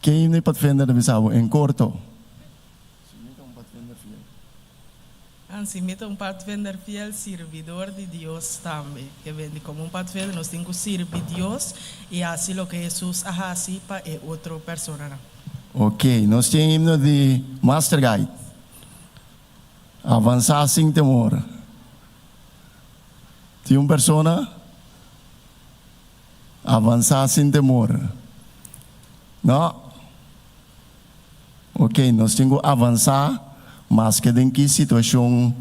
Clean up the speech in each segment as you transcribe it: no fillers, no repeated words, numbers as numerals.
Ke himno di Padvinder ta bisa bo en korto? Si mi ta un padvinder fiel. An si mi ta un padvinder fiel, sirbidor di Dios tambe. Ke bende komo un padvinder nos tin ku sirbi Dios i hasi loke Hesus a hasi pa e otro personanan. Ok, nos tin himno di Master Guide. Avansá sin temor. Tin un persona? Avansá sin temor. No? Ok, nos tin ku avansá maske den ki situashon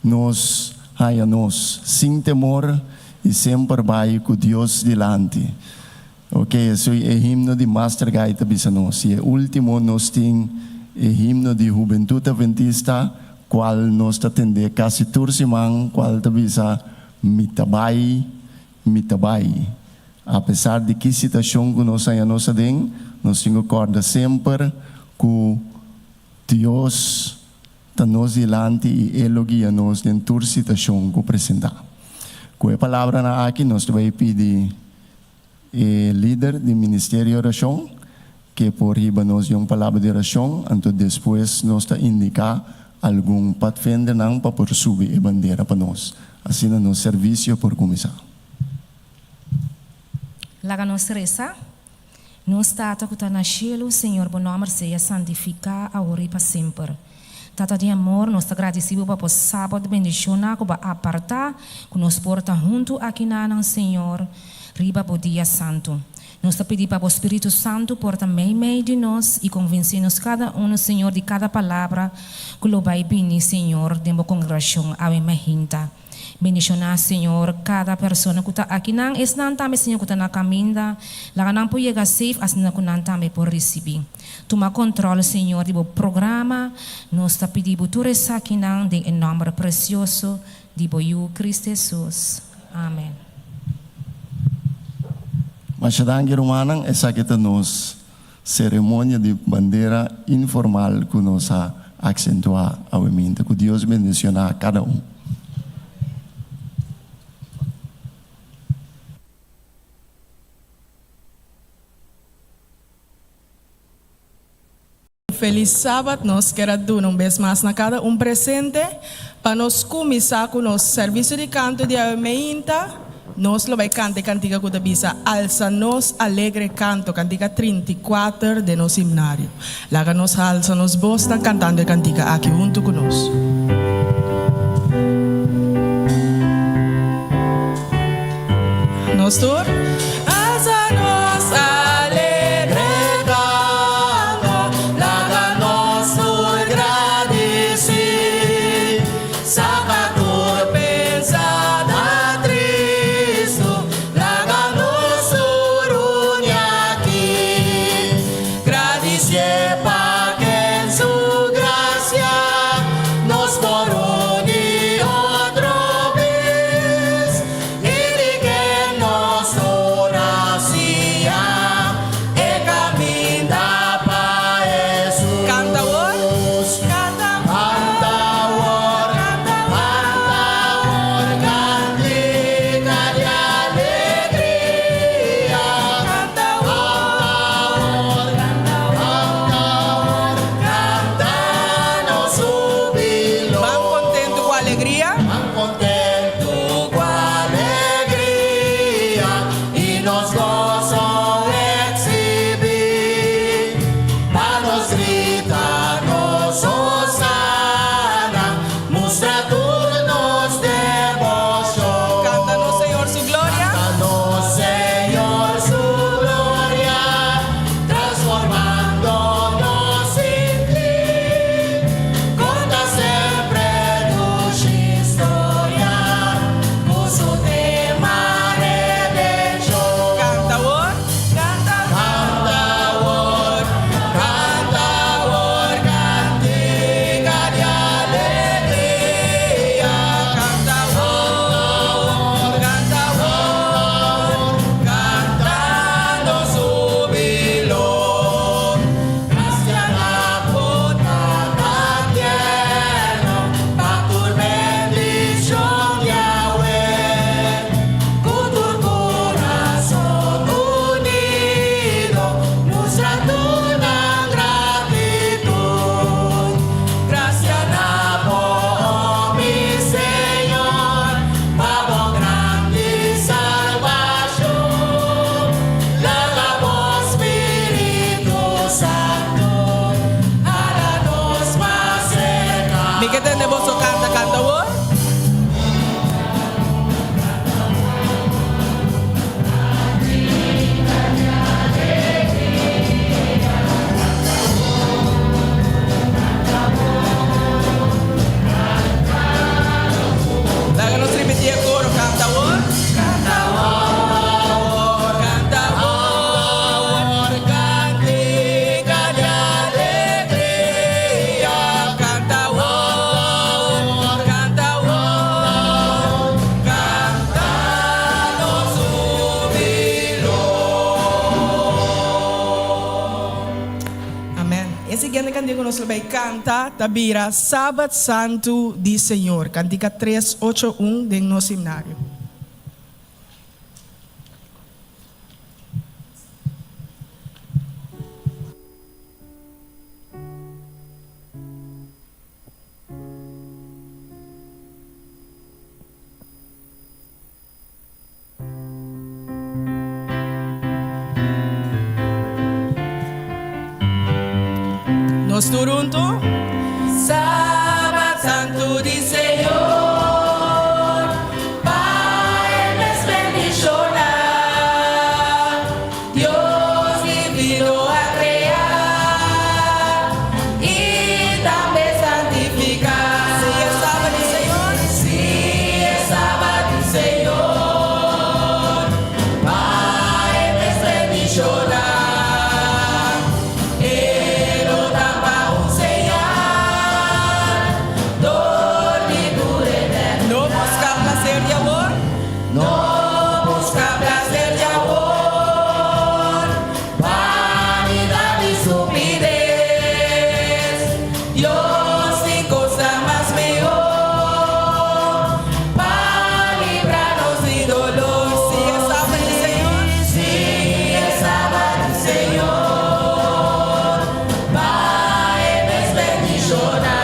nos haña nos, sin temor i semper bai ku Dios dilanti. Ok, esei e himno di Master Guy ta bisa nos. I e último nos tin e himno di Hubentut Adventista, kual nos ta tendé kasi tur siman, kual ta bisa, Mi ta bai, mi ta bai. Apesar di ki situashon ku nos haña nos aden, nos tin ku kòrda semper ku Dios ta nos dilanti i E lo guia nos den tur situashon ku presentá. Ku e palabranan aki nos ta bai pidi E lider di ministerio orashon ke por hiba nos di un palabra di orashon, anto despues nos ta indiká algun padvindernan pa por subi e bandera pa nos. Asina nos servisio por kuminsá. Laga nos resa. Nos Tata ku ta na shelu, Señor bo nòmber sea santifiká awor i pa semper. Tata di amor, nos ta gradisí bo pa bo Sabat bendishoná ku bo a apartá ku nos por ta huntu akinanan, Señor, riba bo dia santu. Nos ta pidi pa bo Spiritu Santu por ta meimei di nos i konvensé nos kada unu, Señor, di kada palabra ku lo bai bini, Señor, den bo kongregashon awe mainta. Bendishoná, Señor, kada persona ku ta akinan, esnan tambe, Señor, ku ta na kaminda. Laga nan por yega safe asina ku nan tambe por risibí. Tuma kontròl, Señor, di bo programa. Nos ta pidi bo tur esakinan den e nòmber presioso di bo Yu, Cristo Hesus. Amen. Masha danki rumannan, esaki ta nos seremonia di bandera informal ku nos a aksentuá awe minta. Ku Dios bendishoná kada un. Felis Sabat nos kier a duna un bes mas na kada un presente. Pa nos kuminsá ku nos servisio di kanto di awe meinta, nos lo bai kanta e kantika ku ta bisa Alsa nos alegre kanto, kantika 34 den nos himnario. Laga nos halsa nos bosnan kantando e kantika aki huntu ku nos. Nos tur. Alsa nos alegre canto, laga nos tur gradici, saca tur pensada tristu, laga nos tur uni aki, gradicie pa ken su gracia nos por uni otro bes. I di ken nos tur a siña e kaminda pa Hesus. Kanta awor, kanta awor, kanta ku nos lo bai kanta ta bira Sabat Santu di Señor, kantika tres ocho un den nos himnario. Nos tur huntu. Sabat santu di Señor, pa e mes bendishoná. Dios divino a krea i tambe santifiká. Si e sabat di Señor. Si e sabat di Señor, pa e mes bendishoná. E lo ta pa un señal dor di tur eternidat. No buska plaser di awor. No buska plaser di awor, vanidad i stupides. Dios tin cosnan mas mehor pa libra nos di dolor. Si e Sabat di Señor. Si e Sabat di Señor, pa e mes bendiciona.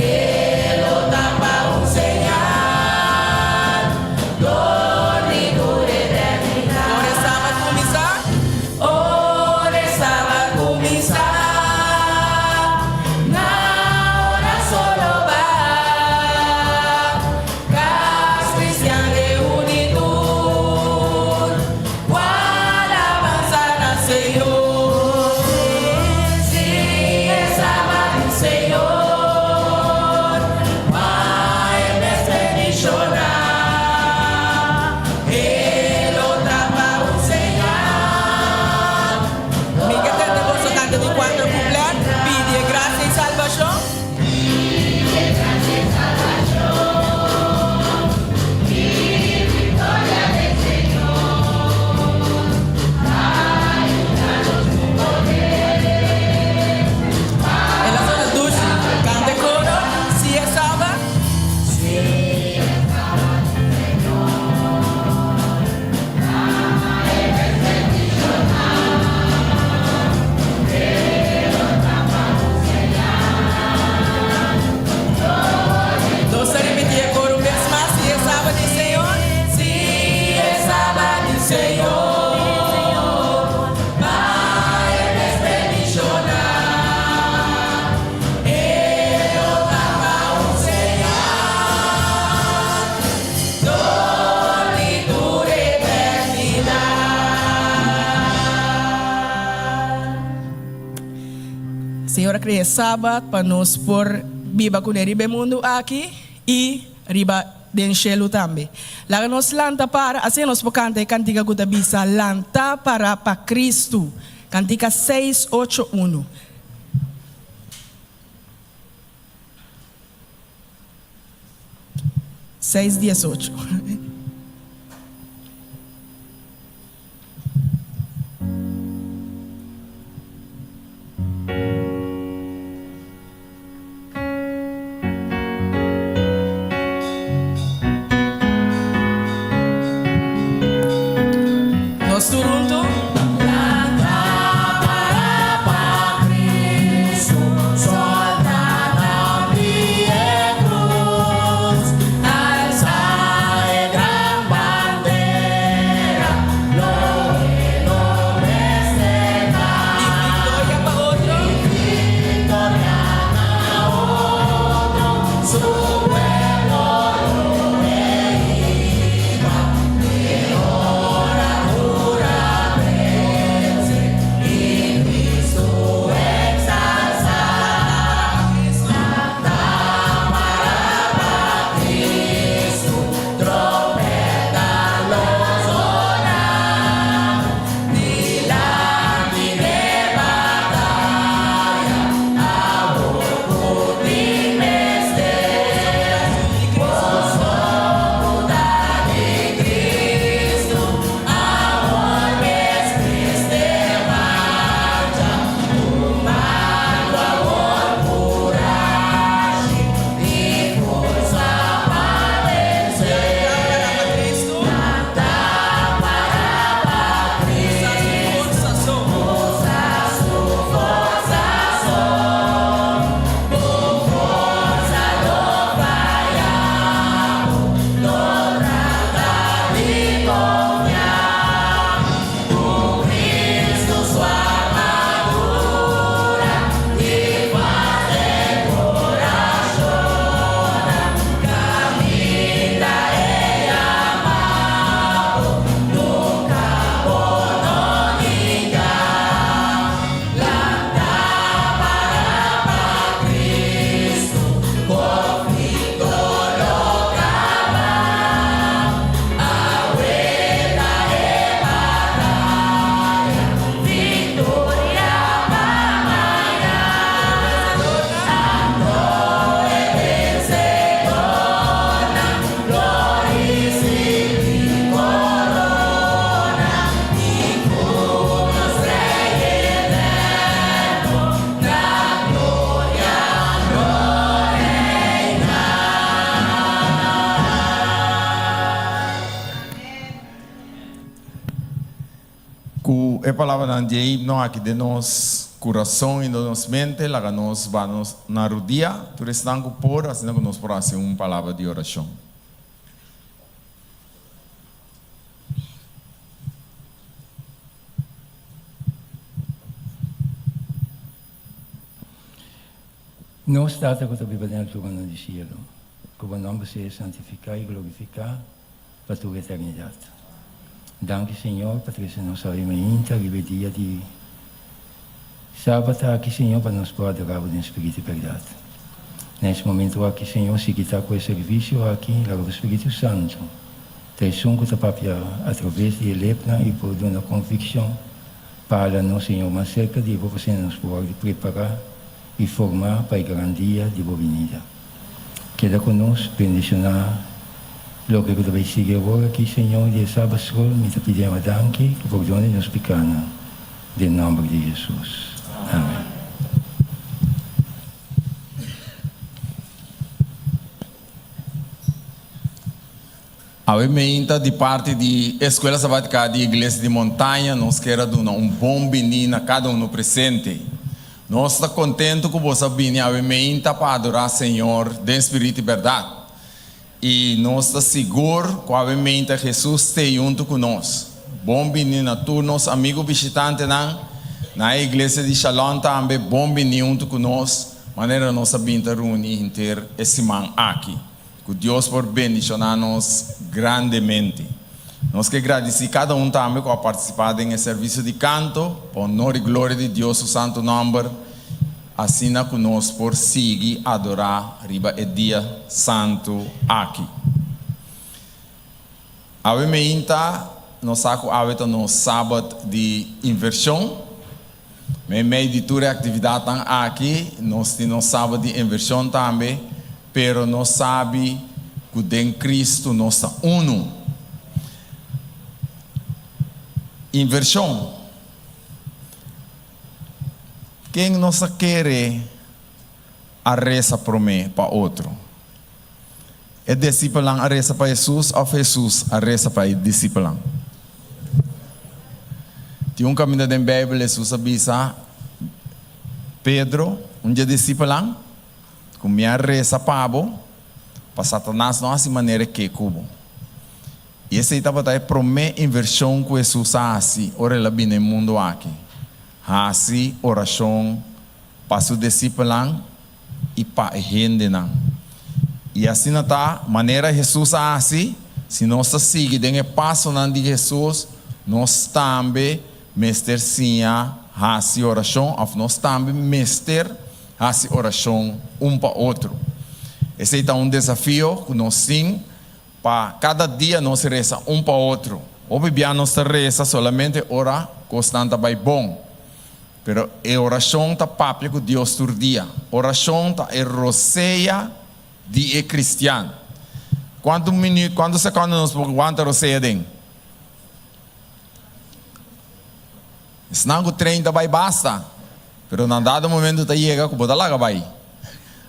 E lo ta pa un señal dor di tur eternidad. Ora e Sabat cuminsa? Ora e Sabat cuminsa, na ora solo ba. Cas cristian reuni tur, cu alabanza na Señor. Si e Sabat di Señor, pa e mes bendiciona. E lo ta pa un señal. Mi ke tende boso kanta di cuatro cuplet, Pidi e gracia y salvacion. El a sona dushi. Kanta e koro, Si e Sabat. Nos ta ripití e koro un bes mas, Si e Sabat di Señor. Si e Sabat di Señor, pa e mes bendishoná. E lo ta pa un señal dor di tur eternidat. Señor a krea e Sabat pa nos por biba kuné riba e mundu aki i riba den shelu tambe. Laga nos lanta para, asina nos por kanta e kantika ku ta bisa, Lanta para pa Kristu. Kantika seis ocho unu. Seis diesocho. Nos tur huntu. Ku e palabranan di e himno aki den nos kurason i den nos mente, laga nos ba nos na rudia, tur esnan ku por, asina ku nos por hasi un palabra di orashon. Nos Tata ku ta biba den alturannan di sielu, ku bo nòmber sea santifiká i glorifiká pa tur eternidat. Danki Señor pa trese nos awe mainta riba e dia di Sabat aki Señor pa nos por adorá bo den spiritu i bèrdat. Na es momentu aki Señor sigui ta ku e servisio aki laga bo Spiritu Santu ta esun ku ta papia atraves di e lepnan i por duna konvikshon Pala nos, Señor, mas serka di Bo p'asina nos por wòrdu prepará i formá pa e gran dia di Bo binida. Keda ku nos, bendishoná loke ku ta bai sigui awor aki, Señor, di e Sabbath School. Mi ta pidi Ema danki ku pordona di nos pikánan, den nòmber di Hesus. Amèn. Awe meinta di parti di Escuela Sabatica di Iglesia di Montaña nos kier a duna un bon bini na cada uno presente. Nos ta contento cu boso a bini awe meinta pa adora Señor den spirito y berdad. Y nos ta sigur cu awe meinta Jesus t'ey hunto cu nos. Bon bini na tur nos amigo bishitantenan na e Iglesia di Shalom tambe bon bini hunto cu nos manera nos a bin ta runi henter e siman aki. Ku Dios por bendishoná nos grandemente. Nos ke gradisí kada un tambe ku a partisipá den e servisio di kanto, pa honor i gloria di Dios su santu nòmber, asina ku nos por sigui adorá riba e dia santu aki. Awe meinta nos sa ku awe ta nos Sabat di invershon. Meimei di tur e aktividatnan aki, nos tin nos Sabat di invershon tambe, pero nos sabi ku den Kristu nos ta unu. Invershon. Ken nos ta kere a resa promé pa otro? E disipelnan a resa pa Hesus òf Hesus a resa pa e disipelnan? Tin un kaminda den Beibel Hesus a bisa Pedro, un dje disipelnan, ku mi a resa pa bo, pa Satanas no hasi manera e ke ku bo. I esei tabata e promé invershon ku Hesus a hasi ora el a bini e mundu aki, hasi orashon pa su disipelnan i pa e hendenan. I asina ta, manera Hesus a hasi, si nos ta sigui den e pasonan di Hesus, nos tambe mester siña hasi orashon òf nos tambe mester hasi orashon un pa otro. Esei ta un desafio ku nos tin pa kada dia nos resa un pa otro. Hopi bia nos ta resa solamente ora kosnan ta bai bon. Pero e orashon ta papia ku Dios tur dia. Orashon ta e rosea di e kristian. Kuantu minüt, kuantu sekondo nos por wanta rosea den? Esnan ku trein ta bai basta, pero na dado momento ta yega ku bo ta laga bai.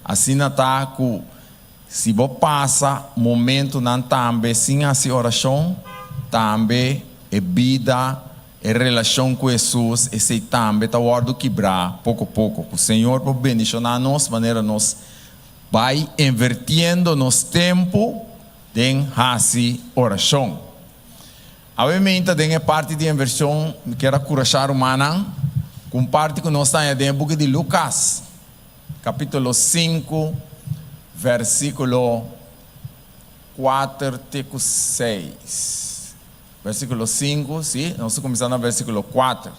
Asina ta ku si bo pasa momentunan tambe sin hasi orashon, tambe e bida E relashon ku Hesus, esei tambe ta wòrdu kibrá poko poko. Ku Señor por bendishoná nos manera nos bai invertiendo nos tempu den hasi orashon. Awe meinta den e parti di invershon mi kier a kurashá rumannan ku un parti ku nos ta haña den e buki di Lukas, kapítulo sinku, versíkulo kuater te ku seis. Versíkulo sinku, sí, nos ta kuminsá na versíkulo kuater.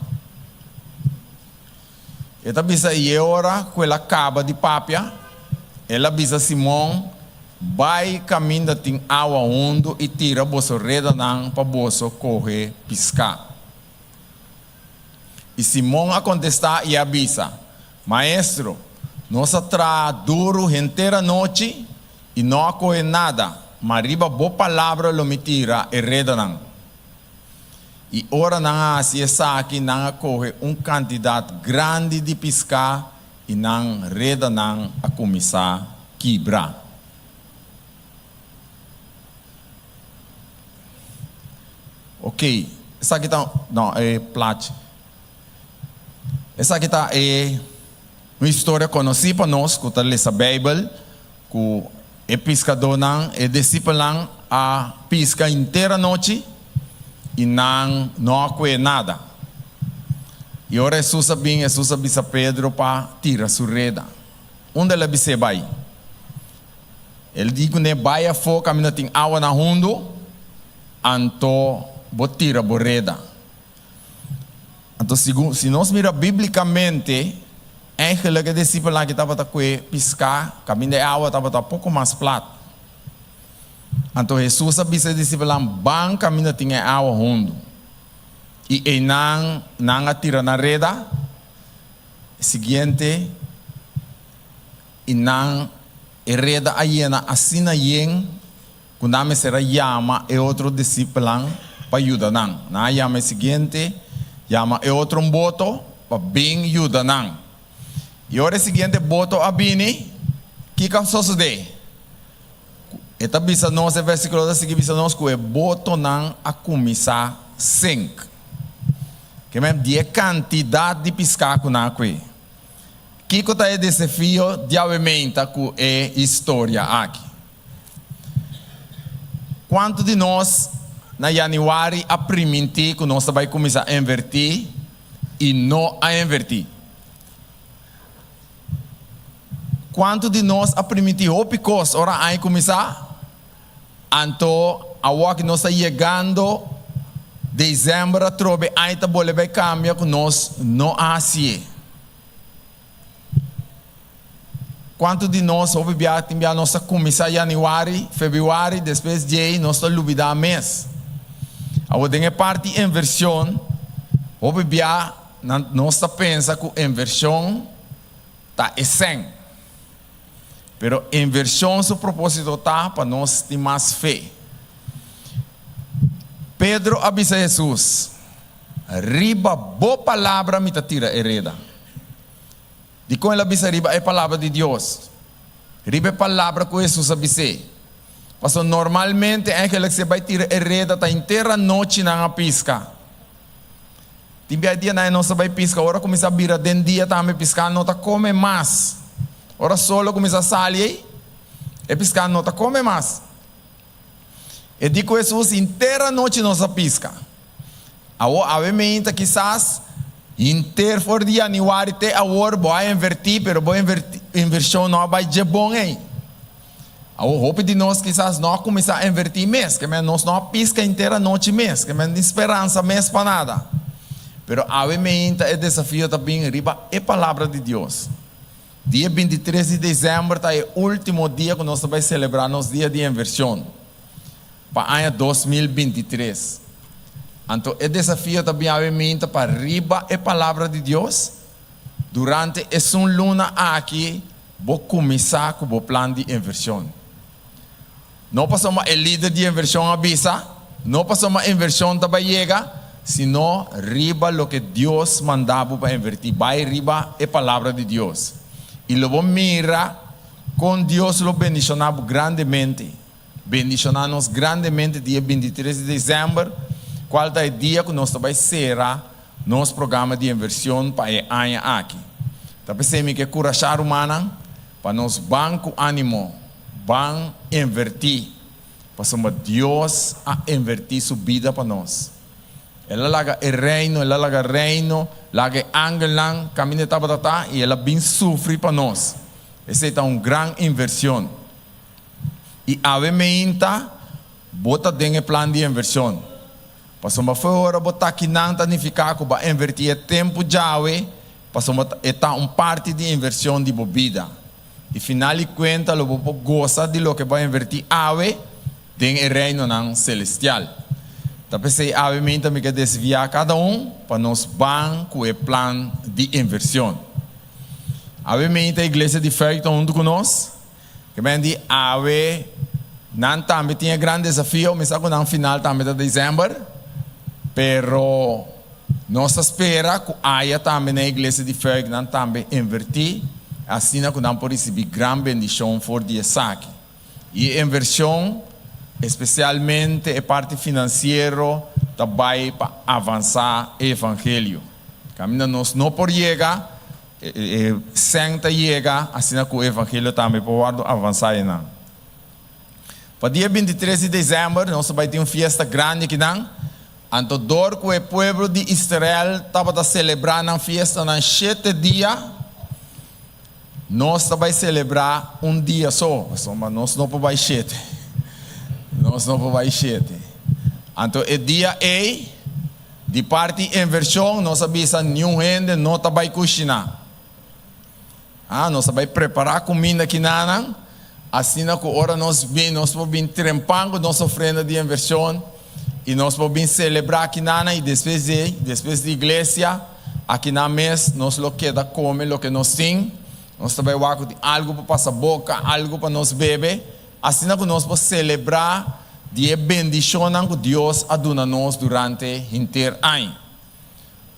E ta bisa, I e ora ku el a kaba di papia, el a bisa Simon, Bai kaminda tin awa hundu i tira boso redanan pa boso kohe piská. I Simon a kontestá i a bisa, Maestro, nos a traha duru henter anochi i no a kohe nada, ma riba bo palabra lo mi tira e redanan. I ora nan a hasi esaki, nan a kohe un kantidat grandi di piská i nan redanan a kuminsá kibra. Oké, esaki ta, no, e plachi. Esaki ta e un historia konosí pa nos ku ta lesa Beibel, ku e piskadónan, e disipelnan a piska henter anochi i nan no a kue nada. I ora Hesus a bin, Hesus a bisa Pedro pa tira su reda. Unda el a bis'é bai? El di kuné, Bai afó kaminda tin awa na hundu, anto bo tira bo reda. Anto segun si nos mira bíblikamente, eigenlijk e disipelnan aki tabata kue piská kaminda e awa tabata poko mas plat. Anto Hesus a bisa e disipelnan, Ban kaminda tin e awa hundu. I einan nan a tira nan reda. E siguiente, i nan e reda a yena asina yen ku nan mester a yama e otro disipelnan pa yuda nan. Nan a yama e siguiente, yama e otro un boto pa bin yuda nan. I ora e siguiente boto a bini, kiko a sosodé? E ta bisa nos, e versíkulo ta sigui bisa nos ku e botonan a kuminsá sink. Ke men di e kantidat di piská ku nan a kue. Kiko ta e desafio diawe meinta ku e historia aki? Kuantu di nos na yanüari a primintí ku nos ta bai kuminsá invertí i no a invertí? Kuantu di nos a primintí hopi kos ora aña kuminsá? Anto awor ku nos ta yegando desèmber atrobe aña ta bolbe bai kambia ku nos no a hasié. Kuantu di nos hopi bia tin bia nos ta kuminsá yanüari, febrüari, despues djei nos ta lubidá mes. Awor den e parti invershon hopi bia nos ta pensa ku invershon ta e sèn. Pero invershon su propósito ta pa nos tin mas fe. Pedro a bisa Hesus, Riba bo palabra mi ta tira e reda. Dikon el a bisa riba e palabra di Dios? Riba e palabra ku Hesus a bis'é. Pasobra normalmente eigenlijk si e bai tira e reda ta henter anochi nan a piska. Tin bia dia nan e nos ta bai piska, ora kuminsá bira den dia tambe piská no ta kome mas. Ora sol a kuminsá sali ei, e piská no ta kome mas. E di ku Hesus, Henter anochi nos a piska. Awor awe meinta kisas henter for di yanüari te awor bo a invertí, pero bo invershon no a bai dje bon ei. Awor hopi di nos kisas no a kuminsá invertí mes, ke men nos no a piska henter anochi mes, ke men tin speransa mes pa nada. Pero awe meinta e desafio ta bin riba e Palabra di Dios. Dia 23 di desèmber ta e último dia ku nos ta bai selebrá nos dia di invershon pa aña 2023. Anto e desafio ta bin awe minta pa riba e Palabra di Dios durante esun luna aki bo kuminsá ku bo plan di invershon. No pasobra e lider di invershon a bisa, no pasobra invershon ta bai yega, sino riba loke Dios manda bo pa invertí. Bai riba e Palabra di Dios i lo bo mira kon Dios lo bendishoná bo grandemente. Bendishoná nos grandemente dia 23 di desèmber, kual ta e dia ku nos ta bai sera nos programa di invershon pa e aña aki. Ta p'esei mi ke kurashá rumannan pa nos ban ku ánimo. Ban invertí, pasobra Dios a invertí su bida pa nos. El a laga e reino, el a laga reino, laga e angelnan kaminda e tabata ta i el a bin sufri pa nos. Esei ta un gran invershon. I awe meinta bo ta den e plan di invershon. Pasobra fo'i ora bo ta akinan ta nifiká ku bo a invertí e tempu djawe, pasobra e ta un parti di invershon di bo bida. I final di kuenta lo bo por gosa di loke bo a invertí awe den e reinonan selestial. Ta p'esei awe minta mi ke desviá kada un pa nos ban ku e plan di invershon. Awe minta iglesia di Fuik ta huntu ku nos. Ke men di awe nan tambe tin e gran desafio, mi sa ku nan final tambe ta desèmber, pero nos ta spera ku aya tambe na e iglesia di Fuik nan tambe invertí asina ku nan por risibí gran bendishon for di esaki. I e invershon, espesialmente e parti finansiero, ta bai pa avansá e evangelio. Kaminda nos no por yega, e sèn ta yega, asina ku e evangelio tambe por wòrdu avansá einan. Pa dia bintitres di desèmber nos ta bai tin un fiesta grandi akinan. Anto dor ku e pueblo di Israel tabata selebrá nan fiestanan shete dia, nos ta bai selebrá un dia so, pasobra nos no por bai shete. Nos no por bai shete. Anto e dia ei, di parti invershon nos a bisa niun hende no ta bai kushiná. Ah, nos a bai prepará kuminda kinanan, asina ku ora nos bin, nos por bin trempan ku nos ofrenda di invershon i nos por bin selebrá kinanan i despues di ei, despues di iglesia, akinan mes nos lo keda kome loke nos tin. Nos ta bai wak ku tin algu pa pasa boka, algu pa nos bebe, asina ku nos por selebrá di e bendishonnan ku Dios a duna nos durante henter aña.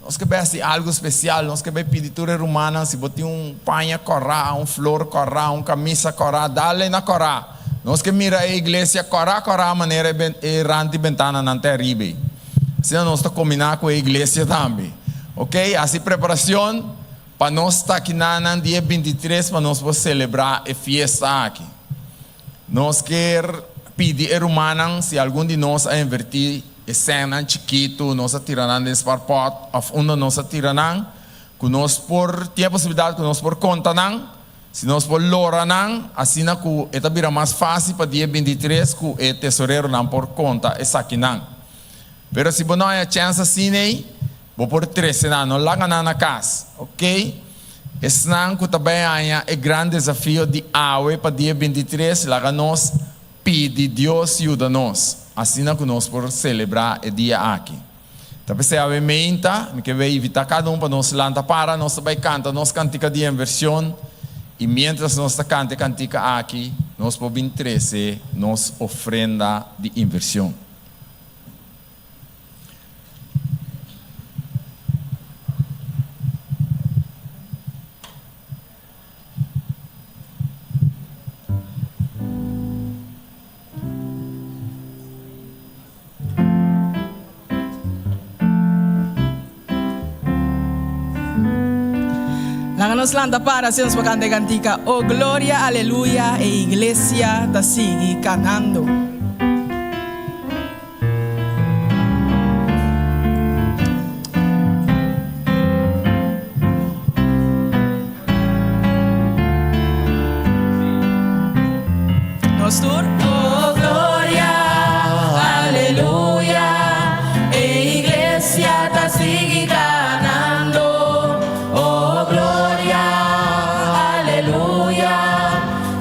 Nos ke besti algu spesial, nos ke bai pidi tur e rumannan si bo tin un paña kòrá, un flor kòrá, un kamisa kòrá, dale na kòrá. Nos ke mira e iglesia kòrá kòrá manera e rant di bentananan ta ariba ei. Asina nos ta kombiná ku e iglesia tambe. Oke, hasi preparashon pa nos ta kinanan dia bintitres pa nos por selebrá e fiesta aki. Nos kier pidi e rumannan si algun di nos a invertí e sènnan chikitu, nos a tira nan den sparpòt òf unda nos a tira nan, ku nos por tin e posibilidat ku nos por konta nan, si nos por lora nan, asina ku e ta bira mas fásil pa dia bintitres ku e tesoreronan por konta esakinan. Pero si bo no haña chèns asina ei, Bo por trece nan, no laga nan na cas, ok? Esnan cu ta bay haña e gran desafio di awe pa dia bintitres, laga nos pidi Dios yuda nos, asina cu nos por celebra e dia aki. Ta p'esey awe meinta, mi ke bay invita cada un pa nos lanta para, nos ta bay canta nos cantica di enversion, y mientras nos ta canta e cantica aki, nos por bin trece nos ofrenda di inversion. Laga nos lanta para si nos por canta e cantica O Gloria Aleluya e iglesia ta sigui canando. Nos tur. Oh gloria, aleluya, e iglesia ta sigui ganando. Oh gloria, aleluya,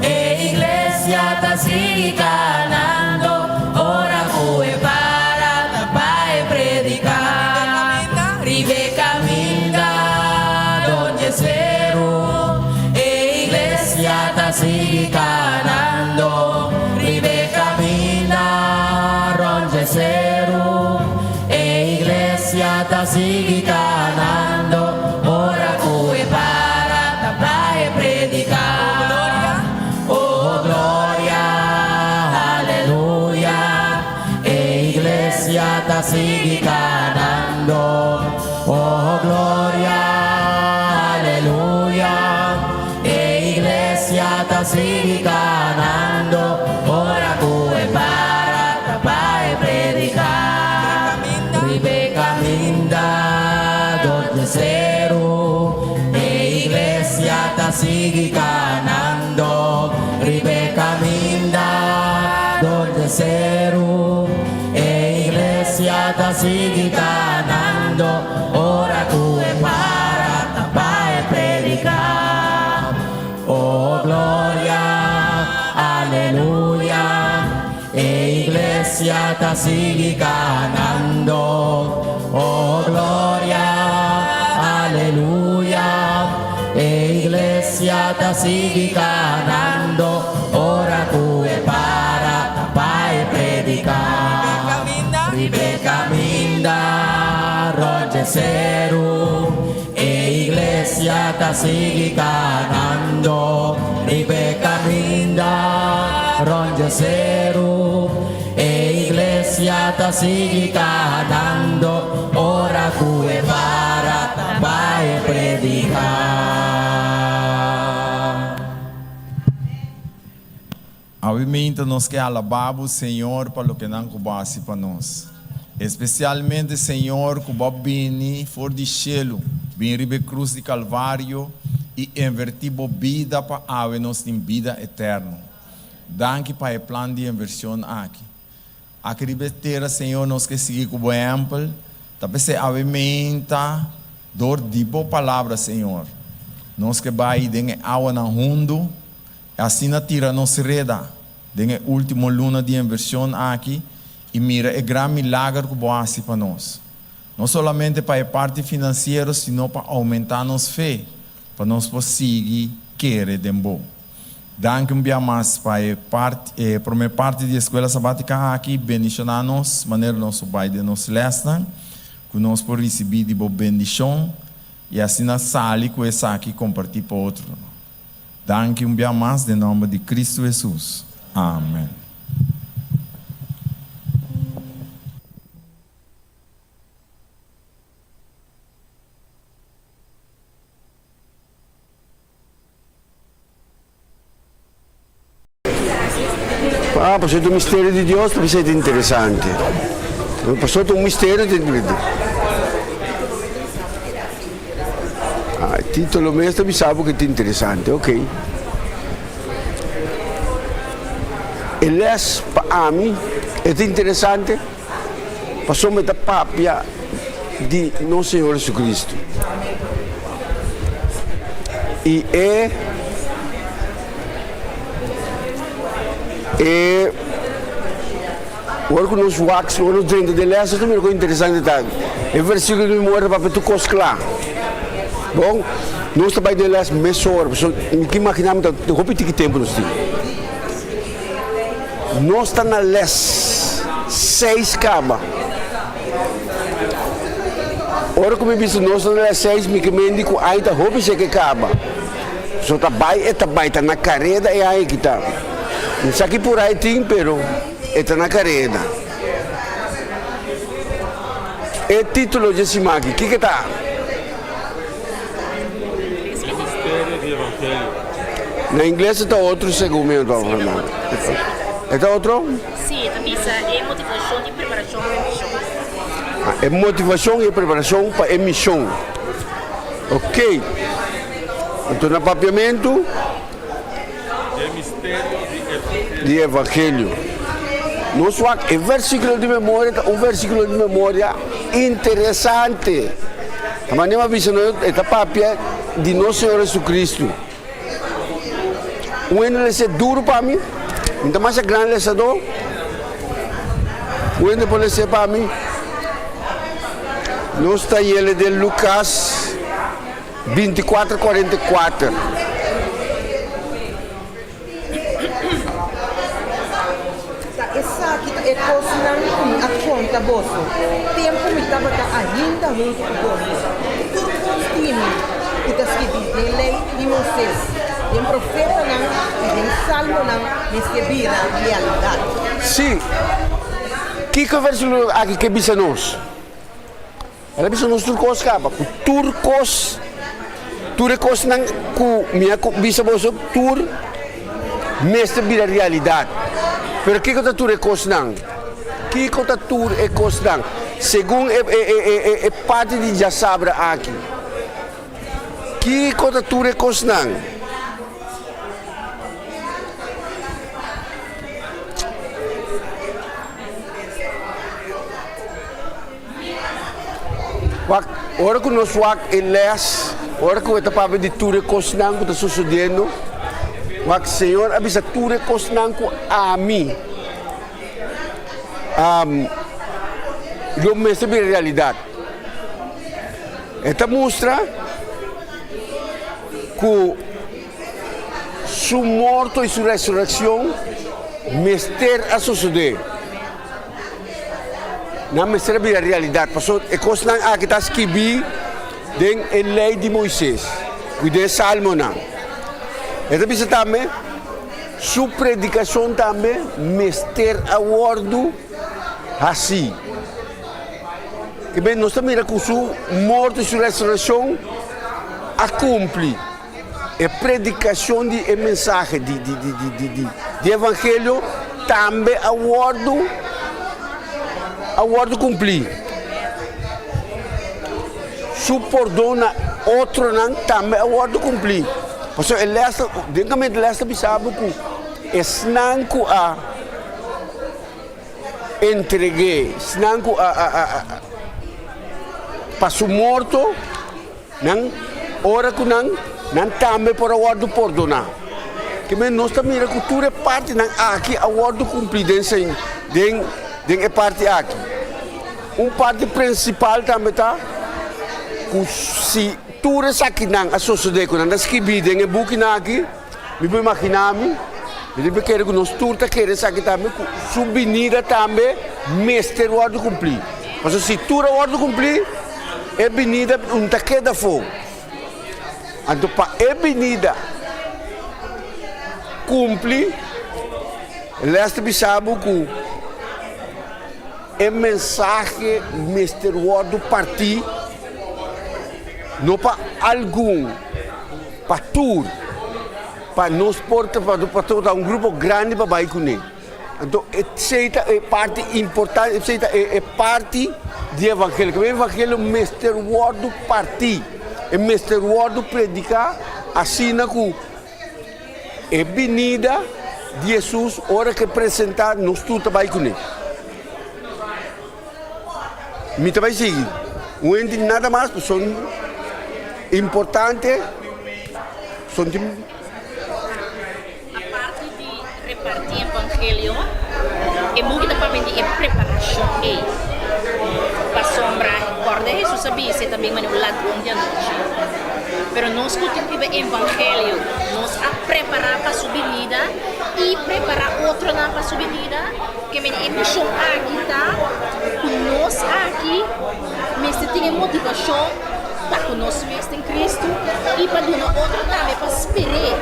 E iglesia ta sigui kanando ora ku e para ta pa e prediká. Riba e kaminda donde seru e iglesia ta sigui kanando. Riba e kaminda rond dje seru e iglesia ta sigui kanando ora ku e para ta pa e prediká. Oh gloria, aleluya, e iglesia ta sigui kanando. Oh gloria, aleluya, e iglesia ta sigui kanando. Ora ku e para ta pa e prediká. Riba e kaminda dor dje seru. E iglesia ta sigui kanando riba e kaminda dor dje seru. E iglesia ta sigui kanando ora ku e para ta pa e prediká. Oh gloria, aleluya, e iglesia ta sigui kanando. Oh gloria, aleluya, e iglesia ta sigui kanando. Ora ku e para ta pa e prediká. Riba e kaminda rònt dje seru. E iglesia ta sigui kanando riba e kaminda rond dje seru. E iglesia ta sigui kanando ora ku e para ta. prediká. Awe meinta nos ke alabá Bo, Señor, pa lokenan ku Bo a hasi pa nos. Espesialmente, Señor, ku Bo a bini for di shelu, bin riba e krus di Kalvario i envertí Bo bida pa awe nos tin bida eterno. Danki pa e plan di envershon aki. Aki riba e tera, Señor, nos ke sigui ku Bo ehèmpel. Ta p'esei awe meinta dor di Bo palabra, Señor, nos ke bai den e awanan hundu. Asina tira nos reda den e último luna di inversion aki i mira e gran milager ku bo hasi pa nos. No solamente pa e parti finansiero sino pa oumentá nos fe pa nos por sigui kere den bo. Danki un bia mas pa e parti e promé parti di Eskuela Sabátika aki bendishoná nos manera nos por bai den nos lèsnan ku nos por risibí di bo bendishon i asina sali ku esaki kompartí pa otronan. Danki un bia mas den nomber di Cristo Jesus. Amen. Ah, pasobra ta un misterio di Dios, ta bisa e ta interesante. Pasobra ta un misterio ta interesante. Ah, e titulo mes ta bisa bo ke ta interesante, ok. E les pa ami e ta interesante pasobra e ta papia di nos Señor Jesucristo. I e e Ora ku nos wak, ora nos drenta den les, nos ta mira kon interesante ta. E versikulo di memoria ta papia tur kos kla. Bon, nos ta bai den les mesora, pasobra mi ta imaginá mi ta hopi tiki tempu nos tin. Nos ta na les seis kaba. Ora ku mi bisa nos ta na les seis, mi ke mendi ku ai ta hopi seke kaba. Pasobra ta bai e ta bai, ta na kareda e ai kita. Mi sa ki por ai tin, pero e ta na kareda. E titulo dje siman aki, kiko ta? E misterio di evangelio. Na ingles e ta otro segun mi no ta E ta otro? Si, e ta bisa e motivashon i preparashon pa e mishon. E motivashon i e preparashon pa e mishon. Ok. Anto na papiamentu? E misterio di evangelio. Di evangelio. Nos wak e versiculo di memoria ta un versiculo di memoria interesante. Ta manera mi a bisa nos e ta papia di nos Señor Jesucristo. Un hende lesa duro pa mi, mi ta masha gran lesador. Un hende por lesa pa mi. Nos ta yele den Lucas. 24 44. Ta esaki ta e kosnan ku mi a konta boso tempu mi tabata ainda huntu ku boso. Tur kos di mi ku ta skibí den Lei di Moises, den Profetanan i den Salmonan mester bira realidat. Sí. Kiko e versíkulo aki ke bisa nos? El a bisa nos tur kos kaba, ku tur kos, tur e kosnan ku mi a bisa boso, tur mester bira realidat. Pero kiko ta tur e kosnan? Kiko ta tur e kosnan? Segun e e e e e parti di djasabra aki, kiko ta tur e kosnan? Wak, ora ku nos wak e les, ora ku e ta papia di tur e kosnan ku ta sosodiendo, wak, Señor a bisa tur e kosnan ku ami lo mester bira realidat. E ta mustra ku su morto i su resurekshon mester a sosodé. Nan mester a bira realidat, pasobra e kosnan aki ta skibí den e Lei di Moises i den e Salmonan. E ta bisa tambe, Su predikashon tambe mester a wòrdu hasí. Ke ben nos ta mira ku su morto i su resurekshon. a kumpli, e predikashon di e mensahe di di di di di di di evangelio tambe a wòrdu a wòrdu kumplí. Su pordon na otronan tambe a wòrdu kumplí. Pasobra e lès ta, den kaminda e lès ta bisa bo ku esnan ku a entreg'é, esnan ku a a a a pa su morto, Nan, ora ku nan, nan tambe por a wòrdu pordoná. Kimen nos ta mira ku tur e partinan aki a wòrdu kumplí den Señ, den, den e parti aki. Un parti prinsipal tambe ta ku si tur esakinan a sosodé ku nan ta skibí den e bukinan aki, mi por imaginá mi, mi ta kere ku nos tur ta kere esaki tambe, ku su binida tambe mester wòrdu kumplí. Pasobra si tur a wòrdu kumplí, E binida un ta keda afó. Anto pa e binida kumpli, e lès ta bisa bo ku e mensahe mester wòrdu partí, no pa algun, pa tur, pa nos por ta, pa tur ta un grupo grandi pa bai kuné. Anto esei ta e parti importante, esei ta e parti di evangelio. E evangelio mester wòrdu partí, e mester wòrdu prediká asina ku e binida di Hesus ora ku e presentá nos tur ta bai kuné. Mi ta bai sigui. Un hende nada mas pasobra importante son tin. Aparte di repartí evangelio, e buki ta papia di e preparashon ei. Pasobra, kòrda Hesus a bisa e ta bin manera un ladron di anochi. Pero nos ku tin biba evangelio, nos a prepará pa su binida i prepará otronan pa su binida. Ke mene e mishon aki ta ku nos aki mester tin e motivashon pa ku nos mes den Kristu i pa duna otro tambe pa sper'é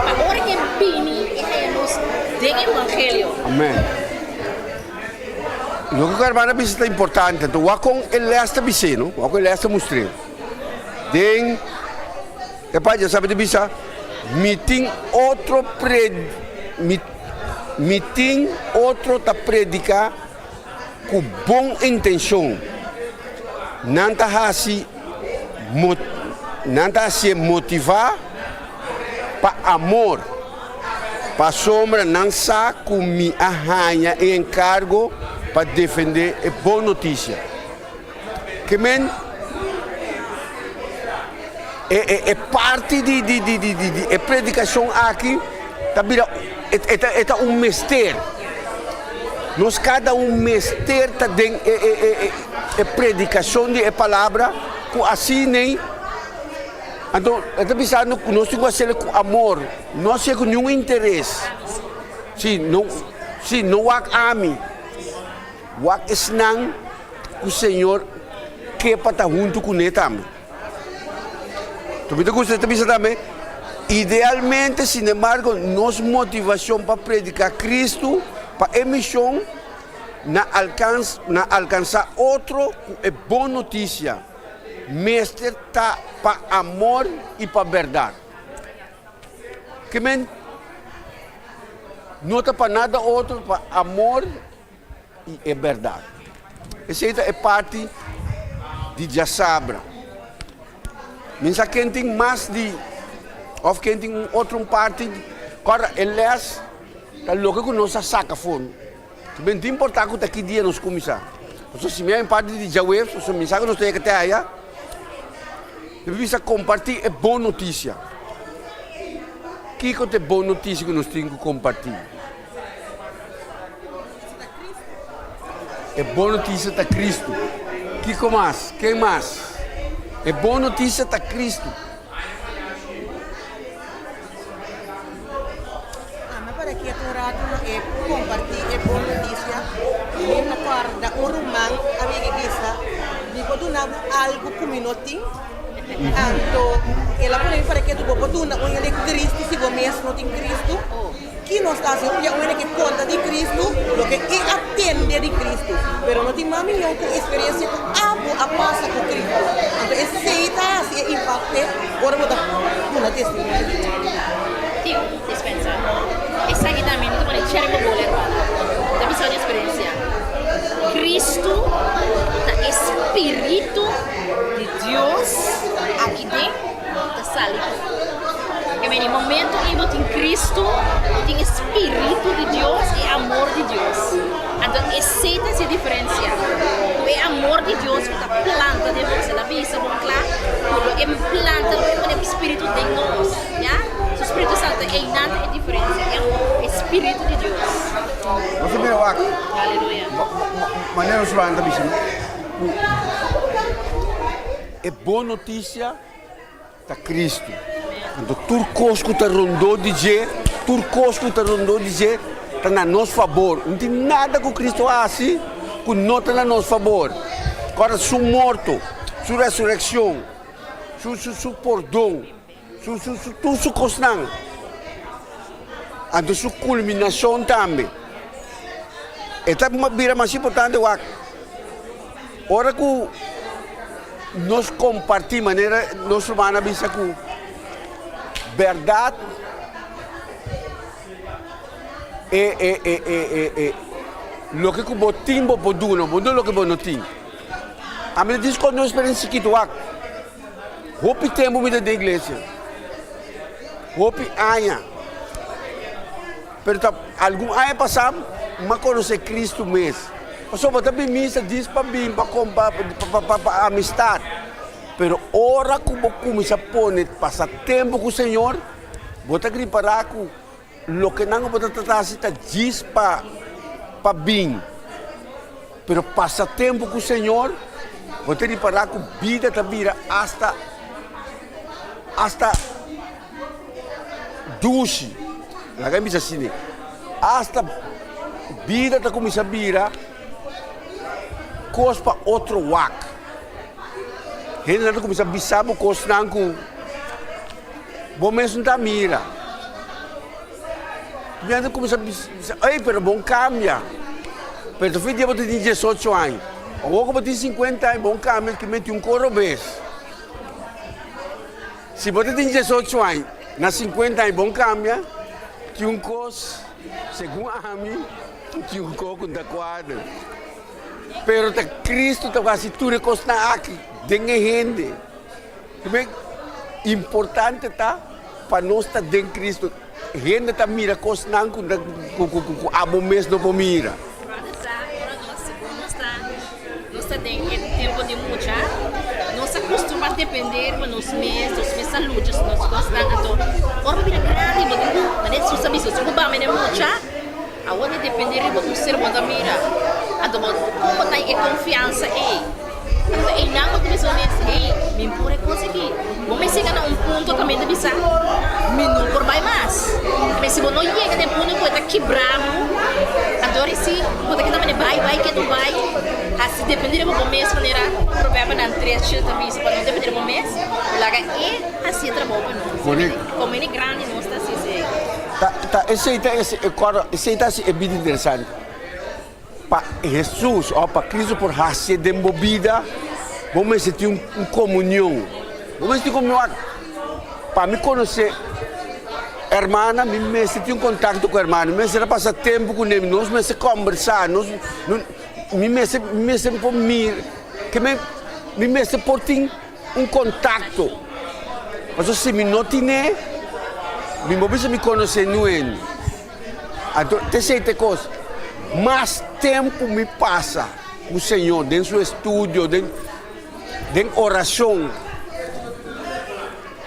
pa ora ke bini e haña nos den evangelio. Amen. Loke ku hermana bisa ta importante, anto wak kon e les ta bis'é, no? Wak kon e les ta mustr'é. Den e parti sa ta bisa, Mi tin otro pre mi mi tin otro ta prediká ku bon intenshon. Nan ta hasi nan ta hasié motivá pa amor, pasobra nan sa ku mi a haña e enkargo pa defendé e bon notisia. Ke men e e e parti di di di di di e predikashon aki ta bira e ta e ta un mester. Nos kada un mester ta den e e e e predikashon di e palabra ku asin'ei anto e ta bisando ku nos tin ku hasiel ku amor, no hasiel ku niun interes. Si no si no wak ami, wak esnan ku Señor ke pa ta huntu kuné tambe. Mi ta gusta ta bisa tambe, idealmente, sinembargo, nos motivashon pa prediká Kristu pa e mishon na alkans na alkansá otro ku e bon notisia mester ta pa amor i pa bèrdat. Ke men no ta pa nada otro, pa amor i e bèrdat. Esei ta e parti di djasabra. Mi sa ken tin mas di òf ken tin un otro un parti. Kòrda e lès ta loke ku nos a saka afó. Ben tin importá ku ta ki dia nos kuminsá. Pasobra si mi a un parti di djaweps, pasobra mi sa ku nos ta yega te aya, mi bisa kompartí e bon notisia. Kiko ta e bon notisia ku nos tin ku kompartí? E bon notisia ta Kristu. Kiko mas? Ken mas? E bon notisia ta Kristu. Ama para kiet un ratu no e kompartí e bon notisia. Mi ta kòrda un ruman a yega bisa, Mi por duna bo algu ku mi no tin? Anto el a pone mi para ketu, Bo por duna un hende Kristu si bo mes no tin Kristu? Ki nos ta hasi? Un bia un hende ke konta di Kristu loke e a tende di Kristu, pero no tin mas mihó ku eksperensia ku abo. ku a pasa ku Kristu. Anto esei ta hasi e impakte ora bo ta duna testimonio di dje. Tin un dispensa. Esaki tambe mi ta pone cherry pa bole hermana. Mi ta bisa di experiencia. Cristo ta e spiritu di Dios aki den ta sali pafó. Ke meni momento ei bo tin Cristo, bo tin e spiritu di Dios, e amor di Dios. Anto esei ta hasi diferencia. Ku e amor di Dios ku ta planta den nos, el a bisa bon kla ku lo e planta, lo e pone spiritu den nos, ya. Su Spiritu Santo einan ta e diferencia, e amor, e spiritu di Dios. Nos a mira wak, Aleluya. manera nos ruman ta bisa ku e bon notisia ta Cristo. Anto tur kos ku ta rondó di dje, tur kos ku ta rondó di dje ta na nos fabor. No tin nada ku Cristo a hasi ku no ta na nos fabor. Kòrda su morto, su resurekshon, su su su pordon, su su su tur su kosnan. Anto su kulminashon tambe. E ta bira mas importante wak ora ku nos kompartí manera nos ruman a bisa ku bèrdat e e e e e e loke ku bo tin bo por duna bo no loke bo no tin. Ami ta diskònt un eksperensia chikitu wak hopi tempu mi ta den iglesia hopi aña pero ta algun aña pasá mi a konosé Kristu mes. Pasobra bo ta bin misa djis pa bin pa kompa pa amistat. Pero ora ku bo kuminsá pone pasa tempu ku Señor, bo ta ripará ku loke nan ku bo ta trata hasi ta djis pa pa bin. Pero pasa tempu ku Señor, bo ta ripará ku bida ta bira asta asta dushi. Laga mi bisa asina. Asta bida ta kuminsá bira kos pa otro wak. Hendenan ta kuminsá bisa bo kosnan ku bo mes no ta mira. Nan ta kuminsá bisa, ey, pero bon kambia. Pero ta fin dia bo ta tin diesocho aña. Awor ku bo tin sinkuenta aña, bon kambia ki meti un koro bes. Si bo ta tin diesocho aña, na sinkuenta aña bon kambia, tin un kos, segun ami, tin un kos ku no ta kuadra. Pero ta Kristu ta hasi tur e kosnan aki den e hende. Primer, importante ta pa nos ta den Kristu. Hende ta mira kosnan ku ku abo mes no por mira. Brother sa ora nos segun nos ta nos ta den e tempo di mucha nos a custumbra depende riba nos mes, nos mes ta lucha su nos cosnan anto ora bo bira grandi bo tin cu manera Jesus a bisa si bo bamba den mucha awor ta depende riba un ser bo ta mira anto bo como ta e confiansa ey. Anto einan bo ta bisa bo mes, Hey, mi por e kos aki. Bo mester yega na un punto kaminda ta bisa, Mi no por bai mas. Pero si bo no yega na e punto ku e ta kibra bo, anto ora si bo ta keda manera bai, bai, ketu bai, hasi depende riba bo mes manera Proverbionan tres shete ta bisa pa no depende riba bo mes, bo laga e hasi e trabou pa nos. Korekto. Komo hende grandi nos ta hasi esei. Ta, ta esei ta esei ta hasi e bida interesante. Pa Hesus òf pa Kristu por hasié den bo bida, bo mester tin un komunion. Bo mester tin komunion. Pa mi konosé hermana, mi mester tin un kontakto ku hermana, mi mester a pasa tempu kuné, nos mester kòmbersá, nos, mi mester, mi mester por mira, ke men, mi mester por tin un kontakto. Pasobra si mi no tin'é, mi no bisa mi konosé niun. Anto t'esei t'e kos, mas tempu mi pasa ku Señor den su estudio, den den orashon,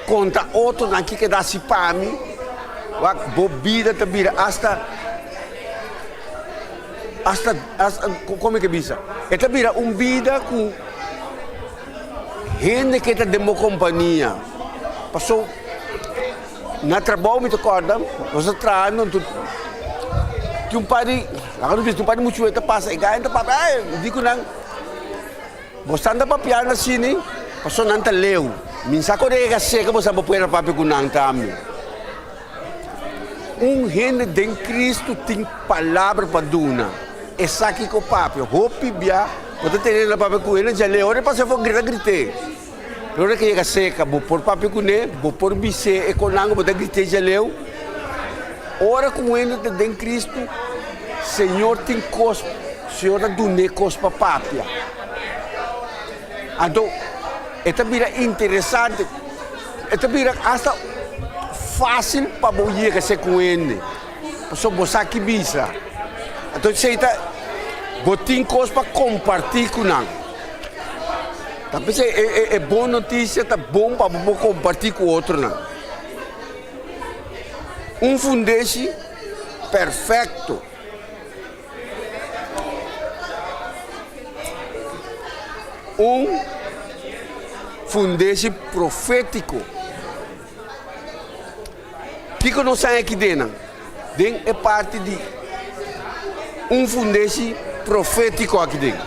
konta otronan kiko ta hasi pa mi, wak bo bida ta bira asta, asta, asta, kon mi ke bisa? E ta bira un bida ku hende ke ta den bo kompania, paso. Na trabou mi ta kòrda, nos ta traha anto tin un par di, laga nos bisa tin un par di muchunan ta pasa, e gainan ta papia, ay, mi di ku nan, boso ta papiando asina pasobra nan ta leu, mi no sa ku rega seka boso por pueda papia ku nan tambe. Un hende den Kristu tin palabra pa duna, esaki ku papia, hopi bia. Bo ta tene na papia ku hende djaleu, ora e pasa for grita grit'é. Pero ora ke yega seka, bo por papia kuné, bo por bis'é e konango, bo ta grit'é djaleu. Ora ku un hende ta den Kristu, Señor tin kos, Señor ta dun'é kos pa papia. Anto e ta bira interesante, e ta bira asta fásil pa bo yega ser ku un hende, pasobra bo sa ki bisa. Anto esei ta, bo tin kos pa kompartí ku nan. Ta p'esei e bon notisia ta bon pa bo por kompartí ku otronan. Un fundeshi perfekto. Un fundeshi profétiko. Kiko nos haña aki den nan? Den e parti di un fundeshi profétiko aki den.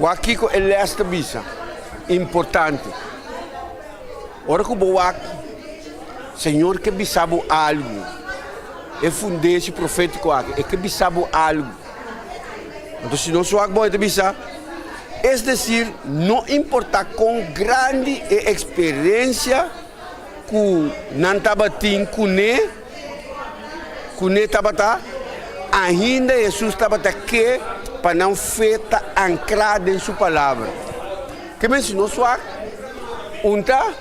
Wak kiko e les ta bisa, importante. Ora ku bo wak, Señor ke bisa bo algu. E fundeshi profétiko aki, e ke bisa bo algu. Anto si nos wak bon e ta bisa, es desir, no importa kon grandi e eksperensia ku nan tabatin kuné, kuné tabata, ainda Hesus tabata ke pa nan fe ta ankrá den su palabra. Ke men si nos wak, un ta,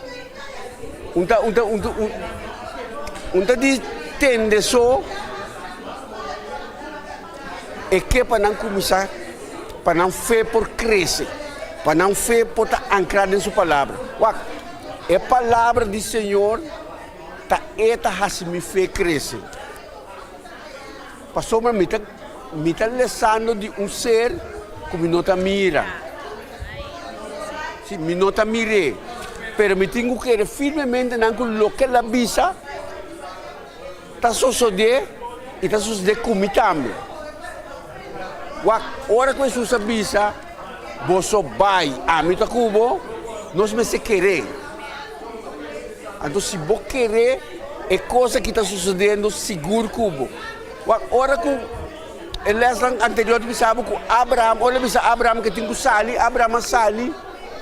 un ta, un ta, un ta, un ta di tende so e ke pa nan kuminsá, pa nan fe por krese, pa nan fe por ta ankrá den su palabra. Wak, E palabra di Señor ta e ta hasi mi fe krese. Pasobra mi ta mi ta lesando di un ser ku mi no ta mira. Si, mi no ta mir'é, pero mi tin ku kere firmemente nan ku loke el a bisa ta sosodé i ta sosodé ku mi tambe. Wak, ora ku Hesus a bisa, Boso bai, ami ta ku bo, nos mester keré. Anto si bo keré, e kos aki ta sosodiendo sigur ku bo. Wak, ora ku e lèsnan anterior ta bisa bo ku Abraham, ora el a bisa Abraham ku e tin ku sali, Abraham a sali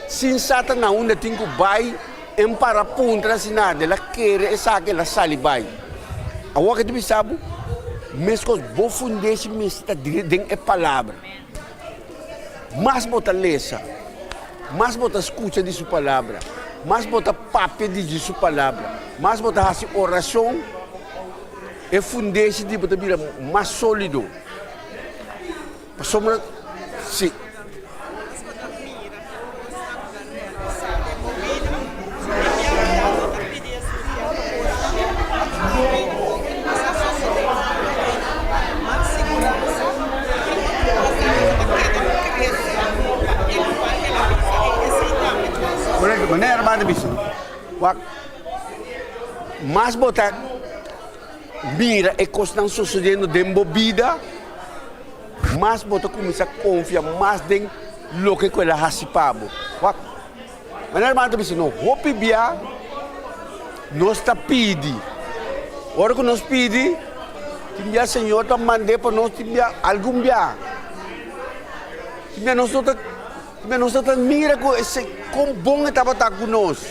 sin sa ta na unda e tin ku bai. En para puntra asina, el a kere esaki, el a sali bai. Awor ke ta bisa bo, meskos bo fundeshi mester ta den e palabra. Mas bo ta lesa, mas bo ta skucha di su palabra, mas bo ta papia di su palabra, mas bo ta hasi orashon, e fundeshi di bo ta bira mas sólido. Pasobra si. Correcto, manera hermano ta bisa, wak, mas bo ta mira e cosnan sucediendo den bo bida, Mas bo ta kuminsá konfia mas den loke ku el a hasi pa bo. Wak, manera hermano ta bisa, no hopi bia nos ta pidi. Ora ku nos pidi, tin bia Señor ta mand'é pa nos, tin bia algun bia. Tin bia nos no ta, tin bia nos no ta mira ku ese kon bon e tabata ku nos.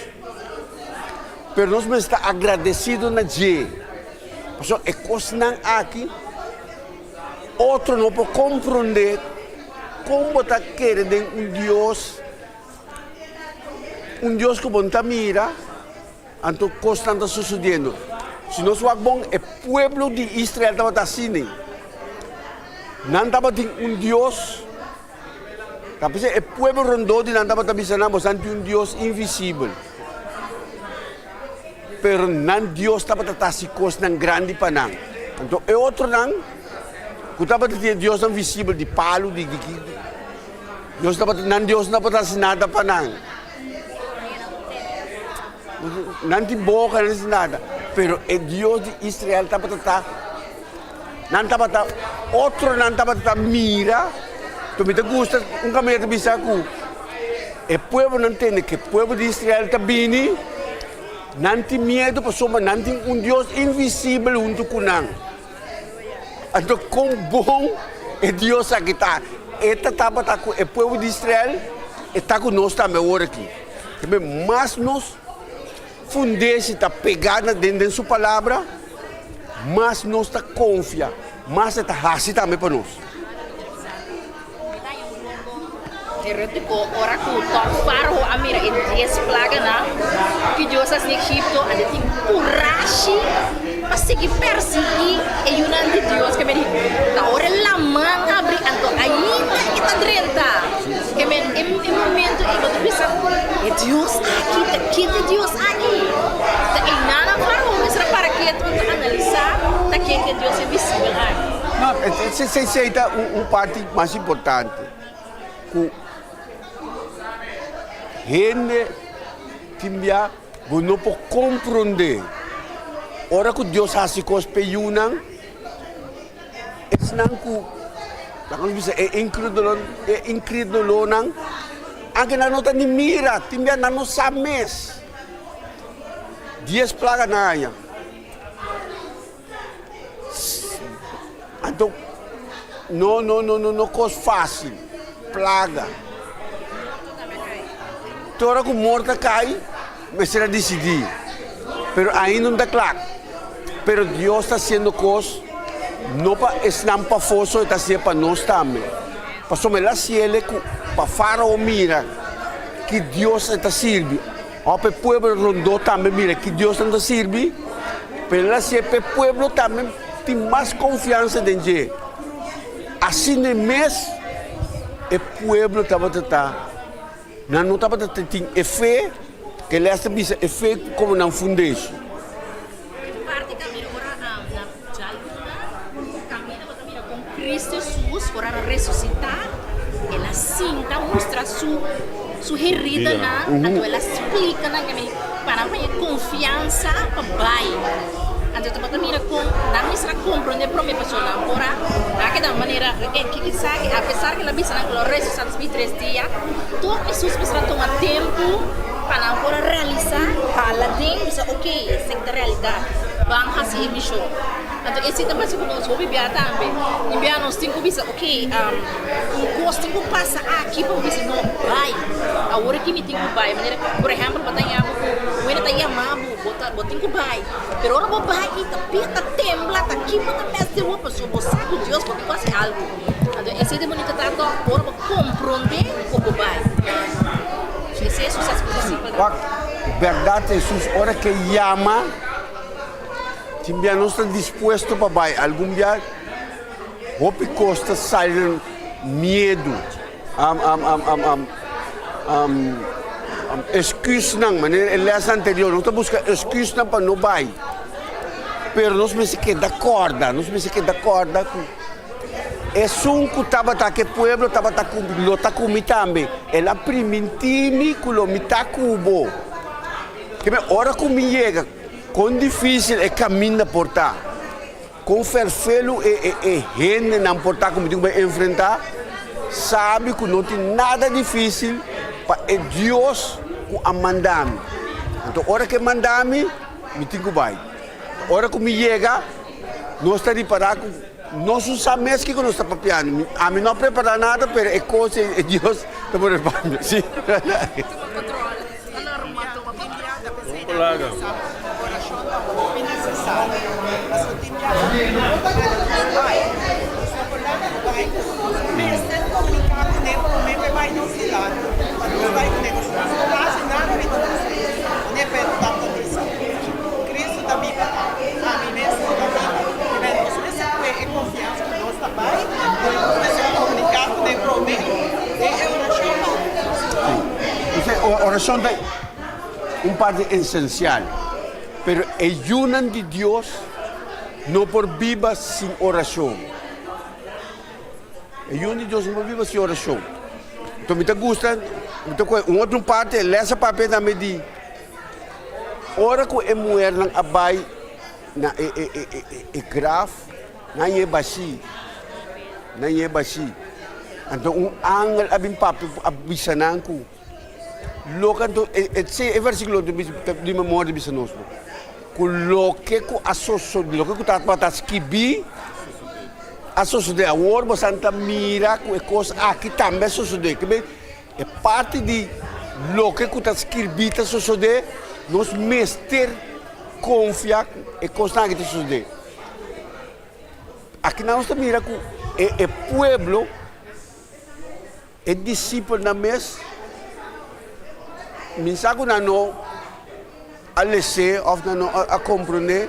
Pero nos mester ta agradesido na dje. Pasobra e kosnan aki. Otro no por komprondé kon bo ta kere den un Dios, un Dios ku bo no ta mira, anto kosnan ta sosodiendo. Si nos wak bon, e pueblo di Israel tabata asina. Nan tabatin un Dios, ta p'esei e pueblo rondó di nan tabata bisa nan, boso nan tin un Dios invisibel. Pero nan Dios tabata ta hasi kosnan grandi pa nan. Anto e otronan ku tabata tin e diosnan visibel di palu, di di ki, Dios tabata, nan Dios no tabata hasi nada pa nan. Nan tin boka, nan hasi nada. Pero e Dios di Israel tabata ta, nan tabata, otronan tabata ta mira. Anto mi ta gusta un kaminda ta bisa ku e pueblonan tende ku e pueblo di Israel ta bini. Nan tin miedu pasobra nan tin un Dios invisibel huntu ku nan. Anto kon bon e Dios aki ta! E ta tabata ku e pueblo di Israel, e ta ku nos tambe awor aki. Tambe mas nos fundeshi ta pegá na den den su palabra, mas nos ta konfia, mas e ta hasi tambe pa nos. Herético, ora ku tòg Fárao a mira e dies plaganan ku Dios a hasi na Egipto, a tin kurashi pa sigui persiguí e yunan di Dios. Ke men ta ora e laman habri, anto ainda e ta drenta. Ke men e momento ei bo ta bisa, E Dios aki, ta ken ta e Dios aki? Ta einan Fárao mester a para ketu anto analisá ta ken ta e Dios invisibel aki. No, esei ta un parti mas importante. Ku hende tin bia bo no por komprondé. Ora ku Dios hasi kos p'e yunan, esnan ku, laga nos bisa, e inkredulo, e inkredulonan, anke nan no ta ni mira, tin bia nan no sa mes. Dies plaga nan haña. Anto no no no no no kos fásil, plaga. Te ora ku morto a kai, mester a disidí, pero ainda no ta kla. Pero Dios ta hasiendo kos no pa esnan pafó so, e ta hasié pa nos tambe. Pasobra el a hasiel ku pa Fárao mira ki Dios e ta sirbi. Òf e pueblo rondó tambe mira ki Dios nan ta sirbi, pero el a hasié pa e pueblo tambe tin mas konfiansa den dje. Asina mes e pueblo tabata ta, nan no tabata tin e fe, ke les ta bisa e fe komo nan fundeshi. Parti kaminda ora na djaluna kaminda bo ta mira kon Cristo Jesus ora a resusita el a sinta mustra su su heridanan anto el a splika nan kende pa nan haña konfiansa pa bai anto bo ta mira kon nan mester a komprende prome pasobra nan por a a keda manera e kiko esaki apesar ke el a bisa nan ku lo resusita despues di tres dia tur Jesus mester a tuma tempu. Pa nan por a realisa, hala den, bisa ok, esaki ta realidad, ban haci e mision. Anto esey ta parci cu nos hopi bia tambe. Tin bia nos tin cu bisa ok, un cos tin cu pasa aki pa bo bisa no, bay, awor aki mi tin cu bay. Manera, por ehempel, bo ta yama cu un hende ta yama bo, bo ta, bo tin cu bay. Pero ora bo bay ta pia ta tembla, ta ki bo ta mester bo pasobra bo sa cu Dios bo tin cu haci algo. Anto esey ta bunita ta toch ora bo compronde cu bo bay. Wak, bèrdat Hesus ora ke yama, tin bia nos ta dispuesto pa bai, algun bia hopi kos ta sali den miedu, esküsnan, manera e lès anterior, nos ta buska esküsnan pa no bai, pero nos mester keda kòrda, nos mester keda kòrda ku. Esun ku tabata ku e pueblo tabata ku lo ta ku mi tambe. El a primintí mi ku lo mi ta ku bo. Keme ora ku mi yega, kon difísil e kaminda por ta, kon fèrfelu e e e hendenan por ta ku mi tin ku bai enfrentá, sabi ku no tin nada difísil pa e Dios ku a manda mi. Anto ora ku e manda mi, mi tin ku bai. Ora ku mi yega, nos ta ripará ku nos no sa mes kiko nos ta papiando. Ami no a prepará nada, pero e kos ei e Dios ta por papia. Sí. Cristo ta biba, ami mes no ta biba. Amen. Nos mester kue e konfiansa ku nos ta bai, pero nos mester komuniká ku den promé den e orashon pa. Entonces, orashon ta un parti esensial, pero e yunan di Dios no por biba sin orashon. E yunan di Dios no por biba sin orashon. Entonces mi ta gusta, mi ta kohe un otro parti, e lès a papia tambe di. Ora ku e muhernan a bai na e e e e e graf, nan hañ'é bashí, nan hañ'é bashí. Anto un angel a bin papia a bisa nan ku. Loke anto e e si e versikulo ta bisa ta di memoria ta bisa nos bo ku loke ku a sosodé loke ku tabata skibí a sosodé awor boso ta mira ku e kos aki tambe a sosodé ke men e parti di loke ku ta skirbí ta sosodé nos mester konfia ku e kosnan aki ta sosodé. Aki nan nos ta mira ku e e pueblo. E disipelnan mes minsa ku nan no a les'é òf nan no a komprondé.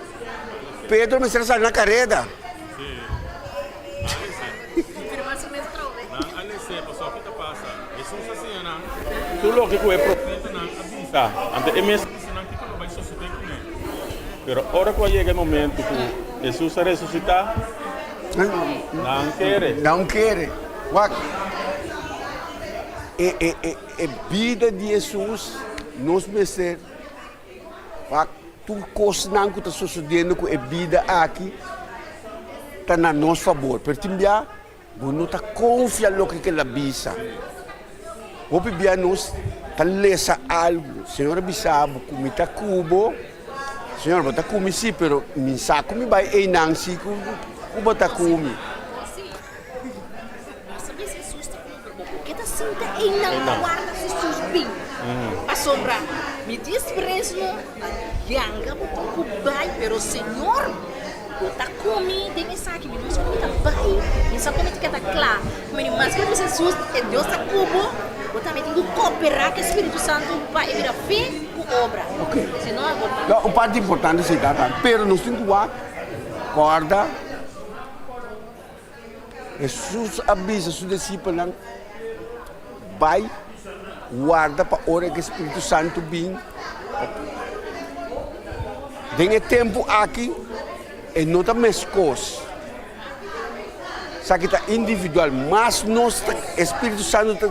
Pedro mester a sali na kareda. Nan a les'é, pasobra ki ta pasa? Hesus a siña nan tur loke ku e profetanan a bisa. Anto e mes a bisa nan kiko lo bai sosodé kuné. Pero ora ku a yega e momento ku Hesus a resusitá, Nan kere. Nan kere. Wak, e, e, e, e bida di Hesus, nos mester, wak, tur kosnan ku ta sosodiendo ku e bida aki ta na nos fabor. Pero tin bia, bo no ta konfia loke ke el a bisa. Hopi bia nos ta lesa algu, Señor a bisa bo ku mi ta ku bo. Señor, bo ta ku mi sí, pero mi sa ku mi bai einan sí ku ku bo ta ku mi. Ok. No, un parti importante si tata, pero nos tin ku wak, kòrda, Hesus a bisa su disipelnan, Bai warda pa ora ku e Spiritu Santu bin. Den e tempu aki e no ta meskos. Esaki ta individual. Mas nos ta, e Spiritu Santu ta,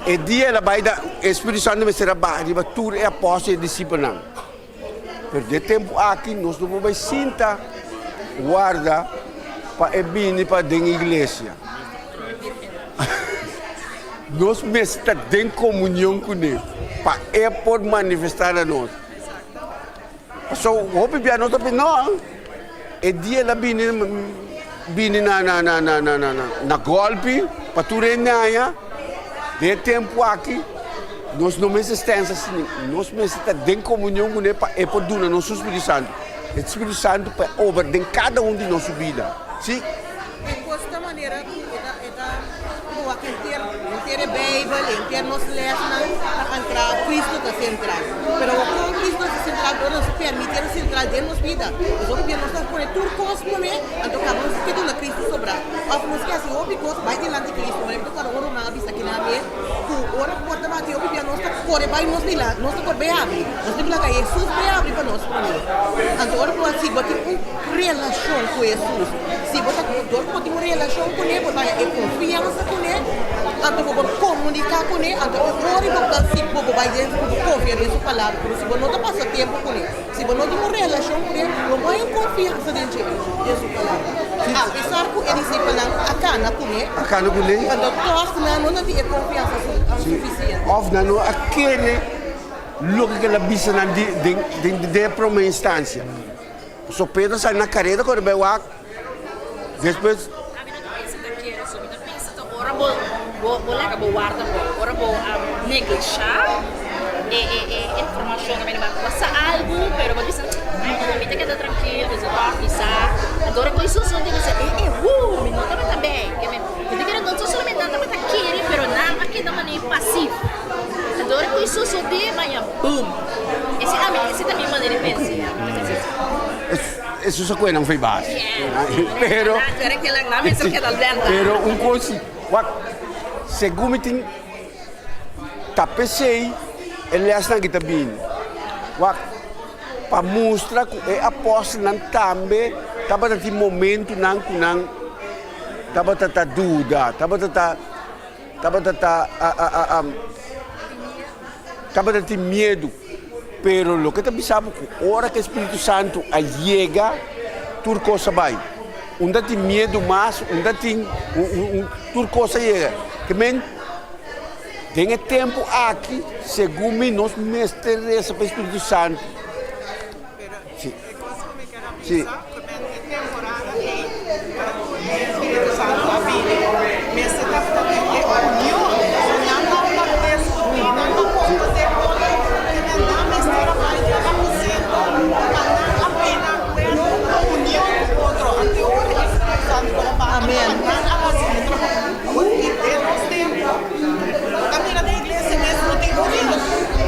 e dia el a bai da, e Spiritu Santu mester a baha riba tur e apòstel i e disipelnan. Pero den e tempu aki nos no por bai sinta warda pa e bini pa den iglesia. Nos mester ta den komunion kuné pa e por manifestá na nos. Pasobra hopi bia nos ta pensa, no, e dia el a bini bini na na na na na na na gòlpi pa tur hende haña. Den e tempu aki nos no mester stensa asina, nos mester ta den komunion kuné pa e por duna nos su Spiritu Santu. E Spiritu Santu pa e obra den kada un di nos su bida. Si. E kos ta manera ku e ta e ta wak henter henter e Beibel, henter nos lèsnan ta ankrá, Kristu ta sentral. Pero kon Kristu ta sentral ora nos permitié ta sentral den nos bida? Pasobra hopi bia nos ta pone tur kos promé, anto kaba nos ke duna Kristu sobrá. Òf nos ke hasi hopi kos bai dilanti Kristu. Manera mi ta kòrda un ruman a bisa kina mes ku ora porta bati hopi bia nos ta kore bai nos dilanti, nos ta kore bai habri. Nos tin ku laga Hesus bai habri pa nos promé. Anto ora ku bo si bo tin un relashon ku Hesus, si bo ta dor ku bo tin un relashon kuné, bo ta haña e konfiansa kuné, anto bo por komuniká kuné, anto e ora bo ta si bo bai den bo konfia den su palabra. Pero si bo no ta pasa tempu kuné, si bo no tin un relashon kuné, bo no haña konfiansa den dje, den su palabra. Apesar ku e disipelnan a kana kuné, A kana kuné. anto tòg nan no ta tin e konfiansa sufisiente. Òf nan no a kere Loke ke el a bisa nan di den den den e prome instancia. So Pedro sali na kareda kore bai wak, despues. Ami no ta pensa ta kere so, mi ta pensa ta ora bo bo bo laga bo warda bo, ora bo neglisha e e e informacion ami ta bo sa algu pero bo bisa ai no mi ta keda trankil mi sa tok mi sa anto ora koe sosode bo sa e e huu mi no tabata bay ke mi ta kere no solamente nan tabata kere pero nan a keda manera pasivo. Anto ora ku e sosodé baña boom. Ese ami ese ta mi manera di pensa. Mi ta pensa así. Eso sa kuenan fei bas. Pero pero un kos wak segun mi tin ta p'esei e lèsnan aki ta bini wak pa mustra ku e apòstelnan tambe tabata tin momentunan ku nan tabata ta duda tabata ta. Tabata ta tabata tin miedu, pero loke ta bisa bo ku ora ku e Spiritu Santu a yega, tur kos a bai. Un ta tin miedu mas, un ta tin tur kos a yega. Ke men. Den e tempu aki, segun mi, nos mester resa pa e Spiritu Santu. Pero Sí. e kos ku mi ker a Sí. bisa, ku men e temporada ei, ora ku e Spiritu Santu a bini, mester tabata den e union. So nan tabata diskutí, nan ta poko den otro, i men nan mester a bai den aposento pa nan a bini akuerdo, union ku otro. Anto ora e Spiritu Santu por a baha, pa nan a hasi e trabou. Awor ki den nos tempu, bo ta mira den iglesia mes no tin union.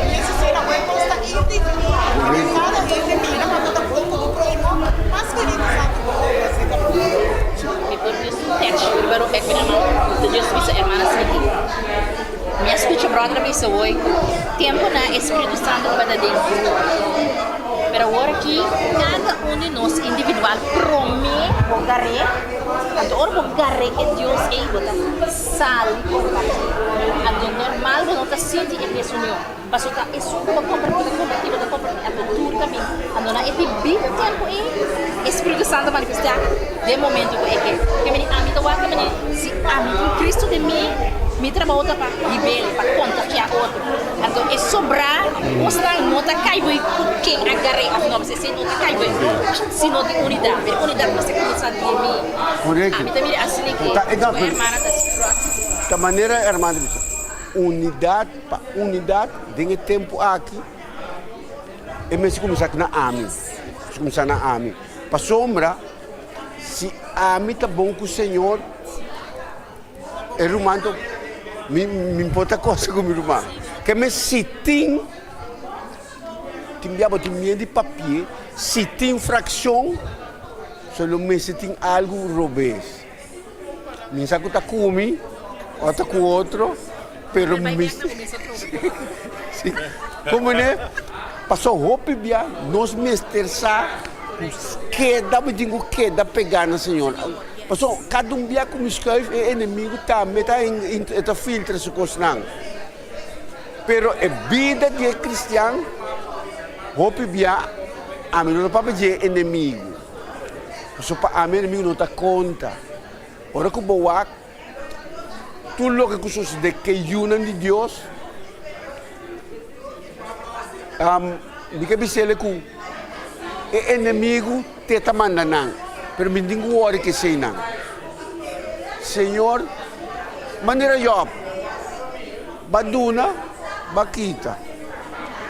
Iglesia asina awor nos ta individual. Kada hende mira pa bo ta bon ku bo prohimo, mas Spiritu Santu bo obra si ta bon. Mi por just touch riba Rufek mi hermano, ta just bisa hermana Smitty. Mi a skucha brother a bisa hoy ku tempunan e Spiritu Santu tabata den grupo. Pero awor aki kada un di nos individual prome bo gar'é. Anto ora bo gar'é e Dios ei bo ta sali kompartí. Anto normal bo no ta sinti e desunion, paso ta esun ku bo kompartí, bo kompartí, bo ta kompartí, anto tur ta bin. Anto na e debido tempu ei e Spiritu Santu a manifestá den momento ku e ke. Ke meni ami ta wak, ke meni si ami tin Cristo den mi, mi trabou ta pa hib'el, pa kontagiá otro. Anto e sobrá kosnan no ta kai bo ku ken a gar'é òf no, pasobra esei no ta kai bo sino di unidat. Pero unidat mester kuminsá di mi. Korekto. Ami ta mira asina ke Ta, bo hermana ta stròk. Ta manera hermana ta bisa, unidat pa unidat den e tempu aki e mester kuminsá na ami. Mester kuminsá na ami. Pasobra si ami ta bon ku Señor, E ruman ta, mi mi por ta cosa ku mi ruman. Ke men si tin, tin bia bo tin miedu di papia, si tin frakshon, so lo mester tin algu robes. Mi sa ku ta ku mi o ta ku otro, pero mi si, komo ne? Paso hopi bia nos mester sa ku keda, bo tin ku keda pegá na Señor. Pasobra kada un bia ku mi skuif e enemigu tambe ta e ta filtra su kosnan. Pero e bida di e kristian hopi bia ami no ta papia di e enemigu. Pasobra pa ami e enemigu no ta konta. Ora ku bo wak tur loke ku sosode ku e yunan di Dios, mi ke bis'el ku e enemigu te ta manda nan, pero mi tin ku wòri ku eseinan. Señor, manera Jòb, B'a duna, b'a kita.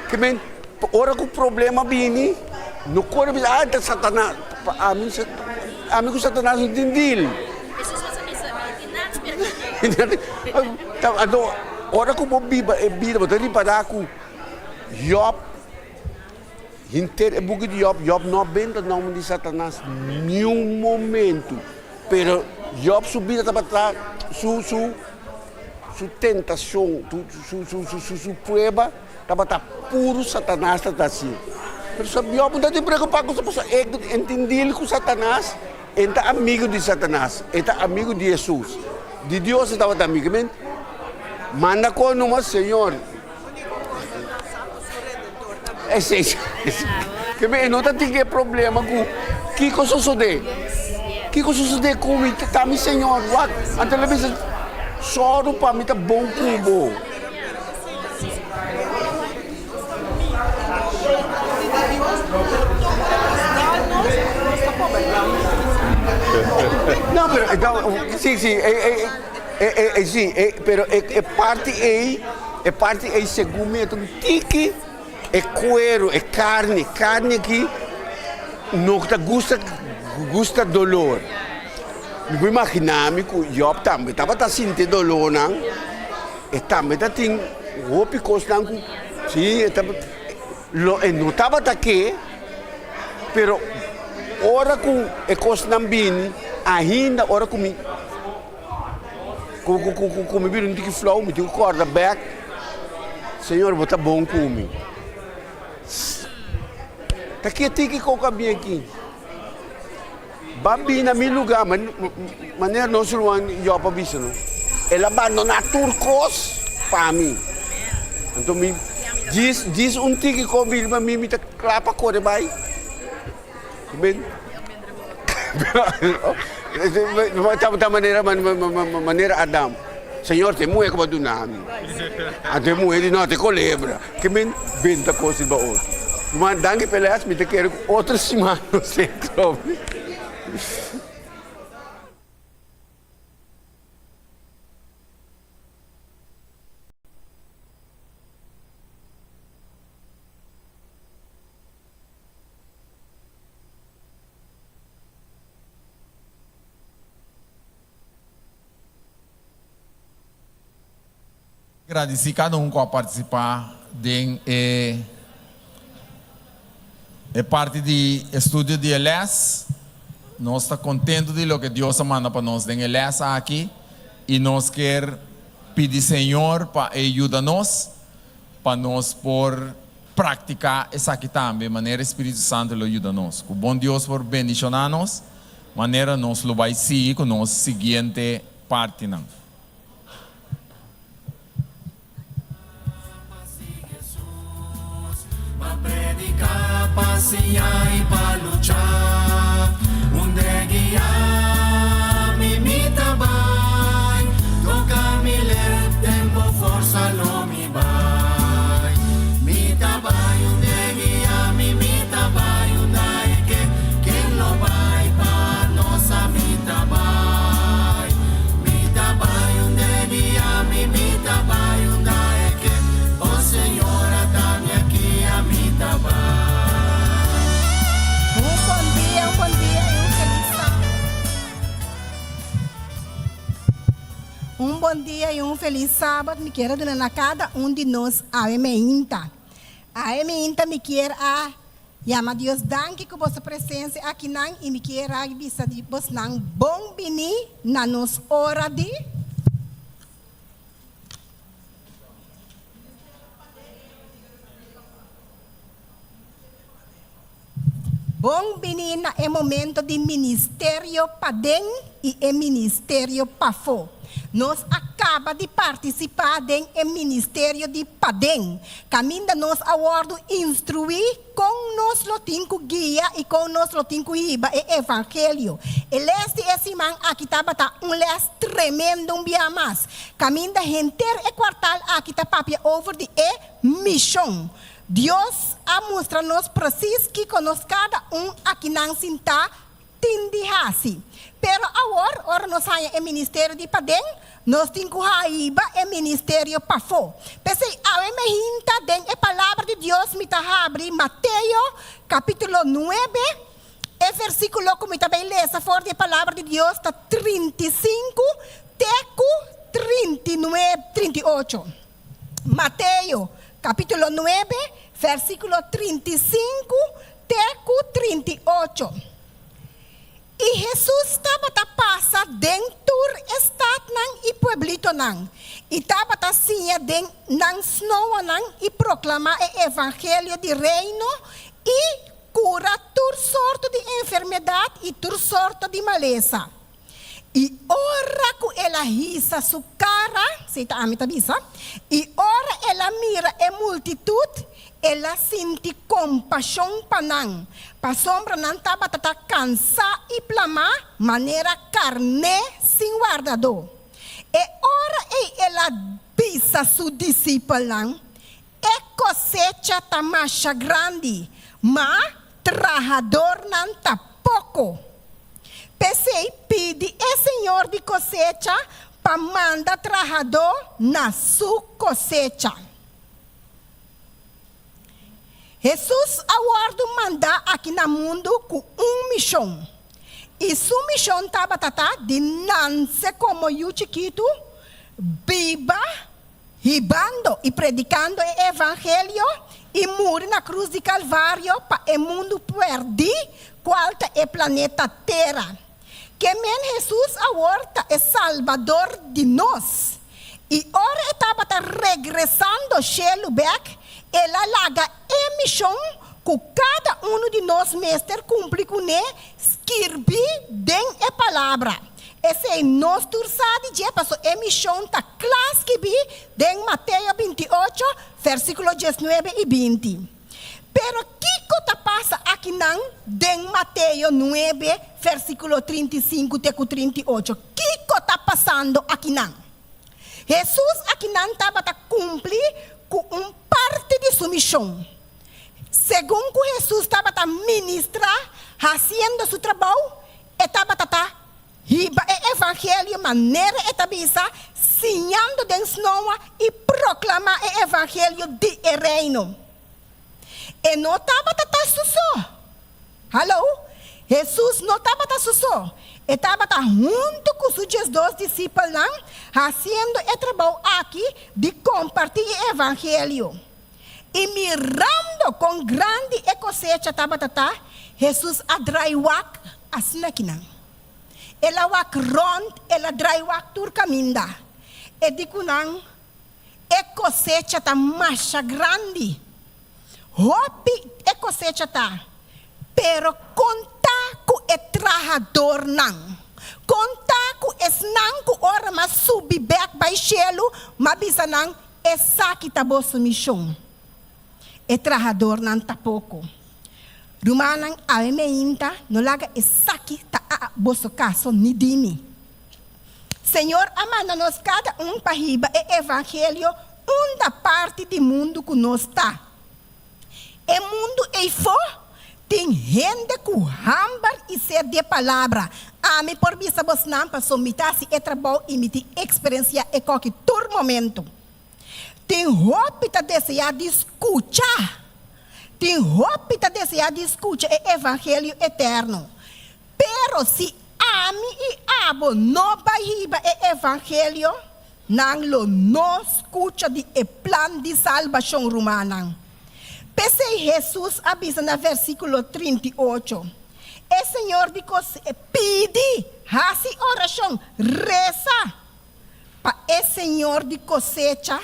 Ke men, ora ku problema bini, no kore bisa, ah, ta Satanas. Pa ami, ami ku Satanas no tin deal. Hesus a bisa, Mi no tin nada di pèrdè. Anto, ora ku bo biba e bida, bo ta ripará ku Jòb, Henter e buki di Job, Job no a benta nomber di Satanas niun momento. Pero Job su bida tabata su su su tentacion, su su su su su prueba tabata puru Satanas ta haci. Pero sa Job no ta tin preocupa cu pasobra e entendil cu Satanas e ta amigo di Satanas, e ta amigo di Jesus. Di Dios e tabata amigo. Manda con numa Señor. Esei ke mi e no ta tin e problema ku kiko sosodé. Kiko sosodé ku mi ta mi Señor wak. Anto el a bisa sòru pa mi ta bon ku bo. No pero si si si pero e parti ei. E parti ei segun mi e ta un tiki e kueru, e karni, karni aki no ta gusta gusta dolor. Mi por imaginá mi ku Jòb tambe tabata sinti e dolornan, e tambe ta tin hopi kosnan ku si e tabata lo e no tabata ke, pero ora ku e kosnan bini ainda ora ku mi. Ku ku ku ku mi bira un tiki flou mi tin ku kòrda bèk, Señor bo ta bon ku mi. Ta ke tiki koko a bin aki? Ba bin na mi lugá, manera nos ruman Jòb a bisa no, el a bandoná tur kos pa mi. Anto mi djis djis un tiki kos bin riba mi, mi ta kla pa kore bai. Ta manera manera Adam. Señor, ta e muhé ku bo a duna mi. Anto e muhé di, No, ta e kolebra. Ke men benta kos riba otro. Ruman, danki pa e lès, mi ta kere ku otro siman nos ta trobe. Gradisí kada un ku a partisipá den e e parti di estudio di e lès. Nos ta kontentu di loke Dios a manda pa nos den e lès aki i nos kier pidi Señor pa e yuda nos pa nos por praktiká esaki tambe manera e Spiritu Santu lo yuda nos. Ku bon Dios por bendishoná nos manera nos lo bai sigui ku nos siguiente partinan. Un bon dia, un bon dia y un feliz sábado. Un bon dia y un feliz sábado mi kier a duna na cada un di nos awe meinta. Awe meinta mi kier a Yama Dios danki ku boso presensia akinan i mi kier a bisa di bosnan bon bini na nos ora di. Bon bini na e momento di ministerio paden i e ministerio pafó. Nos a kaba di partisipá den e ministerio di paden, kaminda nos a wòrdu instruí kon nos lo tin ku guia i kon nos lo tin ku hiba e evangelio. E lès di e siman aki tabata un lès tremendo un bia mas, kaminda henter e kuartal aki ta papia over di e mishon. Dios a mustra nos presis kiko nos kada un akinan sintá tin di hasi. Pero awor, ora nos haña e ministerio di paden, nos tin ku haiba e ministerio pafó. P'esei, awe mi hinta den e Palabra di Dios, mi ta habri Mateo kapítulo nuebe, e versíkulo ku mi ta bai lesa for di e Palabra di Dios ta 35 te ku 39, 38. Mateo kapítulo nuebe, versíkulo 35 te ku 38. I Hesus tabata pasa den tur e statnan i pueblitonan, i tabata siña den nan snoanan i proklamá e evangelio di Reino i kura tur sorto di enfermedat i tur sorto di malesa. I ora ku el a hisa su kara, si ta ami ta bisa, i ora el a mira e multitut, el a sinti kompashon pa nan, pasobra nan tabata ta kansá i plamá manera karné sin wardadó. E ora ei el a bisa su disipelnan, E kosecha ta masha grandi, ma trahadornan ta poko. P'esei pidi e Señor di kosecha pa manda trahadó na su kosecha. Hesus a wòrdu mandá aki na mundu ku un mishon, i su mishon tabata ta di nanse komo yu chikitu, biba hibando i predikando e evangelio i muri na krus di Kalvario pa e mundu pèrdí kual ta e planeta Tera. Ke men Hesus awor ta e Salbador di nos. I ora e tabata regresando shelu bèk, el a laga e mishon ku kada unu di nos mester kumpli kuné skirbí den e Palabra. Esei nos tur sa di dje paso e mishon ta kla skibí den Mateo 28, versíkulo 19 i 20. Pero kiko ta pasa akinan den Mateo 9, versíkulo 35 te ku 38? Kiko ta pasando akinan? Hesus akinan tabata kumpli ku un parti di su mishon. Segun ku Hesus tabata ministrá hasiendo su trabou, e tabata ta hiba e evangelio manera e ta bisa, siñando den snoa i proklamá e evangelio di e Reino. E no tabata ta su so. Hallo! Hesus no tabata su so. E tabata huntu ku su diesdos disipelnan hasiendo e trabou aki di kompartí e evangelio. I mirando kon grandi e kosecha tabata ta, Hesus a drai wak asina kinan. El a wak rònt, el a drai wak tur kaminda. E di ku nan, E kosecha ta masha grandi. Hopi e kosecha ta, pero kon ta ku e trahadornan? Kon ta ku esnan ku ora m'a subi bèk bai shelu, m'a bisa nan, Esaki ta boso mishon? E trahadornan ta poko. Rumannan, awe meinta no laga esaki ta a boso kaso ni di mi. Señor a manda nos kada un pa hiba e evangelio unda parti di mundu ku nos ta. E mundu eifó tin hende ku hamber i sed di e palabra. Ami por bisa bosnan paso mi ta hasi e trabou i mi tin eksperensiá e koki tur momentu. Tin hopi ta deseá di skucha. Tin hopi ta deseá di skucha e evangelio eterno. Pero si ami i abo no bai hiba e evangelio, nan lo no skucha di e plan di salbashon, rumannan. P'esei Hesus a bisa na versíkulo 38, E Señor di kos pidi, hasi orashon, resa pa e Señor di kosecha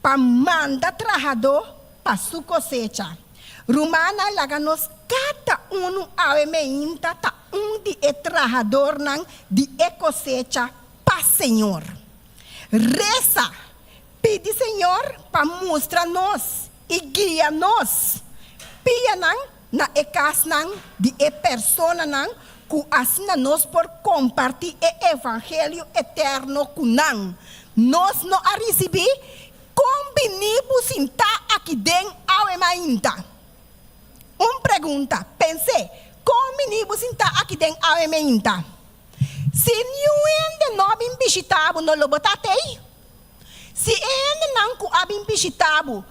pa manda trahadó pa su kosecha. Rumannan, laga nos kada unu awe meinta ta un di e trahadornan di e kosecha pa Señor. Resa, pidi Señor pa mustra nos i guia nos pianan na e kasnan di e personanan ku asina nos por kompartí e evangelio eterno ku nan. Nos no a risibí kon bini bo sintá aki den awe mainta. Un pregunta, pens'é, kon bini bo sintá aki den awe mainta? Si niun hende no a bin bishitá bo, no lo bo ta atei? Si e hendenan ku a bin bishitá bo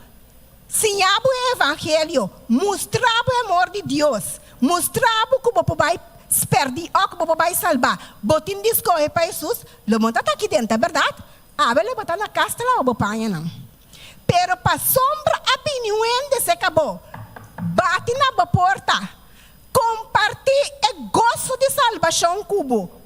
siña bo e evangelio, mustra bo e amor di Dios, mustra bo ku bo por bai spèrdí òf ku bo por bai salbá, bo tin di skohe pa Hesus, lo bo no ta ta aki den, ta bèrdat? Awe lo bo ta na kas ta laba bo pañanan. Pero pasobra a bini un hende serka bo, bati na bo porta, kompartí e goso di salbashon ku bo,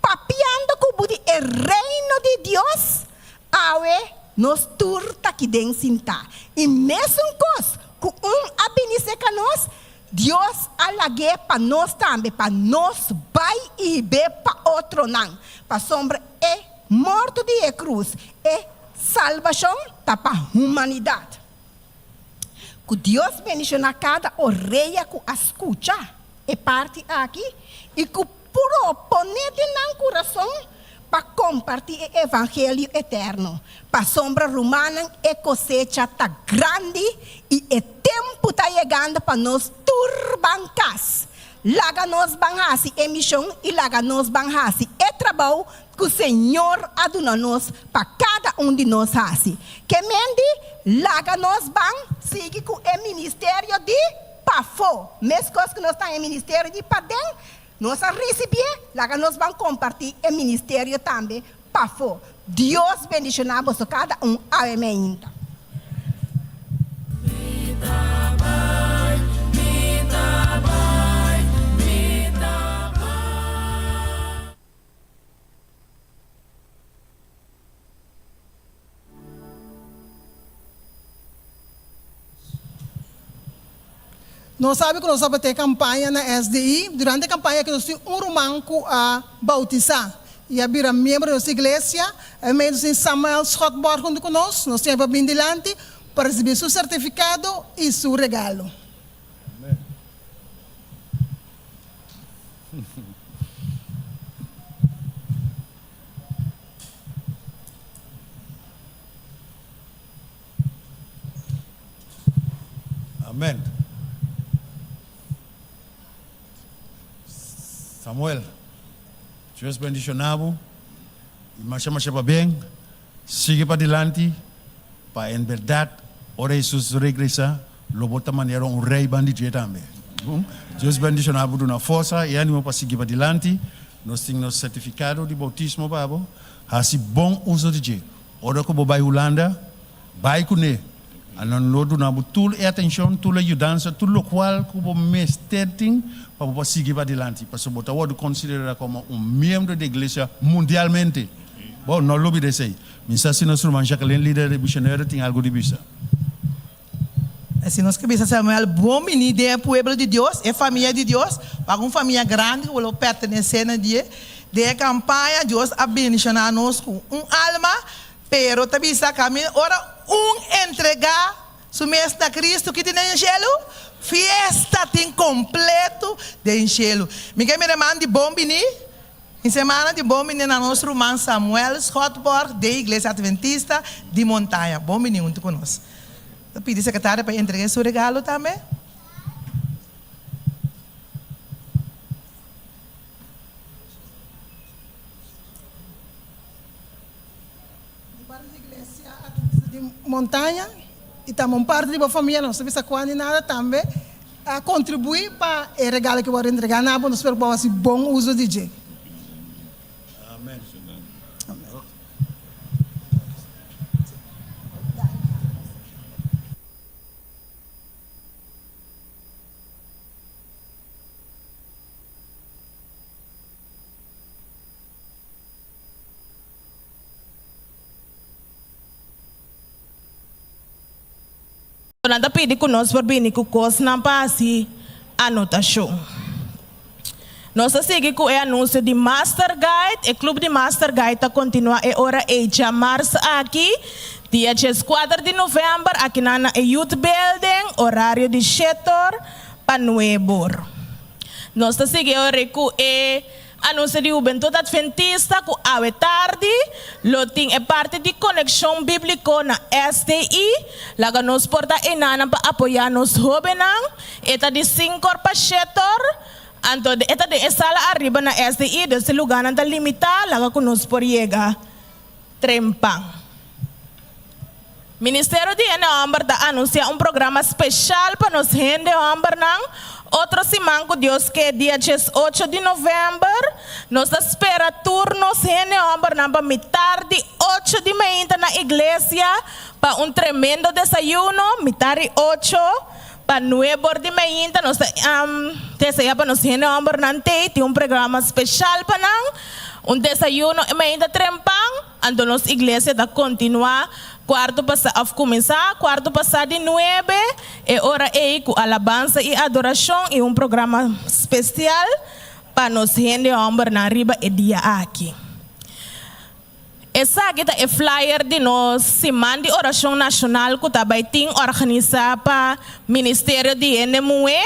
Papiando ku bo di e Reino di Dios, awe nos tur ta ki den sintá. I mesun kos ku un a bini serka nos, Dios a lag'é pa nos tambe, pa nos bai i hib'é pa otronan. Pasobra e morto di e krus, e salbashon ta pa humanidat. Ku Dios bendishoná kada orea ku a skucha e parti aki i ku Propone den nan kurason pa kompartí e evangelio eterno, pasobra rumannan e kosecha ta grandi i e tempu ta yegando pa nos tur ban kas. Laga nos ban hasi e mishon i laga nos ban hasi e trabou ku Señor a duna nos pa kada un di nos hasi. Ke mendi laga nos ban sigui ku e ministerio di pafó, meskos ku nos ta e ministerio di paden. Nos a ricibié, laga nos ban compartí e ministerio tambe pafó. Dios bendiciona boso cada un awe meinta. Nos sabi ku nos tabata e kampaña na SDI. Durante e kampaña aki nos tin un ruman ku a boutisá i a bira miembro di nos iglesia. E mei nos tin Samuel Schotborg huntu ku nos. Nos tin e pa bin dilanti pa risibí su sertifikado i su regalo. Amen. Samuel, Dios bendiciona bo y masha masha pabien. Sigui padilanti pa en berdad ora Jesus regresa lo bo ta manera un rey bandi dje tambe. Bon, Dios bendiciona bo, duna forsa y animo pa sigui padilanti. Nos tin nos certificado di bautismo pa bo. Haci bon uso di dje. Ora cu bo bay Hulanda, bay cu ne. Nan lo duna bo tur e atencion, tur e yudansa, tur locual cu bo mester tin pa bo por sigui padilanti, pasobra bo ta wordo considera como un miembro di iglesia mundialmente. Bo no lubida esey. Mi sa si nos ruman Jacqueline, lider di misionero, tin algo di bisa. Si nos ke bisa Samuel, bon bini den e pueblo di Dios, e famia di Dios, wak un famia grandi ku bo lo pertenesé na dje. Den e kampaña Dios a bendishoná nos ku un alma, pero ta bisa kaminda ora un entregá su mes na Kristu, ki tin den shelu? Fiesta tin kompleto den shelu. Mi ke mira man di bon bini. E semana di bon bini na nos ruman Samuel Schotborg den Iglesia Adventista di Montaña. Bon bini huntu ku nos. Ta pidi sekretario pa entrega su regalo tambe. Di parti di Iglesia Adventista di Montaña y tambe un parti di bo famia, nos ta bisa cuan di nada, tambe a contribui pa e regalo ki bo a entrega na bo, nos spera cu bo a haci bon uso di dje. Amen. Nan ta pidi ku nos por bini ku kosnan pa hasi anotashon. Nos ta sigui ku e anunsio di Master Guide. E klup di Master Guide ta kontinuá e ora ei djamars aki, dia dieskuater di novèmber, akinan na e Youth Building, orario di shetor pa nuebor. Nos ta sigui e ora ei ku e Anunsio di Hubentud Adventista ku awe tardi lo tin e parti di Konekshon Bíbliko na SDI. Laga nos por ta enanan pa apoyá nos hóbennan. E ta di sinkor pa shetor, anto e ta den e sala ariba na SDI, dus e lugánan ta limitá, laga ku nos por yega trempan. Ministerio di Hende Hòmber ta anunsiá un programa speshal pa nos hende hòmbernan otro siman ku Dios ke dia diesocho di novèmber. Nos ta spera tur nos hende hòmbernan pa mitar di ocho di meinta na iglesia pa un tremendo desayuno, mitar di ocho pa nuebor di meinta. Nos ta deseá pa nos hende hòmbernan tei tin un programa speshal pa nan, un desayuno e meinta trempan. Anto nos iglesia ta kontinuá kuarto pasá òf kuminsá kuarto pasá di nuebe, e ora ei ku alabansa i adorashon i un programa spesial pa nos hende hòmbernan riba e dia aki. Esaki ta e flyer di nos Siman di Orashon Nashonal ku ta bai tin òrganisá pa Ministerio di Hende Muhé.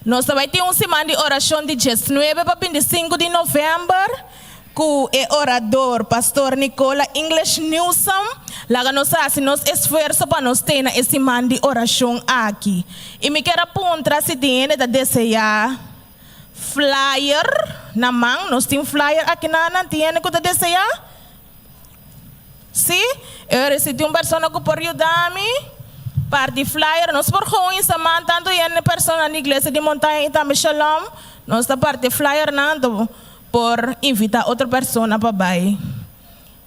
Nos ta bai tin un siman di orashon di diesnuebe pa bintisinku di novèmber. Ku e orador, Pastor Nicola English Newsom, laga nos hasi nos esfuerso pa nos tena e siman di orashon aki. I mi kier a puntra si tin hende ta deseá flyer na man. Nos tin flyer aki na nan. Tin hende ku ta deseá? Sí? E ora si tin un persona ku por yuda mi parti flyer, nos por gewoon hisa man tantu hende persona di Iglesia di Montaña i tambe Shalom. Nos ta parti flyernan anto. Por invitá otro persona pa bai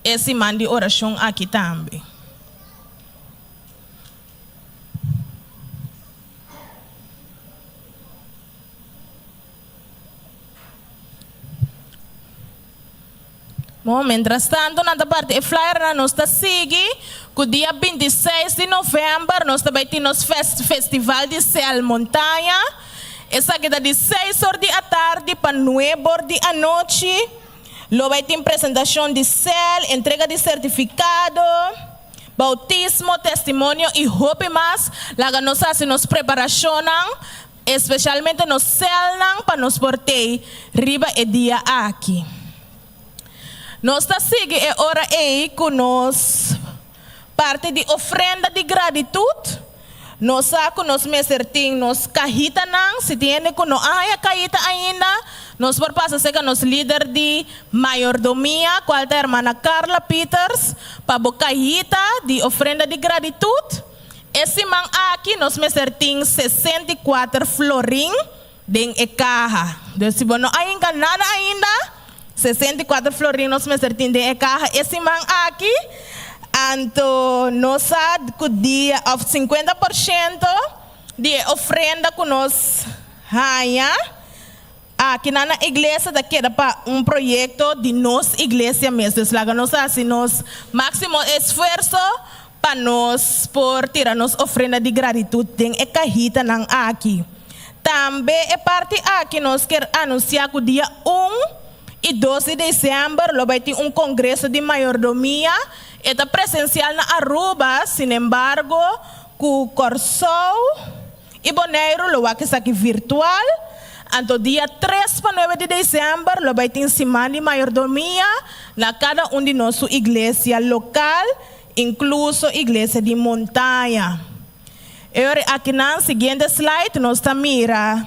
e siman di orashon aki tambe. Bon, mientrastanto nan ta parti e flyernan, nos ta sigui ku dia 26 di novèmber nos ta bai tin nos festival di Sel Montaña. Esaki ta di seis or di atardi pa nuebe or di anochi. Lo bai tin presentashon di sèl, entrega di sertifikado, boutismo, testimonio i hopi mas. Laga nos hasi nos preparashonnan, espeshalmente nos sèlnan pa nos por tei riba e dia aki. Nos ta sigui e ora ei ku nos parti di ofrenda di gratitut. Nos sa ku nos mester tin nos kahitanan. Si tin hende ku no a haña kahita ainda, nos por pasa serka nos lider di mayordomia, kual ta hermana Carla Peters, pa bo kahita di ofrenda di gratitut. E siman aki nos mester tin 64 florin den e kaha. Dus si bo no a hinka nada ainda, 64 florin nos mester tin den e kaha e siman aki. Anto nos sa ku dia òf 50% di e ofrenda ku nos haña akinan na iglesia ta keda pa un proyekto di nos iglesia mes. Dus laga nos hasi nos máksimo esfuerso pa nos por tira nos ofrenda di gratitut den e kahitanan aki. Tambe e parti aki nos kier anunsiá ku dia un i dos di desèmber lo bai tin un kongreso di mayordomia. E ta presensial na Aruba, sinembargo ku Kòrsou i Boneiru lo wak esaki virtual. Anto dia tres pa nuebe di desèmber lo bai tin siman di mayordomia na kada un di nos su iglesia lokal, inkluso iglesia di Montaña. E ora akinan, siguiente slide, nos ta mira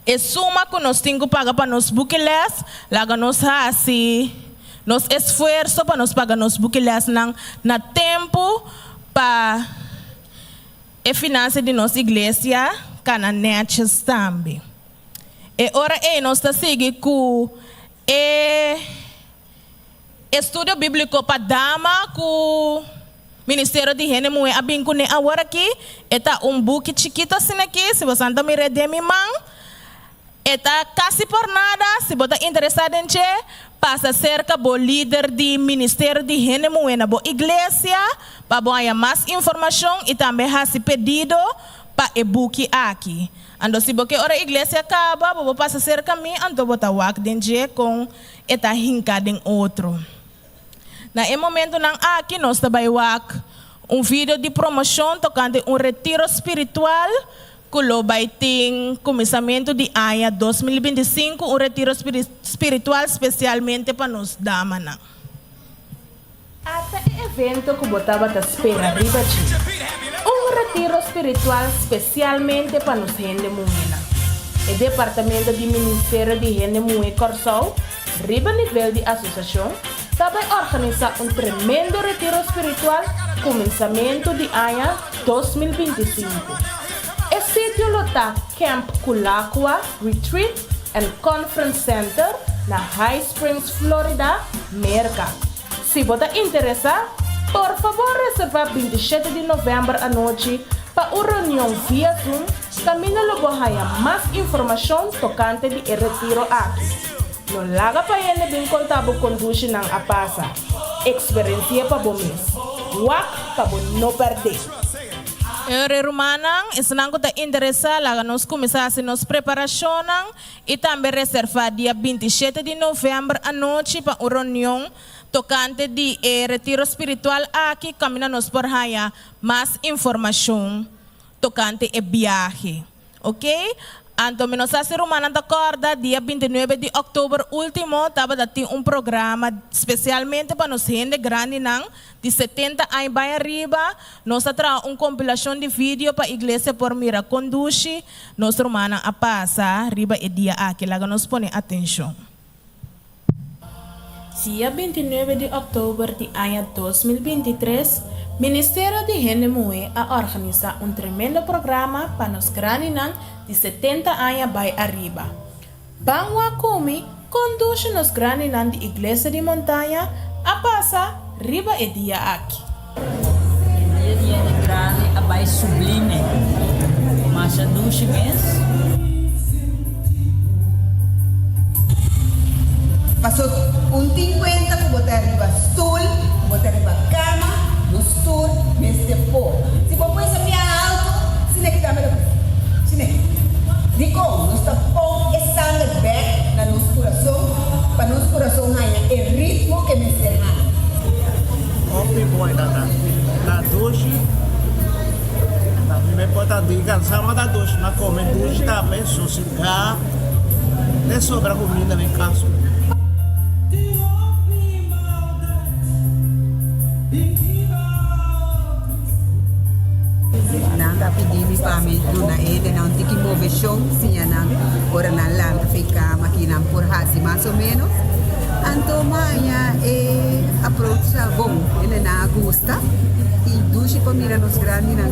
e suma ku nos tin ku paga pa nos buki les. Laga nos hasi nos esfuerso pa nos paga nos buki lesnan na tempu pa e finansia di nos iglesia kana nètjes tambe. E ora ei nos ta sigui ku e estudio bíbliko pa dama ku Ministerio di Hende Muhé a bin kuné awor aki. E ta un buki chikitu asina aki, si boso ta mir'é den mi man. E ta kasi por nada, si bo ta interesá den dje, pasa serka bo lider di Ministerio di Hende Muhé na bo iglesia pa bo haña mas informashon i tambe hasi pedido pa e buki aki. Anto si bo ke ora iglesia kaba, bo por pasa serka mi, anto bo ta wak den dje kon e ta hinká den otro. Na e momentunan aki nos ta bai wak un video di promoshon tokante un retiro spiritual ku lo bai tin kuminsamentu di aña 2025, un retiro spiritual spesialmente pa nos damanan. Ata e evento ku bo tabata spera riba dje, un retiro spiritual spesialmente pa nos hende muhénan. E Departamento di Ministerio di Hende Muhé Kòrsou riba nivel di asosiashon ta bai organisá un tremendo retiro spiritual kuminsamentu di aña 2025. E sitio lo ta Camp Kulakwa Retreat and Conference Center na High Springs, Florida, Merka. Si bo ta interesá, por fabor reservá 27 di novèmber anochi pa un reunion via Zoom kaminda lo bo haña mas informashon tokante di e retiro aki. No laga pa hende bin konta bo kon dushi nan a pasa. Eksperensi'é pa bo mes. Wak pa bo no pèrdé. Ora e rumannan, esnan ku ta interesá, laga nos kuminsá hasi nos preparashonnan i tambe reservá dia 27 di novèmber anochi pa un reunion tokante di e retiro spiritual aki kaminda nos por haña mas informashon tokante e biahe. Ok, anto mi no sa si rumannan ta kòrda, dia 29 di òktober último tabata tin un programa spesialmente pa nos hende grandinan di 70 aña bai ariba. Nos a traha un kompilashon di video pa iglesia por mira kon dushi nos rumannan a pasa riba e dia aki. Laga nos pone atenshon. Dia 29 di òktober di aña 2023, Ministerio di Hende Muhé a organisá un tremendo programa pa nos grandinan di 70 aña bai ariba. Ban wak ku mi kon dushi nos grandinan di Iglesia di Montaña a pasa riba e dia aki. E dia di hende grandi a bai sublime. Masha dushi mes. Paso un tin cuenta cu bo ta riba stoel, cu bo ta riba cama, nos tur mester por. Si bo poi sa pia alto, sine ki tambe ta pasa. Sine. Dicon? Nos ta pon e sanger bek na nos curason pa nos curason haña e ritmo cu e mester haña. Hopi bon e tata. Ta dushi. Ta mi me por ta di cansa ma ta dushi. Ma come dushi tambe, sosega. Te sobra cuminda den cas. Nan ta pidi mi pa mi duna hendenan un tiki moveshon, siña nan ora nan lanta for e kama ki nan por hasi mas o menos. Anto maña e approach ta bon, hendenan a gusta i dushi pa mira nos grandinan,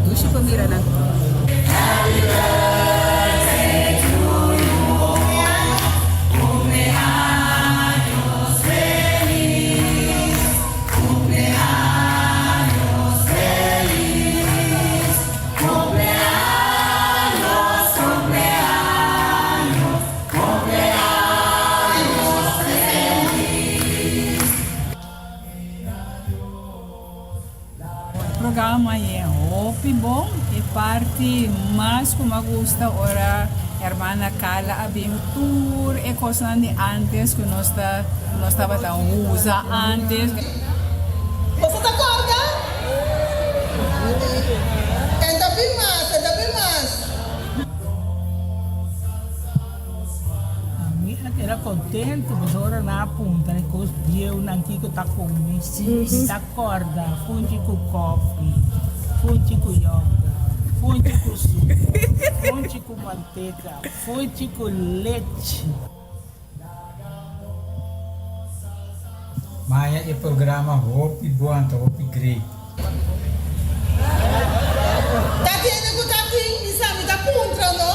dushi pa mira nan. Programa e hopi bon. E parti mas ku mi a gusta ora hermana Carla a bin tur e kosnan di antes ku nos ta nos tabata usa antes. Boso ta corda? En ta bin mas, en ta bin mas. Mi a keda contento pasobra ora nan a puntra e cos bieunan kico ta come, mi ta corda funchi cu koffie, funchi cu yoghurt, funchi cu suco, funchi cu manteca, funchi cu lechi. Maya e programa hopi bo anto hopi great. Ta kende ku ta tin bisa mi ta puntra no.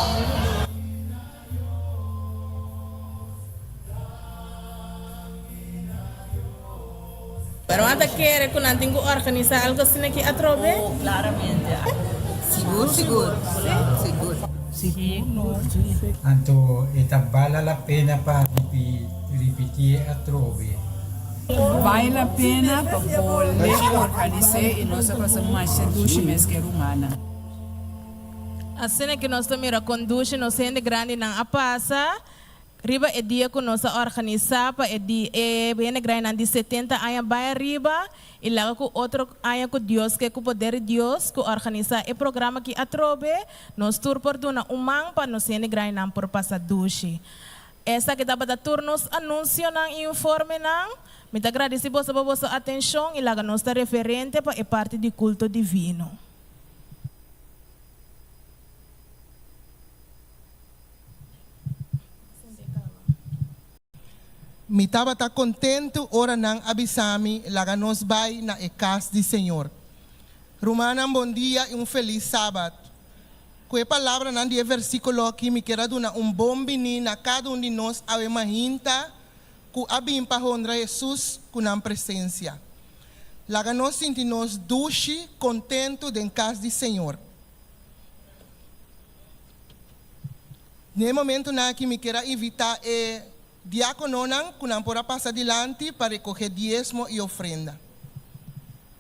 Pero nan ta kere ku nan tin ku organisá algu asina aki atrobe? Oh, claramente. Sigur, sigur. Sigur. Sigur, si. Anto e ta bala la pena pa ripitié atrobe. Bai la pena pa bolbe organis'é i nos a pasa masha dushi mes ku e rumannan. Asina ku nos ta mira kon dushi nos hende grandinan a pasa. Riba e dia ku nos a organisá pa e di e hende grandinan di setenta aña bai ariba i laga ku otro aña ku Dios ke ku poder di Dios ku organisá e programa aki atrobe, nos tur por duna un man pa nos hende grandinan por pasa dushi. Esaki tabata tur nos anunsionan i informenan. Mi ta gradisí boso pa boso atenshon i laga nos ta referente pa e parti di kulto divino. Mi tabata kontentu ora nan a bisa mi laga nos bai na e kas di Señor. Rumannan bon dia i un felis Sabat. Ku e palabranan di e versíkulo aki mi kier a duna un bon biní na kada un di nos awe mahinta ku a bin pa honra Hesus ku nan presensia. Laga nos sinti nos dushi kontentu den kas di Señor. Den e momentunan aki mi kier a invitá e diákononan ku nan por a pasa dilanti pa rekohé diesmo i ofrenda.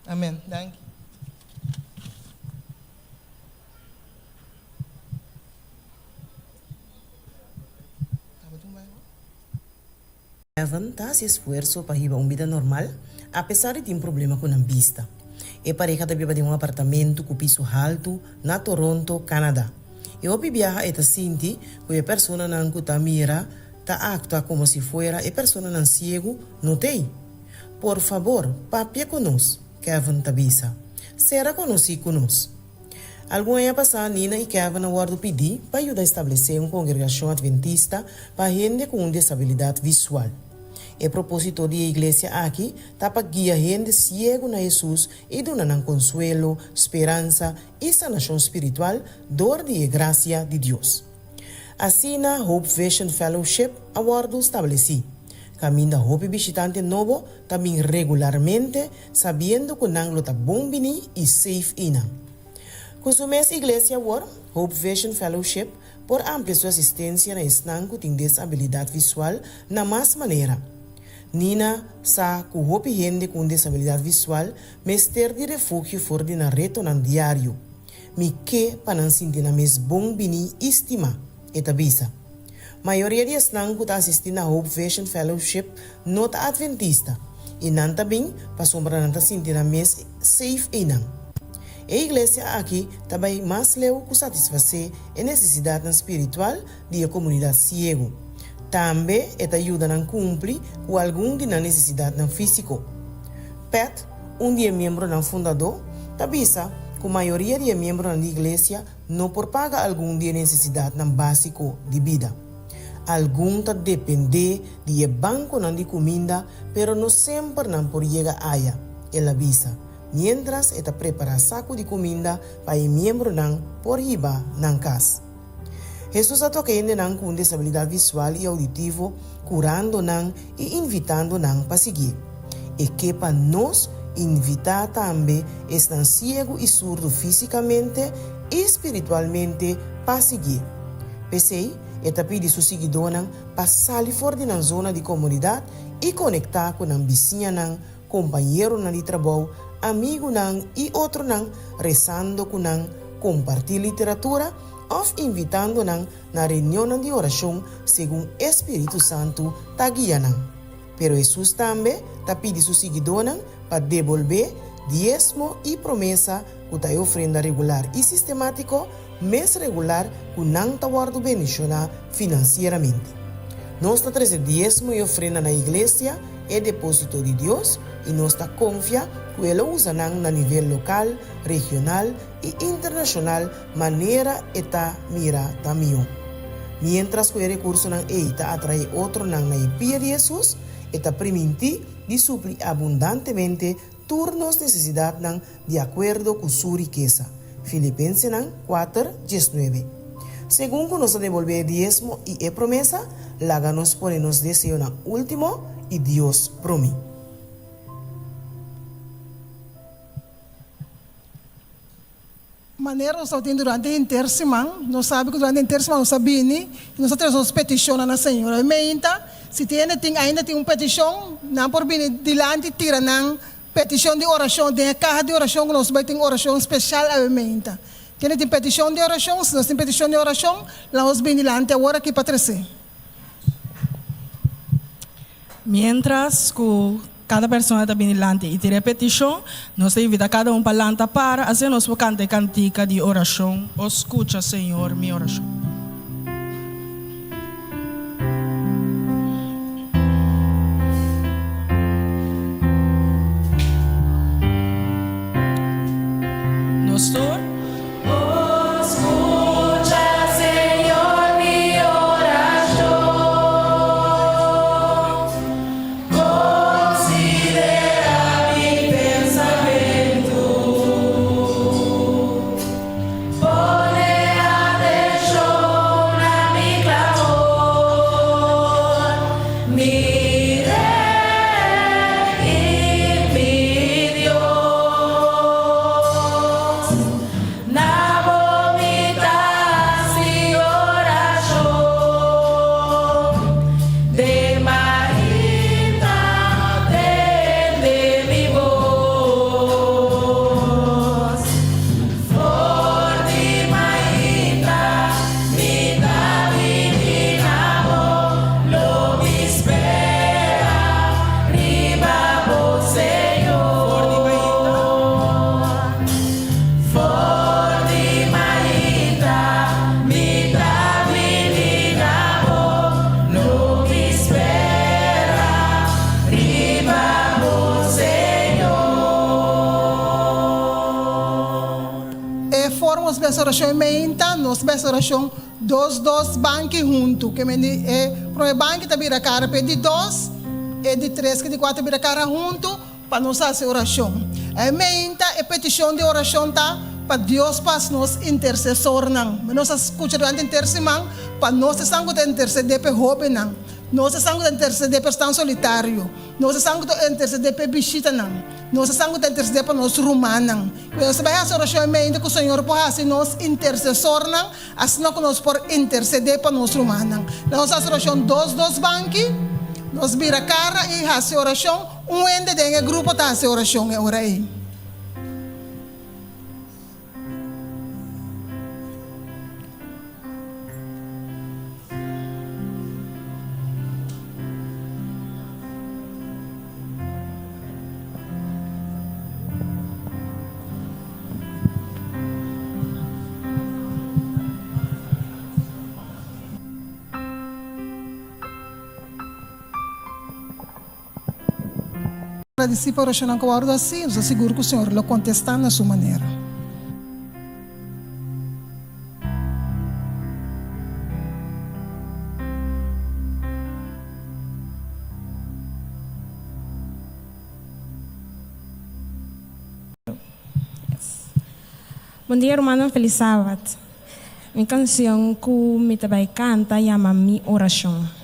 Amèn. Danki. Kevin ta hasi esfuerso pa hiba un bida normal apesar di tin problema ku nan bista. E pareha ta biba den un apartamentu ku piso haltu na Toronto, Canada. E hopi biaha e ta sinti ku e personanan ku ta mira ta aktua komo si fuera e personanan siegu no t'ei. Por fabor, papia ku nos, Kevin ta bisa. Sera konosí ku nos. Algun aña pasá Nina i Kevin a wòrdu pidí pa yuda establesé un kongregashon adventista pa hende ku un desabilidat visual. E propósito di e iglesia aki ta pa guia hende siegu na Hesus i duna nan konsuelo, speransa i sanashon spiritual dor di e grasia di Dios. Asina Hope Vision Fellowship a wòrdu stablesí, kaminda hopi bishitante nobo ta bin regularmente sabiendo ku nan lo ta bon bini i safe einan. Ku su mes iglesia awor, Hope Vision Fellowship por amplia su asistensia na esnan ku tin desabilidat visual na mas manera. Nina sa ku hopi hende ku un desabilidat visual mester di refugio for di nan retonan diario. Mi ke pa nan sinti nan mes bon bini i stimá, e ta bisa. Mayoria di esnan ku ta asistí na Hope Vision Fellowship no ta adventista i nan ta bin pasobra nan ta sinti nan mes safe einan. E iglesia aki ta bai mas leu ku satisfasé e nesesidatnan spiritual di e komunidat siegu. Tambe e ta yuda nan kumpli ku algun di nan nesesidatnan físiko. Pat, un di e miembronan fundadó, ta bisa. ku mayoria di e miembronan di iglesia no por paga algun di e nesesidatnan básiko di bida. Algun ta dependé di e bankonan di kuminda pero no semper nan por yega aya, el a bisa, miéntras e ta prepará saku di kuminda pa e miembronan por hiba nan kas. Hesus a toka hendenan ku un desabilidat visual i ouditivo, kurando nan i invitando nan pa siguié. E ke pa nos invitá tambe esnan siegu i surdu físikamente i spiritualmente pa siguié. P'esei, e ta pidi su siguidónan pa sali for di nan zona di komodidat i konektá ku nan bisiñanan, kompañeronan di trabou, amigunan i otronan, resando ku nan, kompartí literatura òf invitando nan na reunionnan di orashon segun e spiritu santu ta guia nan. Pero Hesus tambe ta pidi su siguidónan pa debolbé diesmo i promesa ku ta e ofrenda regular i sistemátiko mes regular ku nan ta wòrdu bendishoná finansieramente. Nos ta trese diesmo i ofrenda na iglesia, e depósito di Dios, i nos ta konfia ku E lo usa nan na nivel lokal, regional i internashonal manera E ta mira ta mihó. Miéntras ku e rekursonan ei ta atraé otronan na e pia di Hesus, E ta primintí di supli abundantemente tur nos nesesidatnan di akuerdo ku su rikesa. Filipensenan kuater, diesnuebe. Segun ku nos ta debolbé e diesmo i e promesa, laga nos pone nos deseonan último i Dios promé. Manera nos tabatin durante henter siman, nos sabi ku durante henter siman nos a bini i nos a trese nos petishonnan na Señor. Awor meinta, si tin hende tin ainda tin un petishon, nan por bini dilanti i tira nan petishon di orashon den e kaha di orashon ku nos bai tin orashon speshal awe meinta. Kende tin petishon di orashon? Si nos tin petishon di orashon, laga nos bini dilanti awor aki pa tres'é. Miéntras ku kada persona ta bini dilanti i tira e petishon, nos ta invitá kada un pa lanta para, asina nos por kanta e kantika di orashon, O skucha, Señor, mi orashon. Nos tur. O skucha, Señor, mi orashon, konsiderá mi pensamentu. Pone atenshon na mi klamor, mi Rei i mi Dios. Na bo mi ta hasi orashon, den mainta tende mi bos. For di mainta mi ta bini na bo, lo mi spera riba bo, Señor. For di mainta mi ta bini na bo, lo mi spera riba bo, Señor. E forma nos bes orashon e meinta, nos bes orashon dos dos banki huntu. Ke men di e prome banki ta bira kara pa e di dos, e di tres ku e di kuater bira kara huntu pa nos hasi orashon. E meinta e petishon di orashon ta pa Dios pas nos intersesornan. Nos a skucha durante henter siman pa nos esnan ku ta intersedé pa e hóbennan, nos esnan ku ta intersedé pa esnan solitario, nos esnan ku ta intersedé pa e bishitanan. Nos a san ku ta intersedé pa nos rumannan. Ku nos ta bai hasi orashon e mente ku Señor por hasi nos intersesornan, asina ku nos por intersedé pa nos rumannan. Nos hasi orashon dos dos banki, nos bira kara i hasi orashon, un hende den e grupo ta hasi orashon e ora ei. Gradisí pa orashonnan ku wòrdu hasí, nos ta sigur ku Señor lo kontestá na su manera. Bon dia rumannan felis sabat. Mi kansion ku mi ta bai kanta yama Mi Orashon.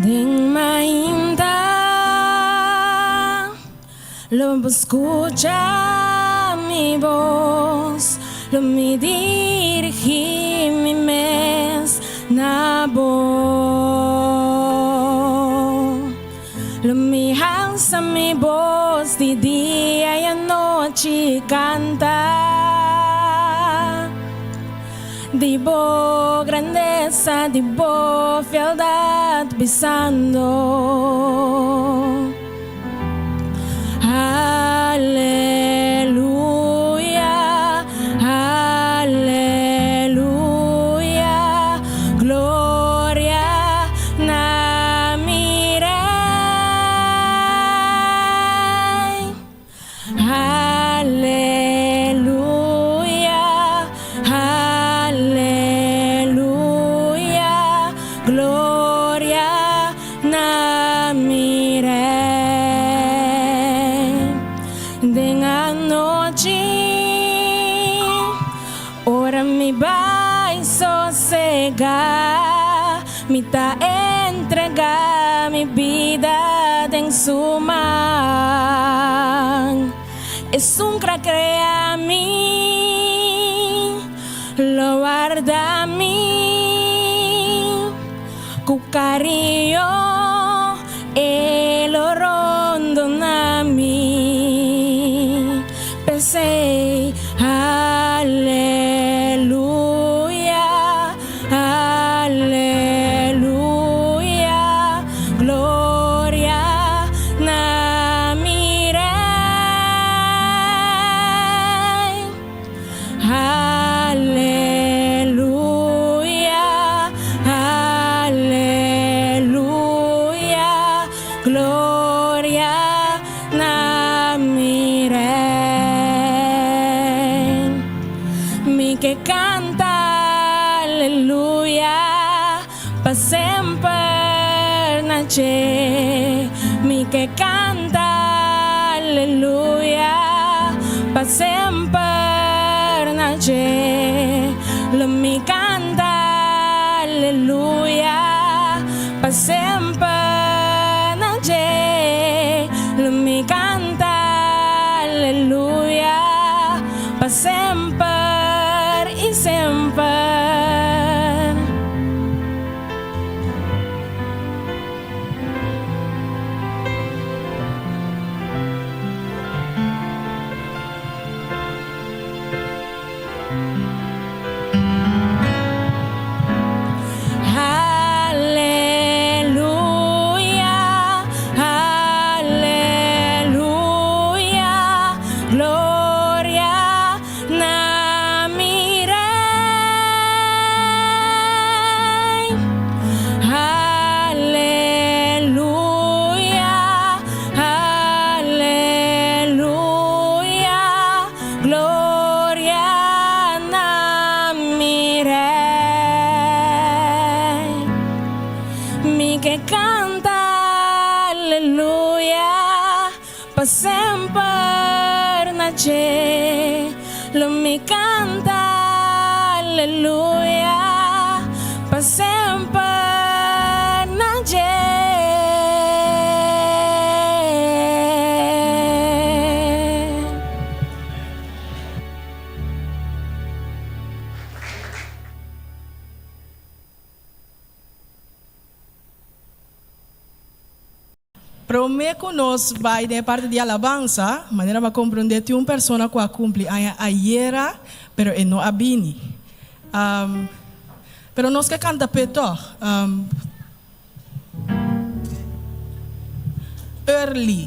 Den mainta lo bo skucha mi bos, lo mi dirigí mi mes na bo. Lo mi halsa mi bos di dia i anochi kanta di bo grandesa, di bo fieldat, bisando, Aleluya, aleluya, gloria na mi Rey. Aleluya, aleluya, gloria na mi Rey. Den anochi, ora mi bai sosegá, mi ta entregá mi bida den su man. Esun kra krea mi, lo warda mi ku kariño, e lo rondona mi. P'esei, aleluya, aleluya, gloria na mi Rey. Aleluya, aleluya, gloria na mi Rey. Mi ke kanta aleluya pa semper na dje. Mi ke kanta aleluya pa semper na dje. Lo mi kanta aleluya pa semper na dje. Lo mi kanta aleluya pa semper i semper. Aleluya, aleluya, gloria na mi Rey. Aleluya, aleluya, gloria na mi Rey. Mi ke kanta aleluya pa semper na dje. Lo mi kanta aleluya pa semper na dje. Promé ku nos bai den e parti di alabansa, manera bo a komprondé tin un persona ku a kumpli aña ayera, pero e no a bini. Pero nos ke kanta p'e tòg. Early.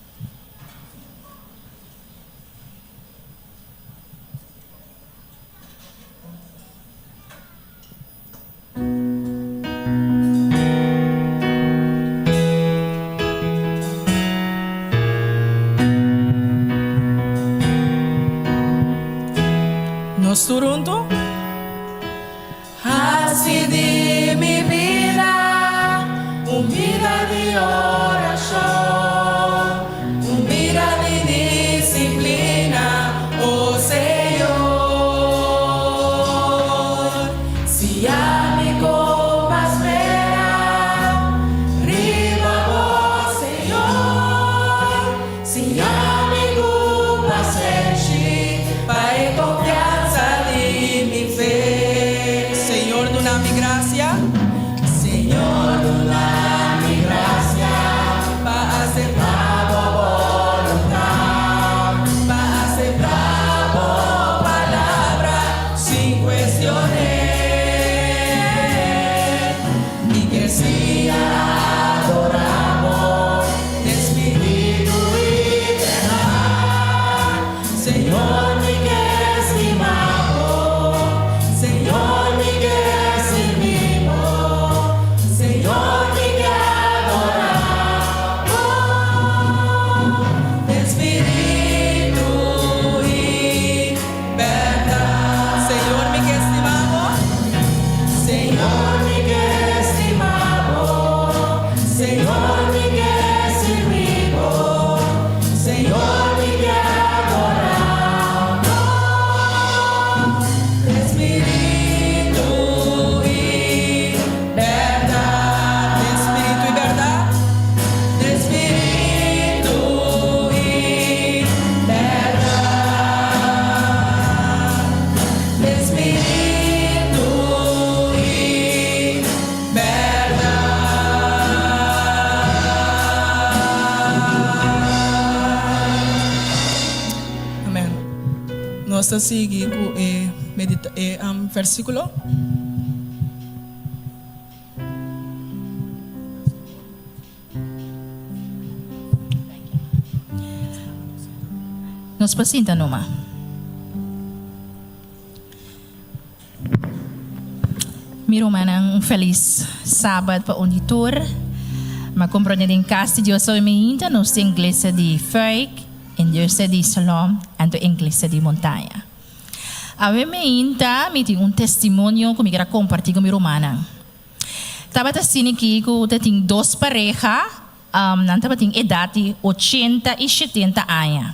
Tur huntu. Hasi di mi bida un bida di orashon, un bida di disiplina, o Señor. Siña mi kon pa spera riba bo, Señor. Siña mi ku pasenshi pa e konfiansa di mi fe. Señor duna mi grasia. Señor duna mi grasia pa aseptá bo boluntat, pa aseptá bo palabra sin kuestion'é. Mi ke siña adorá bo den spiritu i bèrdat. Señor mi ke stima bo, Señor mi ke sirbi bo, Señor mi ke adorá bo den spiritu i bèrdat. Señor mi ke stima bo. Señor mi ke stima bo, Señor mi ke sirbi bo, Señor mi ke adorá bo den spiritu i bèrdat. Den spiritu i bèrdat. Den spiritu i bèrdat. Den spiritu i bèrdat. Amèn. Nos ta sigui ku e medita e versíkulo. Nos por sinta numa. Mi rumannan un felis Sabat pa un di tur. M'a komprondé den kas di Dios hoy meinta nos tin iglesia di Fuik, iglesia di Salom anto iglesia di Montaña. Awe meinta mi tin un testimonio ku mi kier a kompartí ku mi rumannan. Tabata asina aki ku ta tin dos pareha, nan tabatin edat di ochenta i shetenta aña.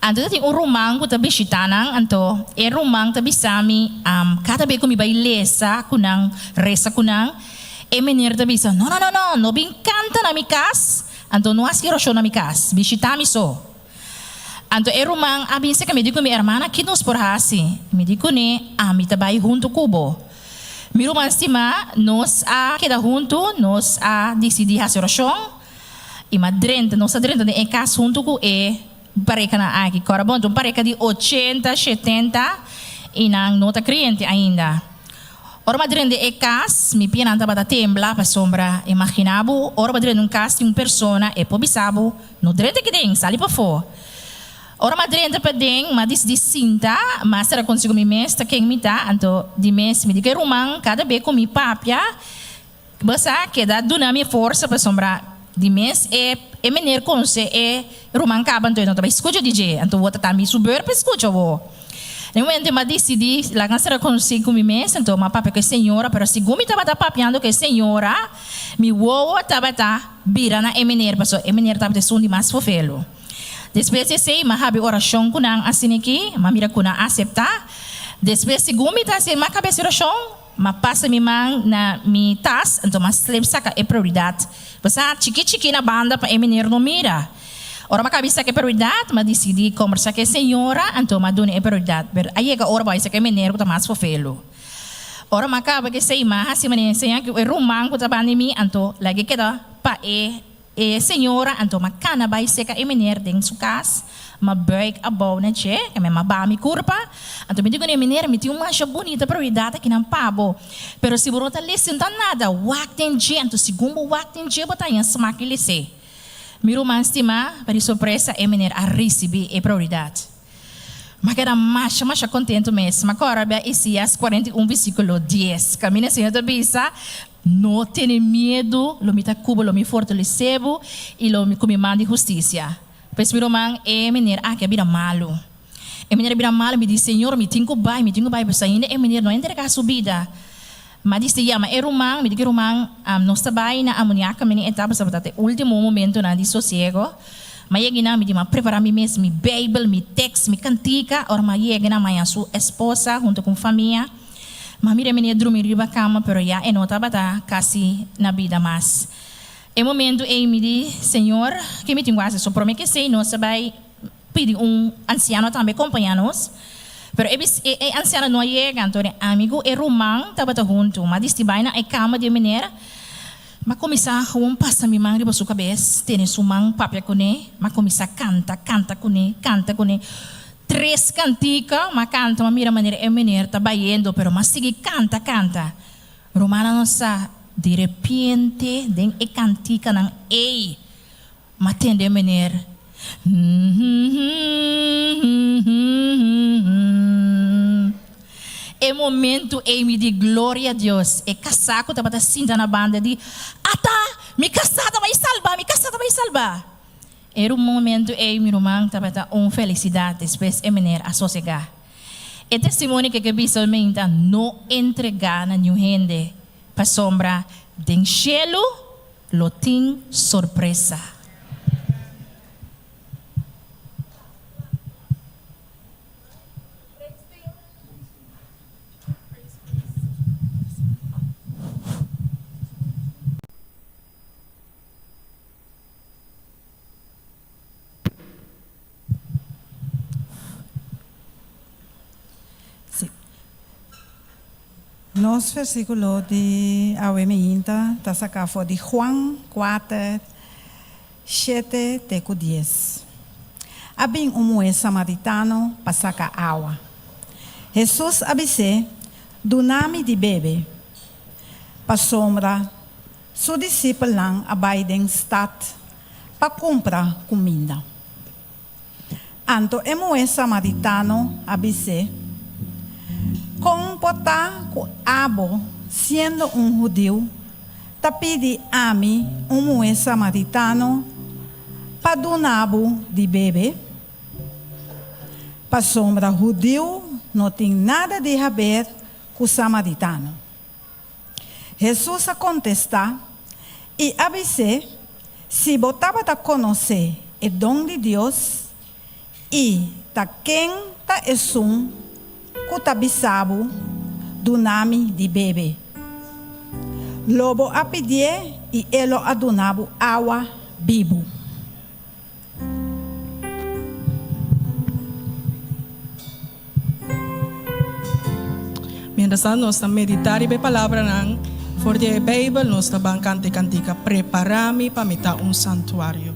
Anto ta tin un ruman ku ta bishitá nan, anto e ruman ta bisa mi, kada be ku mi bai lesa ku nan, resa ku nan, e mener ta bisa, No, no, no, no, no bin kanta na mi kas, anto no hasi orashon na mi kas, bishitá mi so. Anto e ruman a bisa ku mi di ku mi, Hermana, ki nos por hasi? Mi di kuné, Ami ta bai huntu ku bo. Mi ruman stimá, nos a keda huntu, nos a disidí hasi orashon, i m'a drenta, nos a drenta den e kas huntu ku e parekanan aki. Kòrda bon, ta un pareka di ochenta, shetenta, i nan no ta kreyente ainda. Ora m'a drenta den e kas, mi pianan tabata tembla, pasobra imaginá bo, ora bo a drenta un kas di un persona, e por bisa bo, No drenta aki den, sali pafó. Ora m'a drenta paden, m'a disidí sinta, m'a sera konsigu mi mes ta ken mi ta, anto di mes mi di ku e ruman kada be ku mi papia, bo sa keda duna mi forsa pasobra di mes e e meneer konse e ruman kaba anto e no ta bai skucha di dje, anto bo ta tambe su beur pa e skucha bo. Den momento m'a disidí laga a sera konsigu ku mi mes, anto m'a papia ku e señora, pero segun mi tabata papiando ku e señora, mi wowo tabata bira na e meneer pasobra e meneer tabata esun di mas fofelu. Despues di esei, m'a habi orashon ku nan asin'aki, m'a mira ku nan a aseptá. Despues, segun mi ta hasi m'a kaba esi orashon, m'a pasa mi man na mi tas, anto m'a slep saka e prioridat. Bo sa, chikí chikí na banda pa e meneer no mira. Ora m'a kaba di saka e prioridat, m'a disidí kombersá ku e señora, anto m'a duna e prioridat. Pero a yega ora bo a saka e meneer ku ta mas fofelu. Ora m'a kaba ku esei, m'a hasi manera enseñá ku e ruman ku ta banda di mi, anto lag'é keda pa e. E señora anto m'a cana bai seca e meneer den su cas, m'a buig abou na dje, ke m'a baha mi curpa, anto mi di cune, Meneer, mi tin un masha bunita propiedad akinan pa bo, pero si bo no ta lese no ta nada, wak den dje, anto segun bo wak den dje bo ta haña smak di lese. Mi ruman stima, pa di sorpresa e meneer a ricibi e propiedad. M'a keda masha masha contento mes. M'a cora bia Isaias 41 versiculo 10, caminda e Señor ta bisa, No tene miedu, lo mi ta ku bo, lo mi fortalesé bo i lo mi ku mi man di hustisia. Pues mi ruman, e mener aki a bira malu. E meneer a bira malo, mi di, Señor, mi tin ku bai, mi tin ku bai, pasobra ainda e meneer no a entregá su bida. Mi a disidí yama e ruman, mi di ku e ruman, nos ta bai na Amoniaka, mene e ta, pasobra ta e último momentonan di sosiego. Mi a yega einan, mi di, mi a prepará mi mes, mi Beibel, mi tèks, mi kantika. Ora mi a yega einan, mi a haña su esposa huntu ku un famia. Mi a mira e meneer drumi riba kama, pero ya e no tabata kasi na bida mas. E momento ei mi di, Señor, ke mi tin ku hasi? So promé ke esei nos a bai pidi un ansiano tambe kompañá nos. Pero e bis e ansiano no a yega, anto e ami ku e ruman tabata huntu. Mi a disti bai na e kama di e meneer, mi a kuminsá gewoon pasa mi man riba su kabes, tene su man, papia kuné, mi a kuminsá kanta, kanta kuné, kanta kuné. Tres kantika mi a kanta, mi a mira manera e meneer ta bayendo, pero mi a sigui kanta, kanta. Rumannan nos sa, di repente den e kantikanan ei, m'a tende meneer, E momento ei mi di, Gloria a Dios! E kasá ku tabata sinta na banda di, Ata! Mi kasá ta bai salba! Mi kasá ta bai salba! E momento ei mi ruman tabata un felisidat, despues e meneer a sosegá. E testimonio ke ke bisa mi ta no entregá na niun hende, pasobra den shelu lo tin sorpresa. Sí. Nos versíkulo di awe meinta ta saká for di Juan kuater, shete te ku dies. A bin un muhé samaritano pa saka awa. Hesus a bis'é, Duna mi di bebe. Pasobra Su disipelnan a bai den stat pa kumpra kuminda. Anto e muhé samaritano a bis'é, Kon por ta ku abo, siendo un hudiu, ta pidi ami, un muhé samaritano, pa duna bo di bebe? Pasobra hudiu no tin nada di haber ku samaritano. Hesus a kontestá i a bis'é, Si bo tabata konosé e don di Dios i ta ken ta esun ku ta bisa bo, Duna mi di bebe, lo bo a pidié i e lo a duna bo awa bibu. Mientras tanto nos ta medita riba e palabranan for di e Bijbel, nos ta ban canta e cantica Prepara mi pa mi ta un santuario.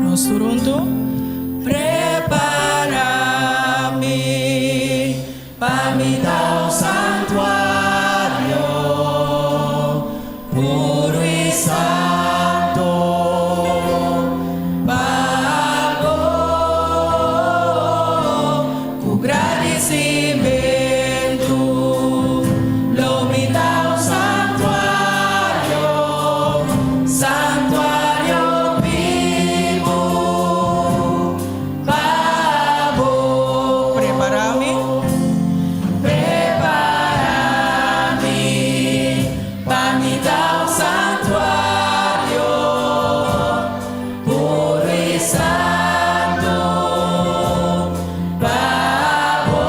Nos tur hunto. Prepara mi Pa mi ta un santuario puro i santo pa bo. Ku gradisimentu lo mi ta un santuario, santuario bibu Pa bo. Prepara mi. Prepara mi pa mi ta un santuario puro i santu pa bo.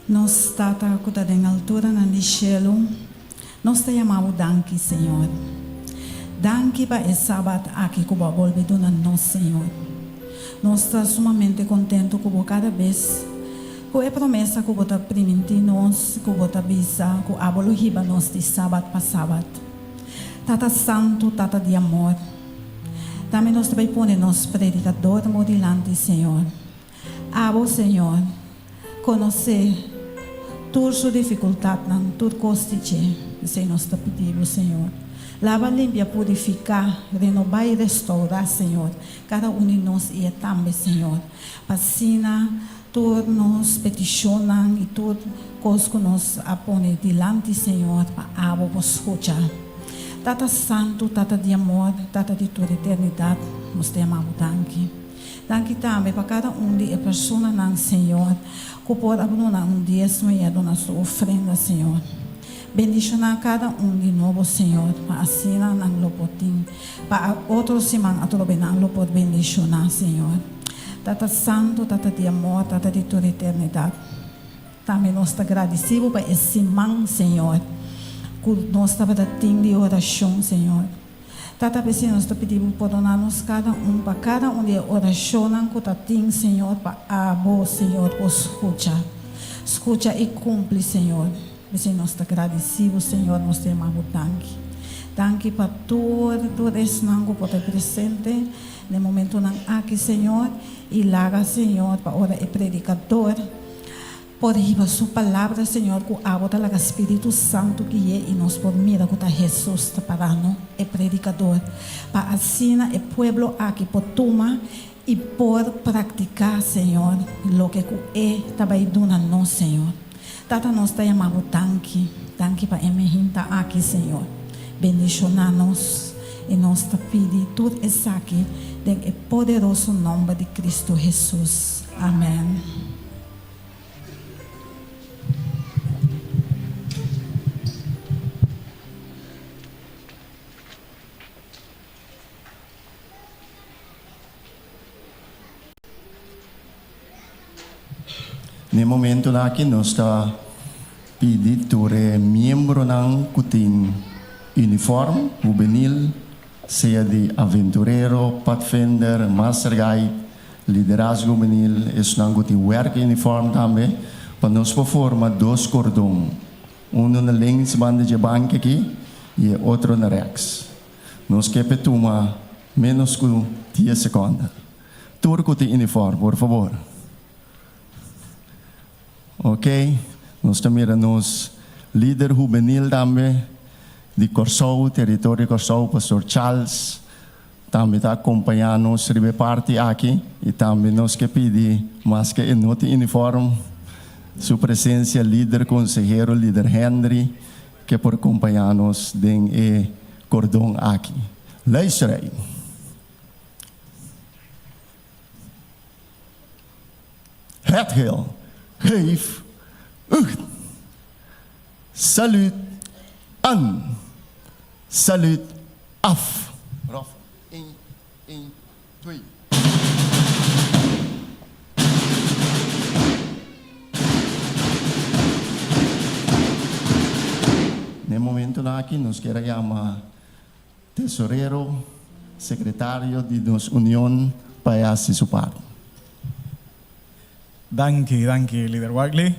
Nos Tata ku ta den alturanan di shelu, nos ta yama bo danki, Señor. Danki pa e Sabat aki ku bo a bolbe duna nos, Señor. Nos ta sumamente kontentu ku bo kada bes ku e promesa ku bo ta primintí nos, ku bo ta bisa ku abo lo hiba nos di Sabat pa Sabat. Tata Santu, Tata di amor, tambe nos ta bai pone nos predikador bo dilanti, Señor. Abo, Señor, konosé tur su difikultatnan, tur kos di dje. P'esei nos ta pidi Bo, Señor, laba, limpia, purifiká, renobá i restourá, Señor, kada un di nos i e tambe, Señor, pa asina tur nos petishonnan i tur kos ku nos a pone dilanti, Señor, pa Abo por skucha. Tata Santu, Tata di amor, Tata di tur eternidat, nos ta yama Bo danki. Danki tambe pa kada un di e personanan, Señor, ku por a duna un diesmo i a duna su ofrenda, Señor. Bendishoná kada un di nobo, Señor, pa asina nan lo por tin pa otro siman atrobe nan lo por bendishoná, Señor. Tata Santu, Tata di amor, Tata di tur eternidat, tambe nos ta gradisí Bo pa e siman, Señor, ku nos tabata tin di orashon, Señor. Tata p'esei nos ta pidi Bo pordoná nos kada un pa kada un di e orashonnan ku ta tin, Señor, pa Abo, Señor, por skucha. Skucha i kumpli, Señor. P'esei nos ta gradisí Bo, Señor, nos ta yama Bo danki. Danki pa tur, tur esnan ku por ta presente den e momentunan aki, Señor, i laga, Señor, pa ora e predikador, Por hiba su palabra, Señor, cu abo ta laga Spiritu Santu gui'é y nos por mira cu ta Hesus ta parando, e predicador, pa asina e pueblo aki por tuma y por practica, Señor, loke cu E ta bay duna nos, Señor. Tata, nos ta yama Bo danki, danki pa e mehinta aki, Señor. Bendiciona nos y nos ta pidi tur esaki den e poderoso nomber di Cristo Hesus. Amen. Na e momentonan aki nos ta pidi tur e miembronan ku tin uniform hubenil, sea di aventurero, padvinder, master guide, liderazgo hubenil, esnan ku tin werkuniform tambe, pa nos por forma dos kordon, unu na links banda dje banki aki i e otro na rèks. Nos ke p'e tuma ménos ku dies sekònde. Tur ku tin uniform, por fabor. Ok, nos ta mira nos lider hubenil tambe di Kòrsou, teritorio Kòrsou, Pastor Charles tambe ta akompañá nos riba e parti aki i tambe nos ke pidi maske e no tin uniform, su presensia lider konsehero lider Henry ke por kompañá nos den e kordon aki. Luister ei. Het heel geef ucht. Saluut an. Saluut af. Rof, een, een, twee. Na e momentonan aki nos kier a yama Tesorero, sekretario di nos union pa e hasi su parti. Danki, danki Lider Wagley.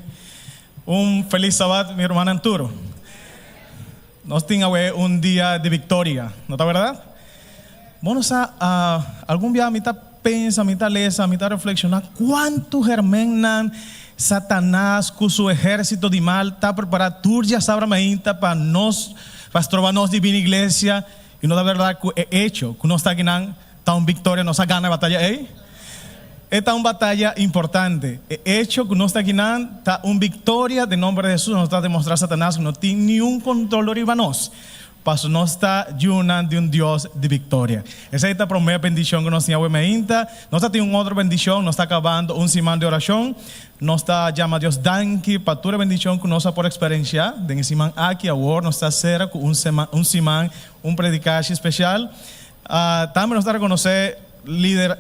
Un felis Sabat mi rumannan tur. Nos tin awe un dia di viktoria, no ta bèrdat? Bo no sa, algun bia mi ta pensa, mi ta lesa, mi ta reflekshoná kuantu hermennan Satanas ku su ehérsito di mal ta prepará tur djasabra mainta pa nos, pa stroba nos di bini iglesia, i no ta bèrdat ku e echo ku nos ta akinan ta un viktoria, nos a gana e bataya ei? E ta un bataya importante. E echo ku nos ta akinan ta un viktoria den nomber di Hesus, nos ta demostrá Satanas ku no tin niun kontrol riba nos. Paso nos ta yunan di un Dios di victoria. Esey ta prome bendicion cu nos tin awe meinta. Nos ta tin un otro bendicion, nos ta acabando un siman di oracion. Nos ta jama Dios danki pa tur e bendicion cu nos a por experiencia den e siman aki. Awor nos ta cera cu un un siman, un predicashi special. Tambe nos ta reconoce lider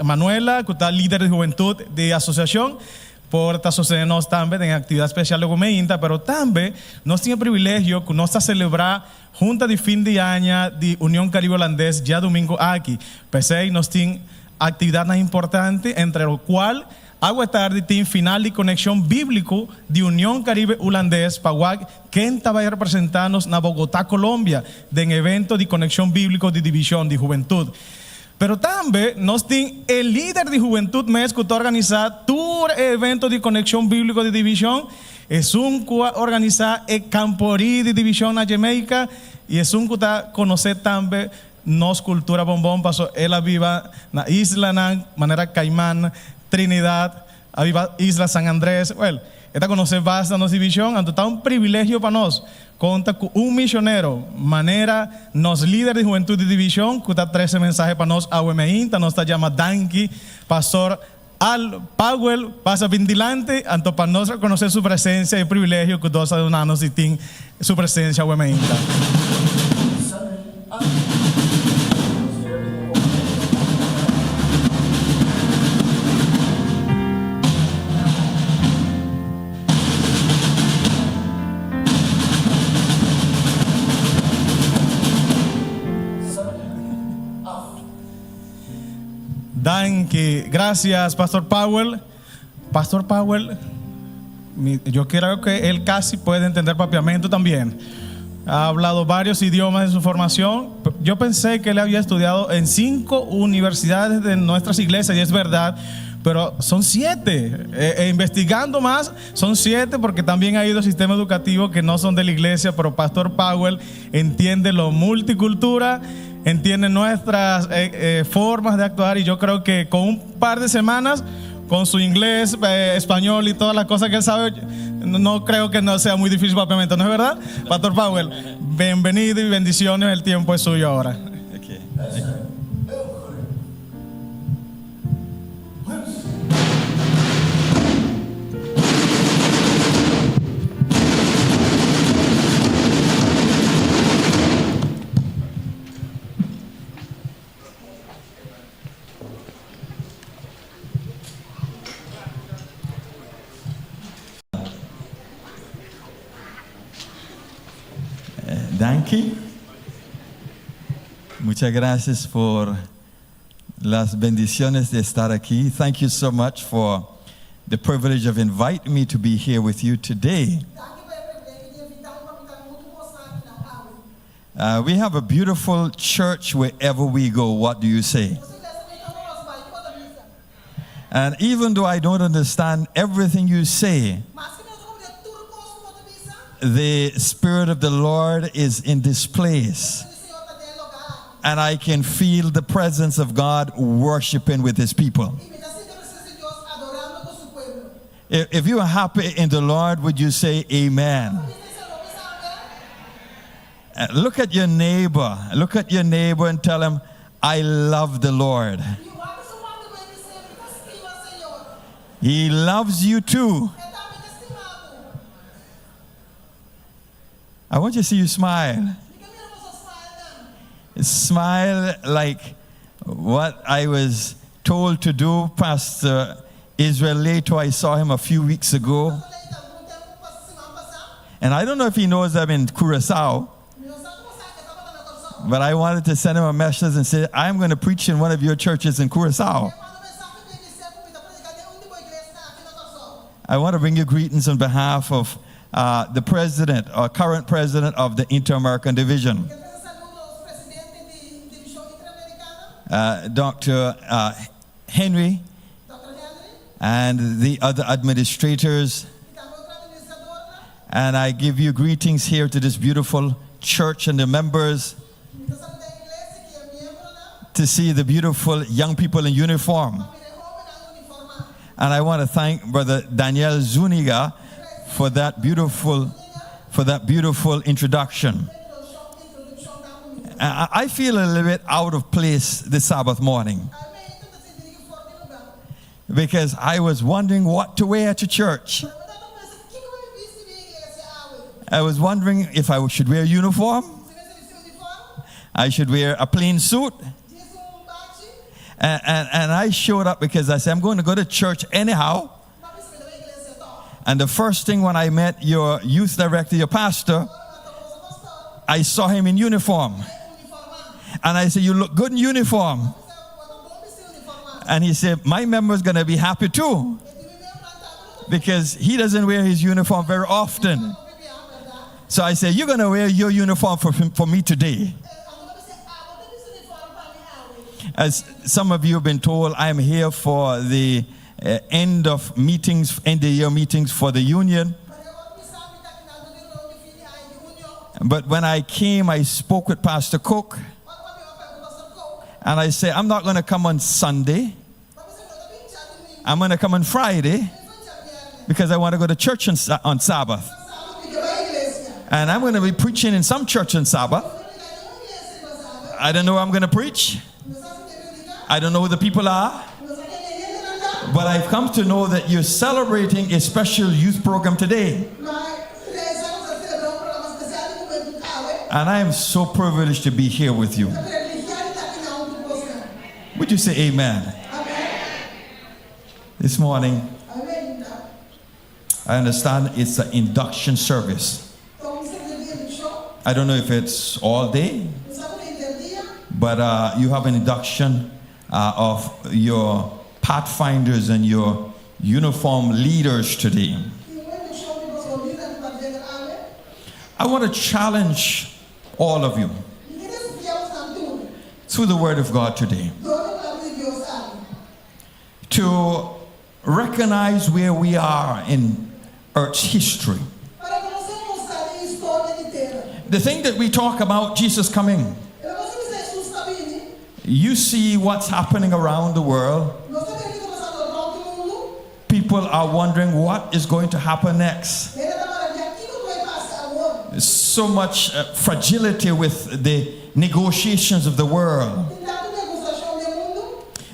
Manuela cu ta lider di hubentud di asociacion. por ta sostene nos tambe den e actividad special di Gomeinta, pero tambe nos tin e privilegio cu nos ta celebra Junta di fin di aña di Union Caribe Holandes djadumingo aki. P'esey nos tin actividadnan importante entre lo cual awe tardi tin final di Conexion Biblico di Union Caribe Hulandes pa wak ken ta bay representa nos na Bogota, Colombia den evento di Conexion Biblico di Division di Hubentud. Pero tambe nos tin e lider di hubentud mes cu ta organisa tur e evento di Conexion Biblico di Division, esun cu a organisa e Camporee di Division na Jamaica y esun cu ta conoce tambe nos cultura bonbon paso el a biba na islanan manera Cayman, Trinidad, a biba isla San Andres, well, e ta conoce basta nos division, anto ta un privilegio pa nos conta cu un misionero manera nos lider di hubentud di division cu ta trece mensahe pa nos awe meinta, nos ta yama danki Pastor Al Powell pasa bin dilanti, anto pa nos reconoce su presencia y privilegio cu Dios a duna nos di tin su presencia awe meinta. Danki. Gracias, Pastor Powell. Pastor Powell, yo creo que él casi puede entender papiamento también. Ha hablado varios idiomas en su formación. Yo pensé que él había estudiado en cinco universidades de nuestras iglesias, y es verdad, pero son siete. Eh, e investigando más, son siete porque también ha ido sistema educativo que no son de la iglesia, pero Pastor Powell entiende lo multicultura, entiende nuestras eh, eh, formas de actuar y yo creo que con un par de semanas, con su inglés, eh, español y todas las cosas que él sabe, no creo que no sea muy difícil propiamente, ¿no es verdad? Pastor Powell, bienvenido y bendiciones, el tiempo es suyo ahora. Danki. Muchas gracias por las bendiciones de estar aquí. Thank you so much for the privilege of inviting me to be here with you today. Uh, we have a beautiful church wherever we go. What do you say? And even though I don't understand everything you say, the Spirit of the Lord is in this place. And I can feel the presence of God worshiping with His people. If, you are happy in the Lord, would you say amen? Uh, look at your neighbor. Look at your neighbor and tell him, I love the Lord. He loves you too. I want to see you smile. Smile like what I was told to do, Pastor Israel Leto. I saw him a few weeks ago. And I don't know if he knows I'm in Curacao. But I wanted to send him a message and say, I'm going to preach in one of your churches in Curacao. I want to bring you greetings on behalf of uh, the president or current president of the Inter American Division. Uh, Dr. Uh, Henry and the other administrators. And I give you greetings here to this beautiful church and the members to see the beautiful young people in uniform. And I want to thank Brother Daniel Zuniga for that beautiful, for that beautiful introduction. I feel a little bit out of place this Sabbath morning because I was wondering what to wear to church. I was wondering if I should wear a uniform. I should wear a plain suit. And, and, and I showed up because I said, I'm going to go to church anyhow. And the first thing when I met your youth director, your pastor, I saw him in uniform. And I said, You look good in uniform. And he said, My member's going to be happy too. Because he doesn't wear his uniform very often. So I said, You're going to wear your uniform for me today. As some of you have been told, I'm here for the end of meetings, end of year meetings for the union. But when I came, I spoke with Pastor Cook. And I said, I'm not going to come on Sunday. I'm going to come on Friday because I want to go to church on Sabbath. And I'm going to be preaching in some church on Sabbath. I don't know where I'm going to preach. I don't know who the people are. But I've come to know that you're celebrating a special youth program today. And I am so privileged to be here with you. Would you say amen? This morning, I understand it's an induction service. I don't know if it's all day, but you have an induction of your pathfinders and your uniform leaders today. I want to challenge all of you through the Word of God today to recognize where we are in Earth's history. The thing that we talk about, Jesus coming, you see what's happening around the world. People are wondering what is going to happen next. So much fragility with the negotiations of the world.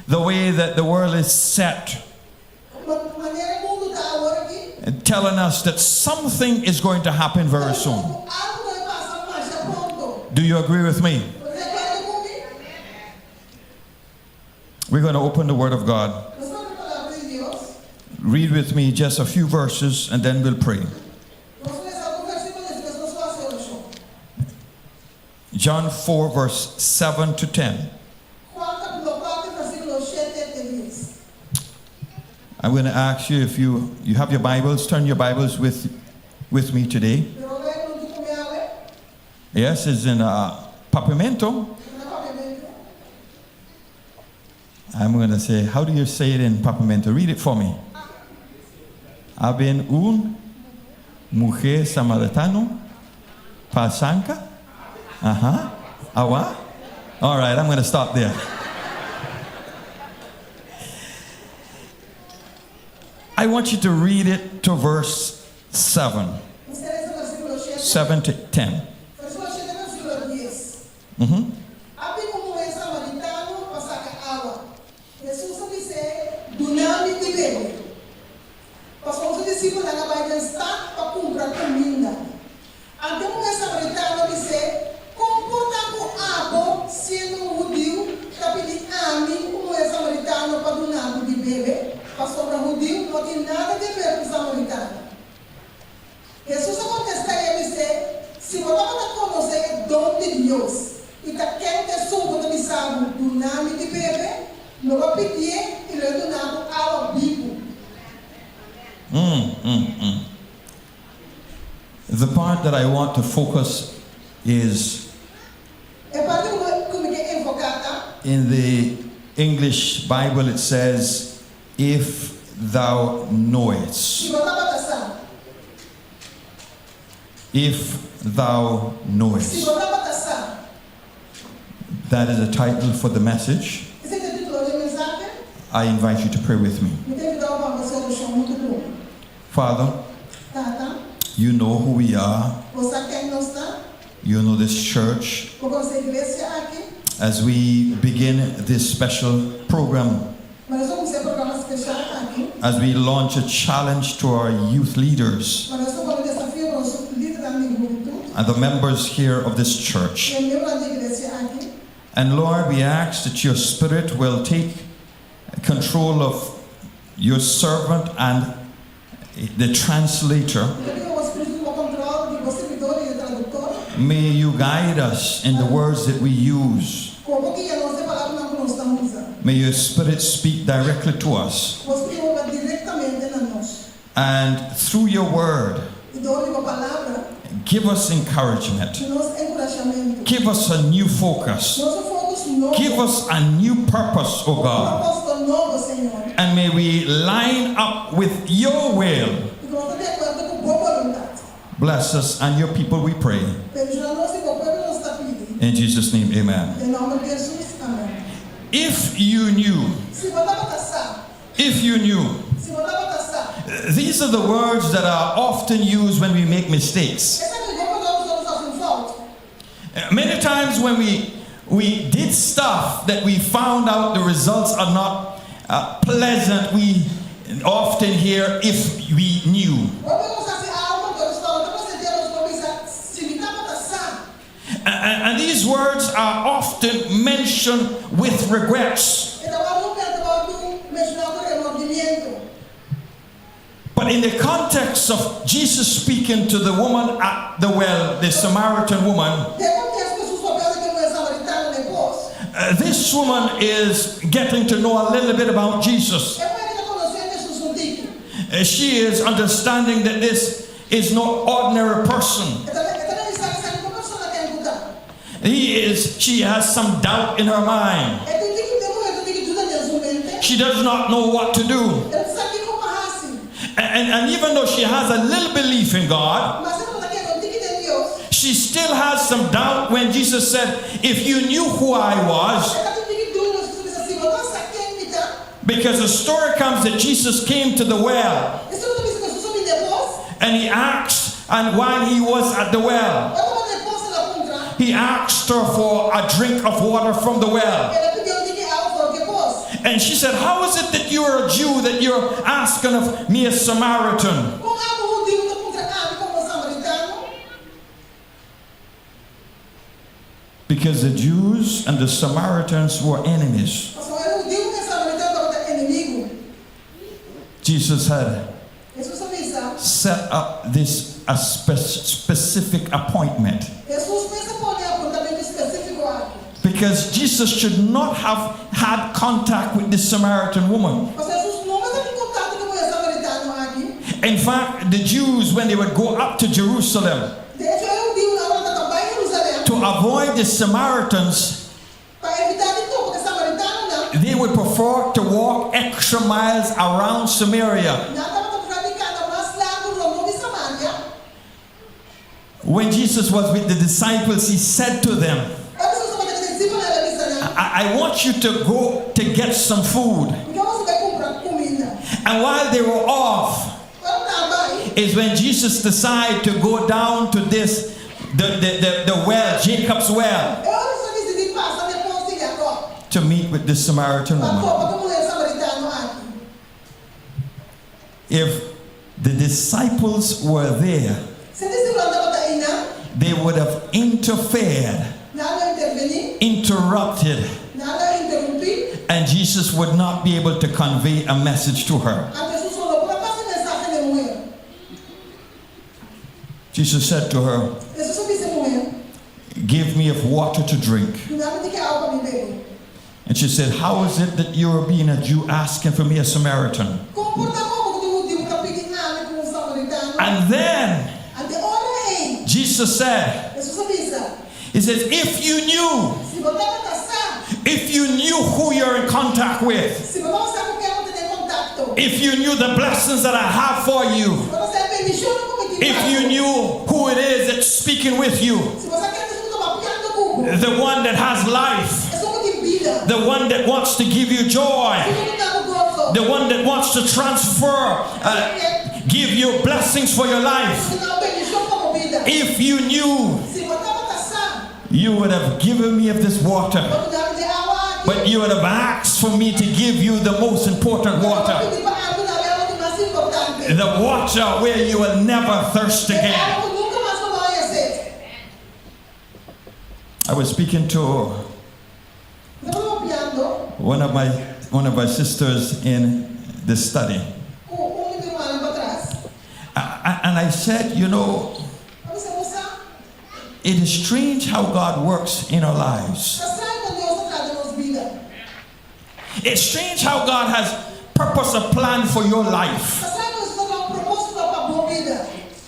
The way that the world is set, telling us that something is going to happen very soon. Do you agree with me? We're going to open the Word of God. Read with me just a few verses and then we'll pray. John 4, verse 7 to 10. I'm going to ask you if you have your Bibles, turn your Bibles with me today. Yes, it's in Papiamento. I'm going to say, how do you say it in Papiamento? Read it for me. A bin un muhé samaritano pa saka. Awa? All right, I'm going to stop there. I want you to read it to verse 7. 7 to 10. A bin un muhé samaritano pa saka awa. Hesus a bis'é, Duna mi di bebe. Pasobra su disipelnan a bai den stat pa kumpra kuminda. Anto e muhé samaritano a bis'é, Kon por ta ku abo, siendo un hudiu, ta pidi ami, un muhé samaritano, pa duna bo di bebe? Pasobra hudiu no tin nada di ber ku samaritano. Hesus a kontestá i a bis'é, Si bo tabata konosé e don di Dios i ta ken ta esun ku ta bisa bo, Duna mi di bebe, lo bo a pidié i lo e duna bo awa bibu. The part that I want to focus is E parti ku mi ke enfoká ta. In the English Bible it says, If thou knowest. Si bo tabata sa. If thou Si knowest. bo tabata sa. That is a title for the message. Esei ta e título di e mensahe. I invite you to pray with me. Mi ta invitá bo pa hasi orashon huntu ku mi. Father, Tata, you know who we are. bo sa ken nos ta. You know this church. Bo konosé e iglesia aki. As we begin this special program, Manera nos ta kuminsá e programa spesial aki. as we launch a challenge to our youth leaders Manera nos ta pone desafio pa nos lidernan di hubentut. and the members here of this church. I e miembronan di e iglesia aki. And Lord, we ask that your Spirit will take control of your servant and the translator. Mi ta pidi pa bo Spiritu tuma kontrol di bo sirbidor i e traduktor. May you guide us in the words that we use. Ku bo guia nos den palabranan ku nos ta usa. May your Spirit speak directly to us. Bo Spiritu papia direktamente na nos. And through your word, I dor di bo palabra. give us encouragement. Duna nos enkurashamentu. Give us a new focus. Nos un focus nobo. Give us a new purpose, O Un God. propósito nobo, Señor. And may we line up with your will. I ku nos ta di akuerdo ku bo boluntat. Bless us and your people, we pray. Bendishoná nos i bo pueblo nos ta pidi. In Jesus' name, amen. Den nòmber di Hesus, amèn. If you knew, Si bo tabata sa. if you knew. Si bo tabata sa. These are the words that are often used when we make mistakes. Esaki ta palabra ku nos ta usa ora nos hasi un fout. Many times when we we did stuff that we found out the results are not uh, pleasant, we often hear if we knew. Ora nos hasi algu ku resultado no ta plasentero, nos por bisa, Si mi tabata sa. And, and these words are often mentioned with regrets. E ta wòrdu e ta wòrdu menshoná ku remordimiento. But in the context of Jesus speaking to the woman at the well, the Samaritan woman, Den konteksto Hesus papiando ku e muhé samaritano na e pos. uh, this woman is getting to know a little bit about Jesus. E muhé aki ta konosiendo Hesus un tiki. Uh, She is understanding that this is no ordinary person. E ta e ta realisá ku esaki no persona ken ku ta. He is, she has some doubt in her mind. E tin tiki e muhé tin tiki duda den su mente. She does not know what to do. E no sa kiko pa hasi. And, and, and even though she has a little belief in God, Maske e ta kere un tiki den Dios. she still has some doubt when Jesus said, If you knew who I was, E ta tin tiki duda ora Jesus bisa, Si bo ta sa ken mi ta. because the story comes that Jesus came to the well E storia ta bisa ku Jesus a bin na e pos. and he asked, and while he was at the well, Ora e tabata na e pos el a puntra. he asked her for a drink of water from the well. El a pidié un tiki awa for di e pos. And she said, How is it that you're a Jew that you're asking of me, a Samaritan? Kon abo hudiu ta puntra ami komo samaritano? Because the Jews and the Samaritans were enemies. Pasobra e hudiu ku e samaritano tabata enemigu. Jesus had Hesus a bisa. set up this a spe- specific appointment. Hesus mes a pone e apuntamentu spesífiko aki. Because Jesus should not have had contact with this Samaritan woman. Pasobra Hesus no mester tin kontakto ku e muhé samaritano aki. In fact, the Jews, when they would go up to Jerusalem De echo, e hudiunan ora nan ta bai Herusalèm, to avoid the Samaritans, pa evitá di topa ku e samaritanonan, they would prefer to walk extra miles around Samaria. nan tabata preferá di kana mas largu rondó di Samaria. When Jesus was with the disciples, he said to them, Ora Hesus tabata ku e disipelnan, el a bisa nan, I, I want you to go to get some food. Mi ke boso bai kumpra kuminda. And while they were off, Ora nan a bai, is when Jesus decided to go down to this, the, the, the, the well, Jacob's well, e ora Hesus a disidí pasa na e pos di Jakòb to meet with this Samaritan pa woman. topa ku e muhé samaritano aki. If the disciples were there, Si e disipelnan tabata einan, they would have interfered, nan lo intervení, interrupted, nan lo interumpí, and Jesus would not be able to convey a message to her. anto Hesus lo no por a pasa e mensahe na e muhé. Jesus said to her, Hesus a bisa e muhé, Give me of water to drink. Duna mi tiki awa pa mi bebe. And she said, How is it that you're being a Jew asking for me a Samaritan? Kon por ta ku abo ku ta un hudiu ta pidi ami ku un samaritano? And then Anto e ora ei, Jesus said, Hesus a bisa, He says, If you knew, Si bo tabata sa, if you knew who you're in contact with, si bo tabata sa ku ken bo ta den kontakto, if you knew the blessings that I have for you, si bo tabata sa e bendishonnan ku mi tin if pa you bo, knew who it is that's speaking with you, si bo sa ken ta esun ku ta papiando ku bo, the one that has life, esun ku tin bida, the one that wants to give you joy, esun ku ta duna bo goso, the one that wants to transfer, uh, give you blessings for your life. esun ku ta duna bo bendishon pa bo bida. If you knew, Si bo tabata sa, you would have given me of this water, bo a duna mi di e awa aki, but you would have asked for me to give you the most important bo a water, pidi pa ami duna bo e awa di mas importante, the water where you will never thirst e awa again. ku nunka mas bo lo haña set. I was speaking to Mi tabata papiando one of my one of my sisters in the study, ku un di mi rumannan patras. And I said, You know, M'a bisa, bo sa, it is strange how God works in our lives. Ta straño kon Dios ta traha den nos bida. It's strange how God has purpose a plan for your life. Ta straño kon Dios ta traha un propósito pa bo bida.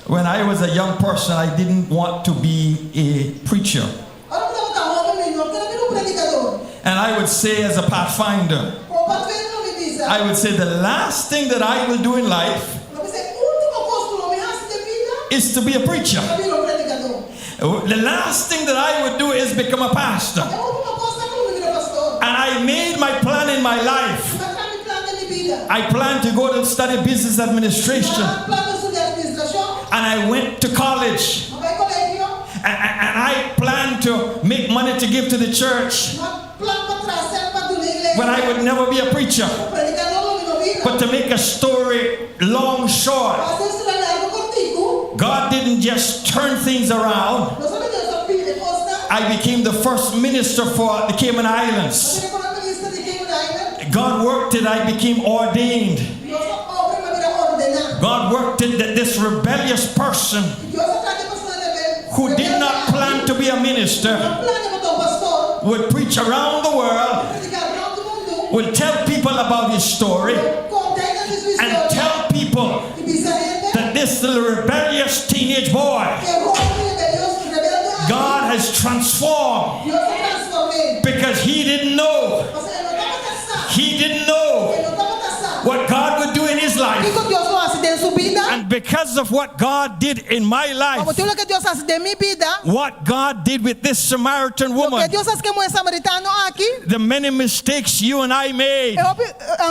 When I was a young person, I didn't want to be a preacher. Ora mi tabata hóben, mi no ker a bira un predikadó. And I would say, as a pathfinder, Komo patfender lo mi bisa. I would say the last thing that I will do in life Lo mi bisa e último kos ku lo mi hasi den bida is to be a preacher. ta bira un predikadó. The last thing that I would do is become a pastor. E último kos ta ku lo mi bira pastor. And I made my plan in my life. Mi a traha mi plan den mi bida. I planned to go to study business administration. Mi a plan pa studia administrashon. And I went to college. Mi a bai kolegio. And, and I planned to make money to give to the church. Mi a plan pa traha sèn pa duna iglesia. But I would never be a preacher. Predikadó lo mi no bira. But to make a story long short, Pa hasi historia largu kòrtiku. God didn't just turn things around. No solamente Dios a bira e kosnan. I became the first minister for the Cayman Islands. Mi a bira promé minister di Cayman Island. God worked it, I became ordained. Dios a obra i mi a bira ordená. God worked it that this rebellious person Dios a traha ku e persona rebelde who did not plan to be a minister no a plania pa ta un pastor would preach around the world, prediká rònt mundu, would tell people about his story, konta hende di su and historia tell people i bisa hende that this little rebellious teenage boy, ku e hóben rebelioso, rebelde aki, God has transformed Dios a transform'é. because he didn't know. Pasobra e no tabata sa. He didn't know E no tabata sa. what God would do in his life. Kiko Dios lo hasi den su bida. And because of what God did in my life, Pa motibu loke Dios a hasi den mi bida. what God did with this Samaritan woman, Loke Dios a hasi ku e muhé samaritano aki. the many mistakes you and I made, E hopi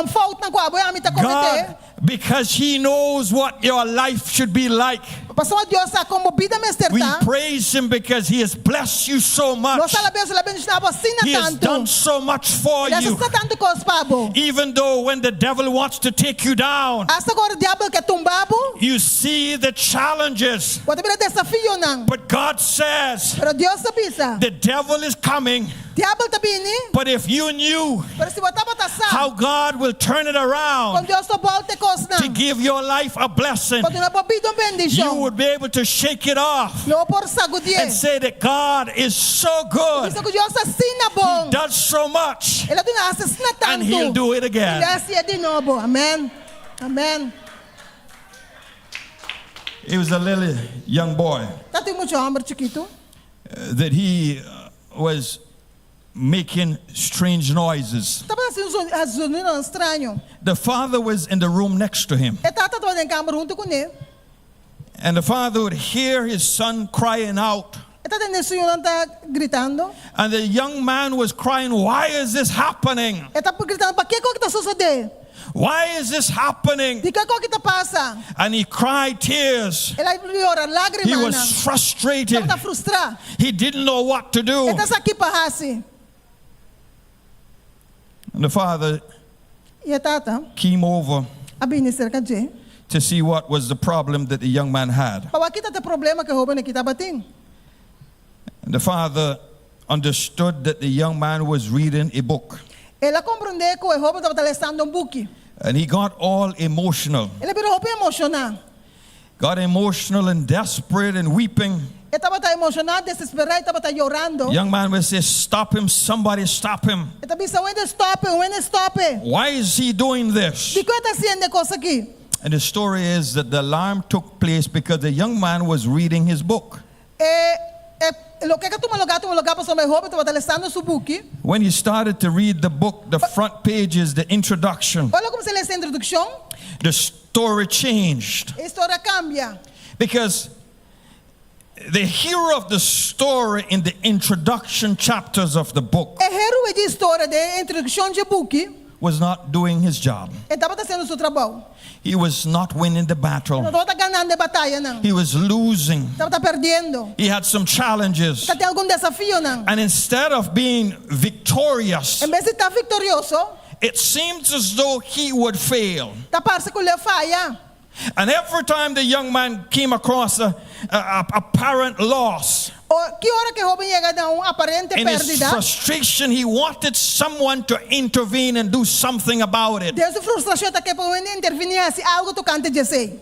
foutnan ku abo i ami ta kometé. God, because He knows what your life should be like. Pasobra Dios sa kon bo bida mester We ta. praise Him because He has blessed you so much. Nos ta alab'é pasobra el a bendishoná bo asina He has tantu. done so much for El a hasi you. asina tantu kos pa bo. Even though when the devil wants to take you down, Asta ku ora diabel ke tumba bo. you see the challenges. Bo ta mira desafionan. But God says, Pero Dios ta bisa. The devil is coming. Diabel ta bini. But if you knew Pero si bo tabata sa. how God will turn it around Kon Dios ta bòlta e kosnan. to give your life a blessing, Pa duna bo bida un bendishon. you would be able to shake it off Lo bo por sagudié. and say that God is so good. Bisa ku Dios ta asina bon. He does so much. El a duna hasi asina tantu. And he'll do it again. I lo hasié di nobo. Amen. Amen. It was a little young boy. Tabatin un mucha hòmber chikitu. Uh, that he uh, was making strange noises. Tabata hasi zonidonan straño. The father was in the room next to him. E tata tabata den kamber huntu kuné. And the father would hear his son crying out. E ta tende su yunan ta gritando. And the young man was crying, Why is this happening? E ta gritando, Pakiko esaki ta sosodé? Why is this happening? Dikon esaki ta pasa? And he cried tears. El a yora lágrimanan. He was frustrated. E tabata frustrá. He didn't know what to do. E no sa kiko pa hasi. And the father I e tata came over a bini serka dje. to see what was the problem that the young man had. Pa wak ki tabata e problema ku e hóben aki tabatin. And the father understood that the young man was reading a book. El a komprondé ku e hóben tabata lesando un buki. And he got all emotional. El a bira hopi emoshoná. Got emotional and desperate and weeping. E tabata emoshoná, desesperá i tabata yorando. Young man would say, Stop him, somebody stop him. E ta bisa, Un hende stòp e, un hende stòp e. Why is he doing this? Dikon e ta hasiendo e kos aki? And the story is that the alarm took place because the young man was reading his book. E e loke a tuma lugá a tuma lugá pasobra e hóben tabata lesando su buki. When he started to read the book, the front pages, the introduction, Ora el a kuminsá lesa e introdukshon, the story changed. e historia a kambia. Because the hero of the story in the introduction chapters of the book E héroe di historia den e introdukshon dje buki was not doing his job. e tabata hasiendo su trabou. He was not winning the E no battle. tabata ganando e batayanan. He was losing. E tabata perdiendo. He had some challenges. E tabatin algun desafionan. And instead of being victorious, En bes di ta viktorioso, it seems as though he would fail. ta parse ku lo e faya. And every time the young man came across a, a, a apparent loss, O, ki ora ku e hóben yega na un aparente in his pèrdida, frustration, he wanted someone to intervene and do something about it. den su frustrashon e ta ke pa un hende intervení i hasi algu tokante di esei.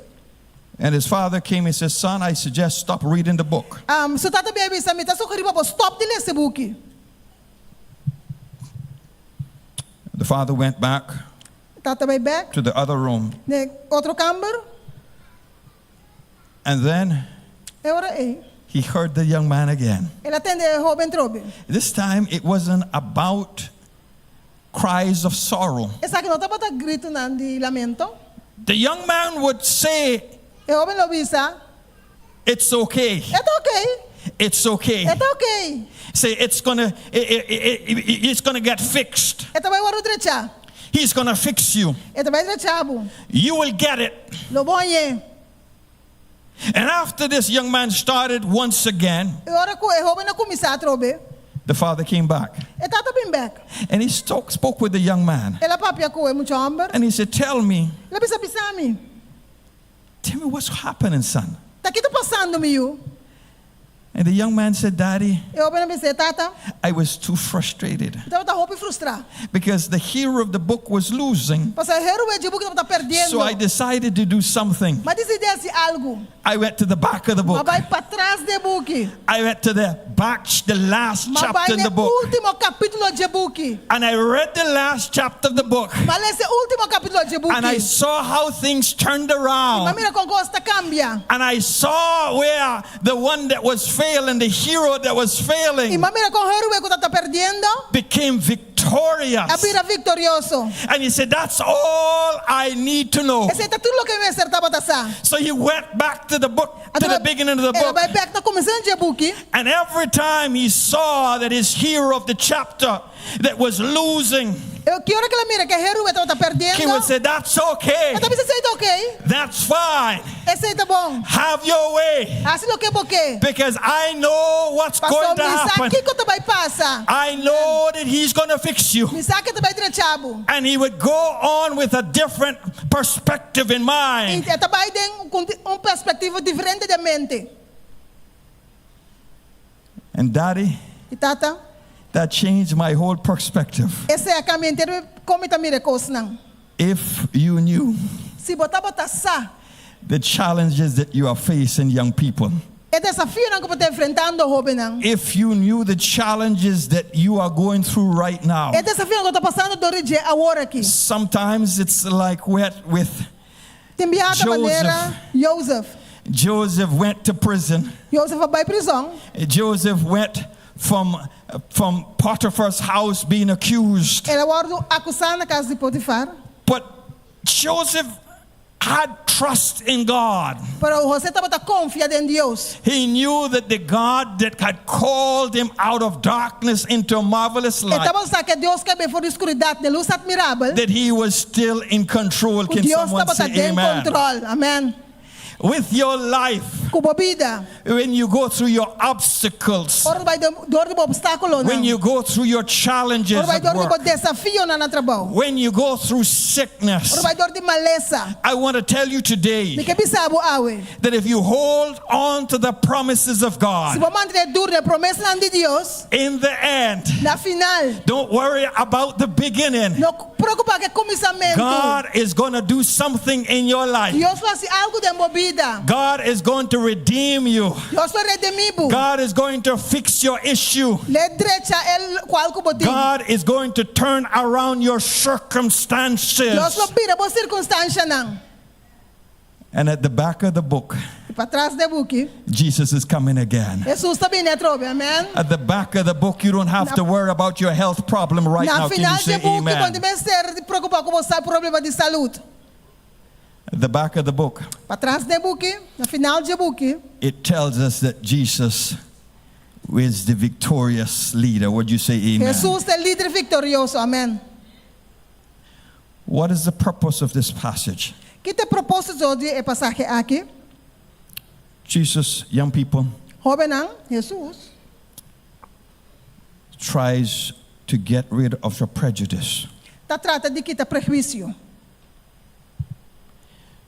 And his father came and said, Son, I suggest stop reading the book. Um, su tata bin bisa, mi ta sugerí pa bo stòp di lesa e buki. The father went back Tata a bai bèk to the other room. den otro kamber. And then E ora ei, he heard the young man again. el a tende e hóben trobe. This time it wasn't about cries of sorrow. Esaki no tabata gritunan di lamento. The young man would say, E hóben lo bisa, It's okay. E ta okay. It's okay. E ta okay. Say it's gonna it, it, it, it's gonna get fixed. E ta bai wòrdu drechá. He's gonna fix you. E ta bai drecha bo. You will get it. Lo bo hañ'é. And after this young man started once again, E ora ku e hóben a kuminsá atrobe, the father came back. e tata bin bèk. And he spoke, spoke with the young man. El a papia ku e mucha hòmber. And he said, Tell me, El a bisa, Bisa mi. tell me what's happening, son. Ta ki ta pasando, mi yu? And the young man said, Daddy, E hóben a bisa, Tata, I was too frustrated mi tabata hopi frustrá. because the hero of the book was losing. Pasobra e héroe di buki tabata perdiendo. So I decided to do something. M'a disidí hasi algu. I went to the back of the M'a book. bai patras di e buki. I went to the back, the last M'a bai chapter in na the book. último kapítulo di e buki. And I read the last chapter of the book. M'a lesa e último kapítulo di e buki. And I saw how things turned around. M'a mira kon kos ta kambia. And I saw where the one that was failing, the hero that was I failing, m'a mira kon héroe ku tabata perdiendo became victorious. a bira viktorioso. And he said, That's all I need to know. Esei ta tur loke mi mester tabata sa. So he went back to the book, to the beginning of the El a book. bai bèk na kuminsamentu di e buki. And every time he saw that his hero of the chapter that was losing, I ki ora ku el a mira ku e héroe tabata perdiendo. he would say, That's okay. E ta bisa esei ta okay. That's fine. Esei ta bon. Have your way. Hasi loke bo ke. Because I know what's Paso going to mi sa happen. kiko ta bai pasa. I know that he's going to fix you. Mi sa ku e ta bai drecha bo. And he would go on with a different perspective in mind. I e ta bai den un perspektiva diferente den mente. And daddy, I tata, that changed my whole perspective. esei a kambia henter kon mi ta mira e kosnan. If you knew Si bo tabata sa the challenges that you are facing, young people, e desafionan ku bo ta enfrentando, hóbennan. if you knew the challenges that you are going through right now, E desafionan ku bo ta pasando dor di dje awor aki. sometimes it's like with, with Tin biaha ta Joseph. manera Joseph. Joseph went to prison. Joseph a bai prizòn. Joseph went from, from Potiphar's house being accused. El a wòrdu akusá na kas di Potifar. But Joseph had trust in God. Pero José tabata konfia den Dios. He knew that the God that had called him out of darkness into a marvelous E light, tabata sa ku e Dios ku a hiba for di skuridat den lus atmirabel. that he was still in control. Ku Can Dios someone tabata say den amen? kontròl. Amèn. With your life, Ku bo bida. when you go through your obstacles, Ora bai dor di bo opstákulonan. when you go through your challenges Ora bai at dor di bo work, desafionan na trabou. when you go through sickness, Ora bai dor di malesa. I want to tell you Mi today ke bisa bo awe. that if you hold on to the promises of Si God, bo mantené duru na promesanan di Dios, in the end, na final, don't worry about the beginning. no preokupá ku e kuminsamentu. God is going to do something in your life. Dios lo hasi algu den bo bida. God is going to redeem you. Dios lo redimí bo. God is going to fix your issue. Lo e drecha e lokual ku bo tin. God is going to turn around your circumstances. Dios lo bira bo sirkunstansianan. And at the back of the book, I patras di e buki, Jesus is coming again. Hesus ta bini atrobe. Amèn. At the back of the book, you don't have to worry about your health problem right Na now. Can you final di say e buki, bo amen? no tin mester di preokupá ku bo problema di salú. At the back of the book, Patras di e buki, na final di e buki, it tells us that Jesus is the victorious leader. Would you say amen? Hesus ta e lider viktorioso. Amèn. What is the purpose of this passage? Ki ta e propósito di e pasahe aki? Jesus, young people, Hóbennan, Hesus tries to get rid of your prejudice. ta trata di kita prehuisio.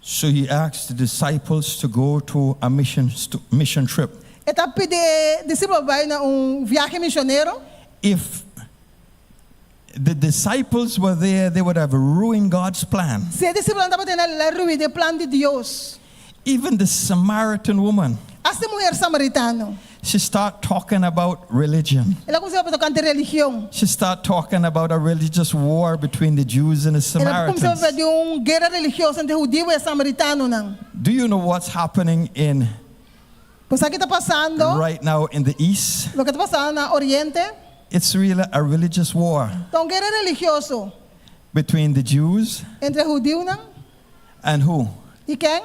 So he asked the disciples to go to a mission, st- mission trip. E ta pidi e disipelnan bai na un biahe misionero. If the disciples were there, they would have ruined God's plan. Si e disipelnan tabata einan, lo a ruina e plan di Dios. Even the Samaritan woman, Asta e muhé samaritano. she started talking about religion. El a kuminsá papia tokante religion. She started talking about a religious war between the Jews and the El a kuminsá Samaritans. papia di un guera religioso entre hudiu i samaritanonan. Do you know what's happening in Bo sa kiko ta pasando, right now in the East? loke ta pasando na Oriente, It's really a religious war ta un guera religioso between the Jews entre hudiunan and who? i ken?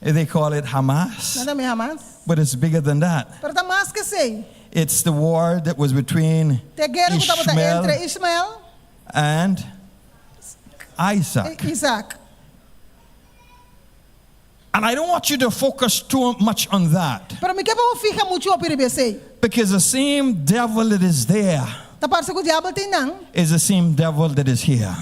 They call it Hamas, Nan ta yam'é Hamas. but it's bigger than that. Pero ta mas ku esei. It's the war that was between Ta e guera ku tabata Ishmael entre Ishmael and Isaac. i Isaac. And I don't want you to focus too much on that Pero mi no ke pa bo fiha muchu riba esei. because the same devil that is there Ta parse ku diabel t'einan. is the same devil that is here.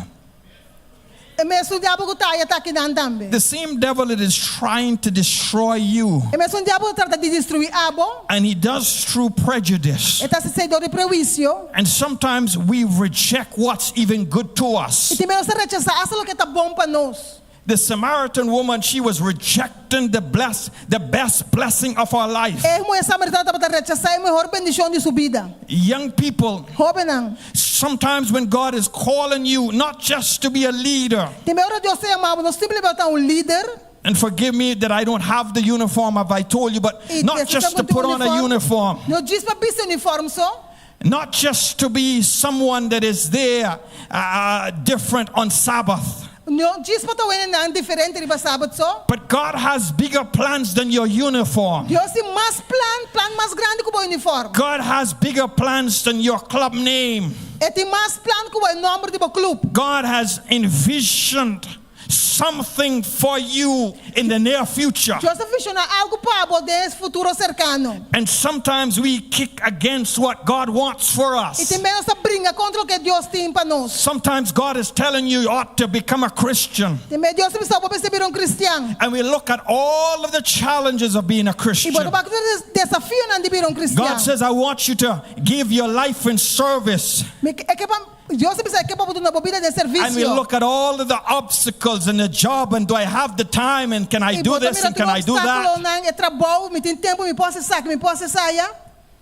E mesun diabel ku t'aya ta akinan tambe. The same devil that is trying to destroy you, E mesun diabel ku ta trata di destruí abo. and he does through prejudice. E ta hasi dor di prehuisio. And sometimes we reject what's even good to I us. tin bia nos ta rechasá asta loke ta bon pa nos. The Samaritan woman, she was rejecting the bless, the best blessing of her life. E muhé samaritano tabata rechasá e mihó bendishon di su bida. Young people, Hóbennan. sometimes when God is calling you, not just to be a leader, Tin bia ora Dios ta yama bo, no simplemente pa ta un lider. and forgive me that I don't have the uniform, have I told you, but I not just to put on a uniform, No djis pa bisti unifòrm so. not just to be someone that is there uh, different on Sabbath. No djis pa ta un diferente riba sabat so. But God has bigger plans than your uniform. Dios tin mas plan, plan mas grandi ku bo unifòrm. God has bigger plans than your club name. E tin mas plan ku e nòmber di bo klup. God has envisioned something for you in the near future. Dios a vishoná algu pa bo den futuro serkano. And sometimes we kick against what God wants for I us. tin bia nos ta bringa kontra loke Dios tin pa nos. Sometimes God is telling you you ought to become a Christian. Tin bia Dios ta bisa bo mester bira un kristian. And we look at all of the challenges of being a I Christian. bo ta wak tur desafionan di bira un kristian. God says, I want you to give your life in service. Mi e ke pa Dios ta bisa e ke pa bo duna bo bida den And we servisio. look at all of the obstacles and the job and do I have the time and can I I do bo ta this mira and can tur I do that? obstákulonan, e trabou, mi tin tempu, mi por hasi esaki, mi por hasi esaya.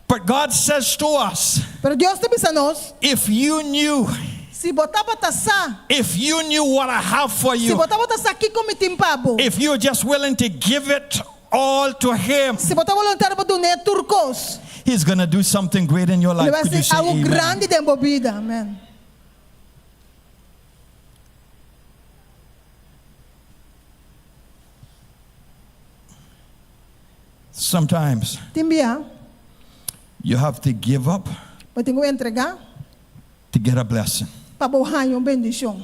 But God says to us, Pero Dios ta bisa nos, if you knew, si bo tabata sa, if you knew what I have for si you, bo tabata sa kiko mi tin pa bo. if you're just willing to give it all to Him, Si bo ta voluntario pa dun'é tur kos, He's going to do something great in your e life. bai Could you hasi say algu amen? grandi den bo bida. Amèn. Sometimes Tin bia, you have to give up bo tin ku entregá to get a blessing. pa bo haña un bendishon.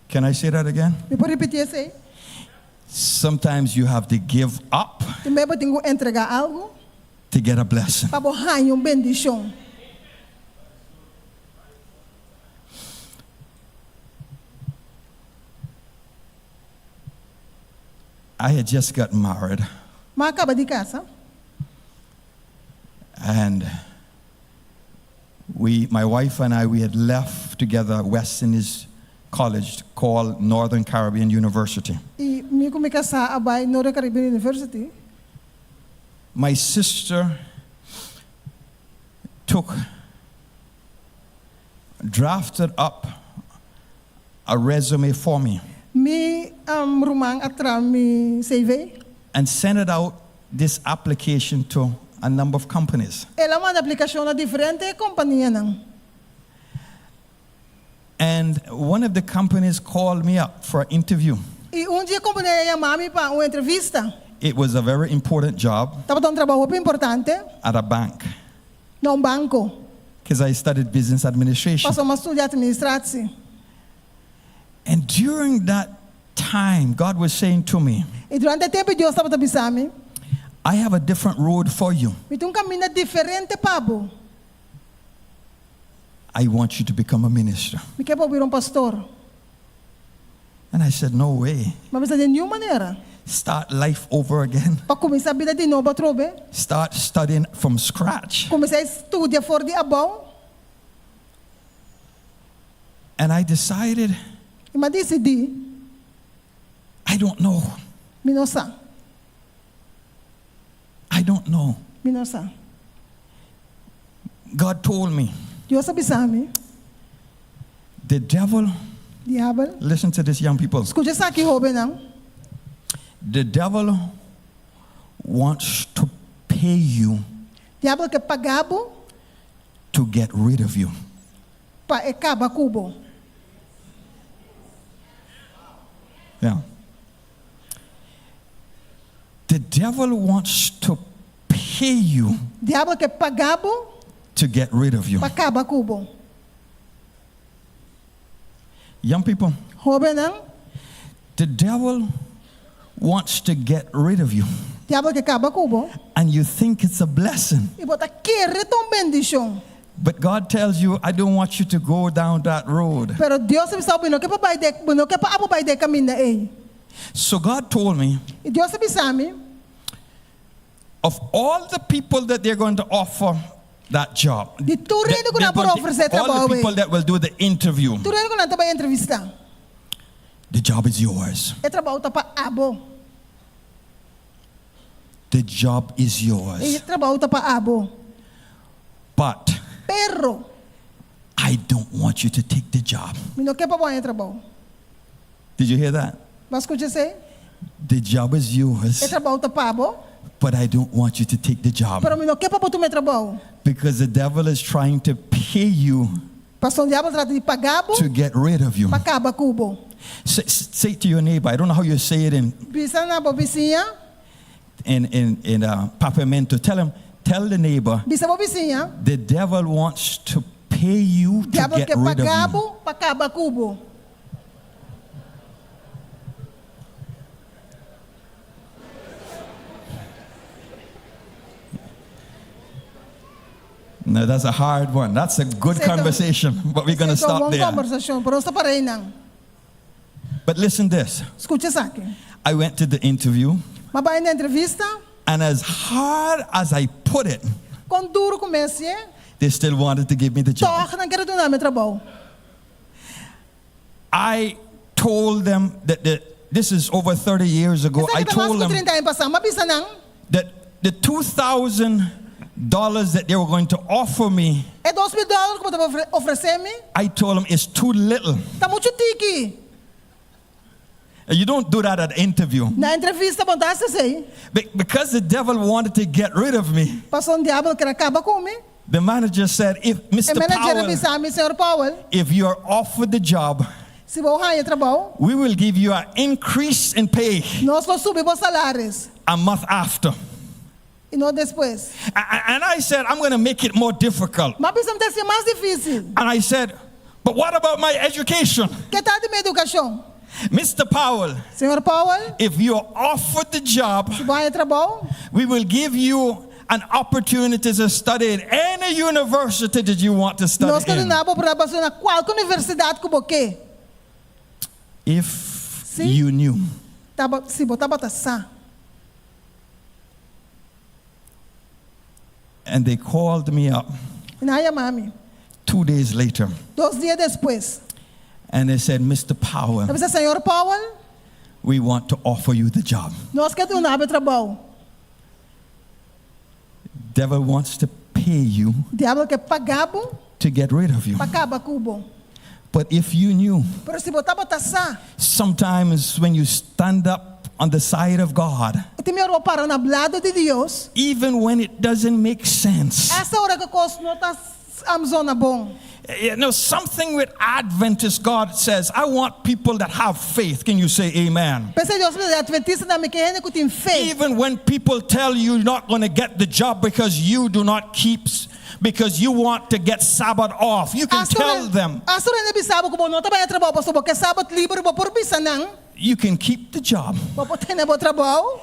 Can I say that again? Mi por ripití esei? Sometimes you have to give up Tin bia bo tin ku entregá algu to get a blessing. pa bo haña un bendishon. I had just gotten married M'a kaba di kasa. and we, my wife and I, we had left together West Indies College called Northern Caribbean University. I mi ku mi kasá a bai Northern Caribbean University. My sister took, drafted up a resume for me Mi um, ruman a traha mi CV. and sent it out this application to a number of companies. El a manda aplikashon na diferente kompanianan. And one of the companies called me up for an interview. I un di e kompanianan a yama mi pa un entrevista. It was a very important job Tabata un trabou hopi importante at a bank na un banko. because I studied business administration. Pasobra m'a studia atministrashon. And during that time, God was saying to me, I durante e tempu Dios tabata bisa mi, I have a different road for you. mi tin un kaminda diferente pa bo. I want you to become a minister. Mi ke pa bo bira un pastor. And I said, No way. M'a bisa di ningun manera. Start life over again. Pa kuminsá bida di nobo atrobe. Start studying from scratch. Kuminsá studia for di abou. And I decided I I m'a disidí. I don't know. Mi no sa. I don't know. Mi no sa. God told me, Dios a bisa mi. the devil, Diabel. listen to this, young people. Skucha esaki hóbennan. The devil wants to pay you Diabel ke paga bo to get rid of you. pa e kaba ku bo. Yeah. The devil wants to pay you Diabel ke paga bo to get rid of you. pa kaba ku bo. Young people, Hóbennan, the devil wants to get rid of you. Diabel ke kaba ku bo. And you think it's a blessing. I bo ta kere ta un bendishon. But God tells you, I don't want you to go down that road. Pero Dios a bisa bo, mi no ke pa bai den, mi no ke pa abo bai den e kaminda ei. So God told me, I Dios a bisa mi, of all the people that they're going to offer that job, Di tur hende ku they're nan por going to- ofresé all trabou the ei. people that will do the interview, Tur hende ku nan ta bai entrevistá. the job is yours. E trabou ta pa abo. The job is yours. E trabou ta pa abo. But Pero I don't want you to take the job. mi no ke pa bo haña e trabou. Did you hear that? Bo a skucha esei? The job is yours. E trabou ta pa bo. But I don't want you to take the job. Pero mi no ke pa bo tuma e trabou. Because the devil is trying to pay you Pasobra diabel ta trata di paga bo to get rid of you. pa kaba ku bo. Say, say to your neighbor, I don't know how you say it in, Bisa na bo bisiña. in, in, in uh, Papiamento. Tell him, tell the neighbor, Bisa bo bisiña. the devil wants to pay you to Diabel get ke rid of paga you. bo pa kaba ku bo. No, that's a hard one. That's a good Esei ta- conversation, but we're going to Esei ta un stop bon there. kombersashon, pero nos ta para einan. But listen this. Skucha esaki. I went to the interview, M'a bai na entrevista, and as hard as I put it, kon duru ku mi a hasié, they still wanted to give me the job. tòg nan ker a duna mi trabou. I told them that the, this is over 30 years ago. I Esaki ta mas told ku them 30 aña pasá. M'a bisa nan, that the $2,000 that they were going to offer me, e 2000 dòler ku bo ta ofresé mi, I told them it's too little. ta muchu tiki. You don't do that at interview. Na entrevista bo no ta hasi esei. Be- because the devil wanted to get rid of me, Pasobra diabel ker a kaba ku mi. the manager said, if E Mr. manager a Powell, bisa mi, Señor Powell, if you are offered the job, si bo haña e trabou, we will give you an increase in pay nos lo subi bo salaris. a month after. I no despues. A- a- And I said, I'm going to make it more difficult. M'a bisa mi ta hasié mas difísil. And I said, but what about my education? Ke tal di mi edukashon? Mr. Powell, Señor Powell, if you are offered the job, si bo haña e trabou, we will give you an opportunity to study in any university that you want to study nos ke in. duna bo oportunidat pa studia na kualke universidat ku bo ke. If Si. you knew. Taba, si bo tabata sa. And they called me up I nan a yama mi. two days later Dos dia despues. and they said, Mr. Powell, Nan a bisa, Señor Powell, we want to offer you the job. nos ke duna bo e trabou. Devil wants to pay you Diabel ke paga bo to get rid of you. pa kaba ku bo. But if you knew, Pero si bo tabata sa, sometimes when you stand up on the side of God, tin ora bo para na lado di Dios, even when it doesn't make sense, asta ora ku kos no ta zona bon. You know, something with Adventist, God says, I want people that have faith. Can you say amen? P'esei Dios ta bisa, Atventistanan mi ke hende ku tin fe. Even when people tell you you're not going to get the job because you do not keep, because you want to get Sabbath off, you can Asta tell them Asta ora hende bisa bo ku bo no ta bai haña trabou pasobra bo ke sabat liber, bo por bisa nan. you can keep the job. Bo por tene bo trabou.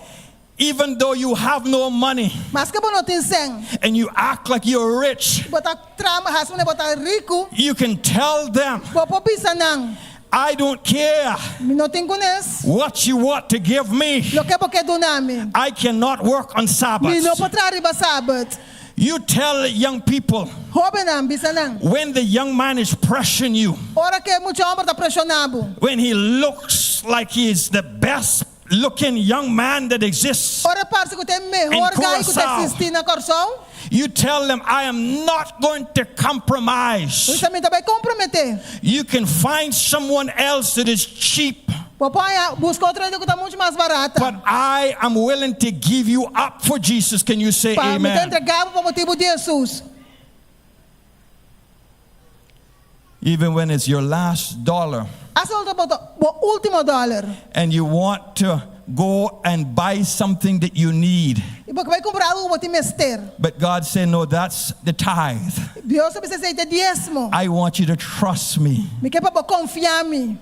Even though you have no money Maske bo no tin sèn. and you act like you're rich, Bo ta traha hasi manera bo ta riku. you can tell them, Bo por bisa nan. I don't care Mi no tin kunes. what you want to give me. Loke bo ke duna mi. I cannot work on Mi Sabbath. no por traha riba sabat. You tell young people Hóbennan, bisa nan. when the young man is pressuring you, Ora ku e mucha hòmber ta preshoná bo. when he looks like he is the best looking young man that exists, Ora parse ku ta e mehor In guy ku ta Curaçao. eksistí na Kòrsou. you tell them, I am not going to compromise. Bisa mi n' ta bai komprometé. You can find someone else that is cheap, Bo por buska otro hende ku ta muchu mas barata. but I am willing to give you up for Jesus. Can you say Pa mi ta amen? entregá bo pa motibu di Hesus. Even when it's your last dollar Asta ora ta bo último dòler. and you want to go and buy something that you need. I bo ke bai kumpra algu ku bo tin mester. But God said, No, that's the tithe. Dios a bisa esei ta diesmo. I want you to trust me. Mi ke pa bo konfia mi.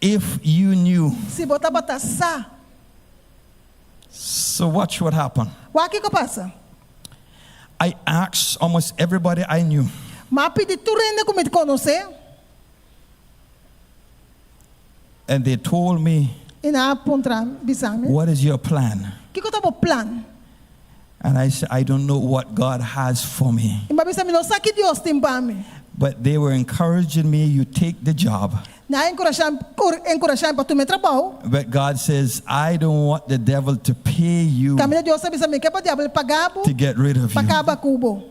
If you knew. Si bo tabata sa. So, watch what happened. Wak kiko pasa. I asked almost everybody I knew, M'a pidi tur hende ku mi konosé. and they told me, I nan a puntra bisa mi. What is your plan? Kiko ta bo plan? And I said, I don't know what God has for me. I m'a bisa mi no sa ki Dios tin pa mi. But they were encouraging me, You take the job. Nan a enkurashá enkurashá mi pa tuma e trabou. But God says, I don't want the devil to pay you Kaminda Dios a bisa mi n' ke pa diabel paga bo to get rid of pa you. kaba ku bo.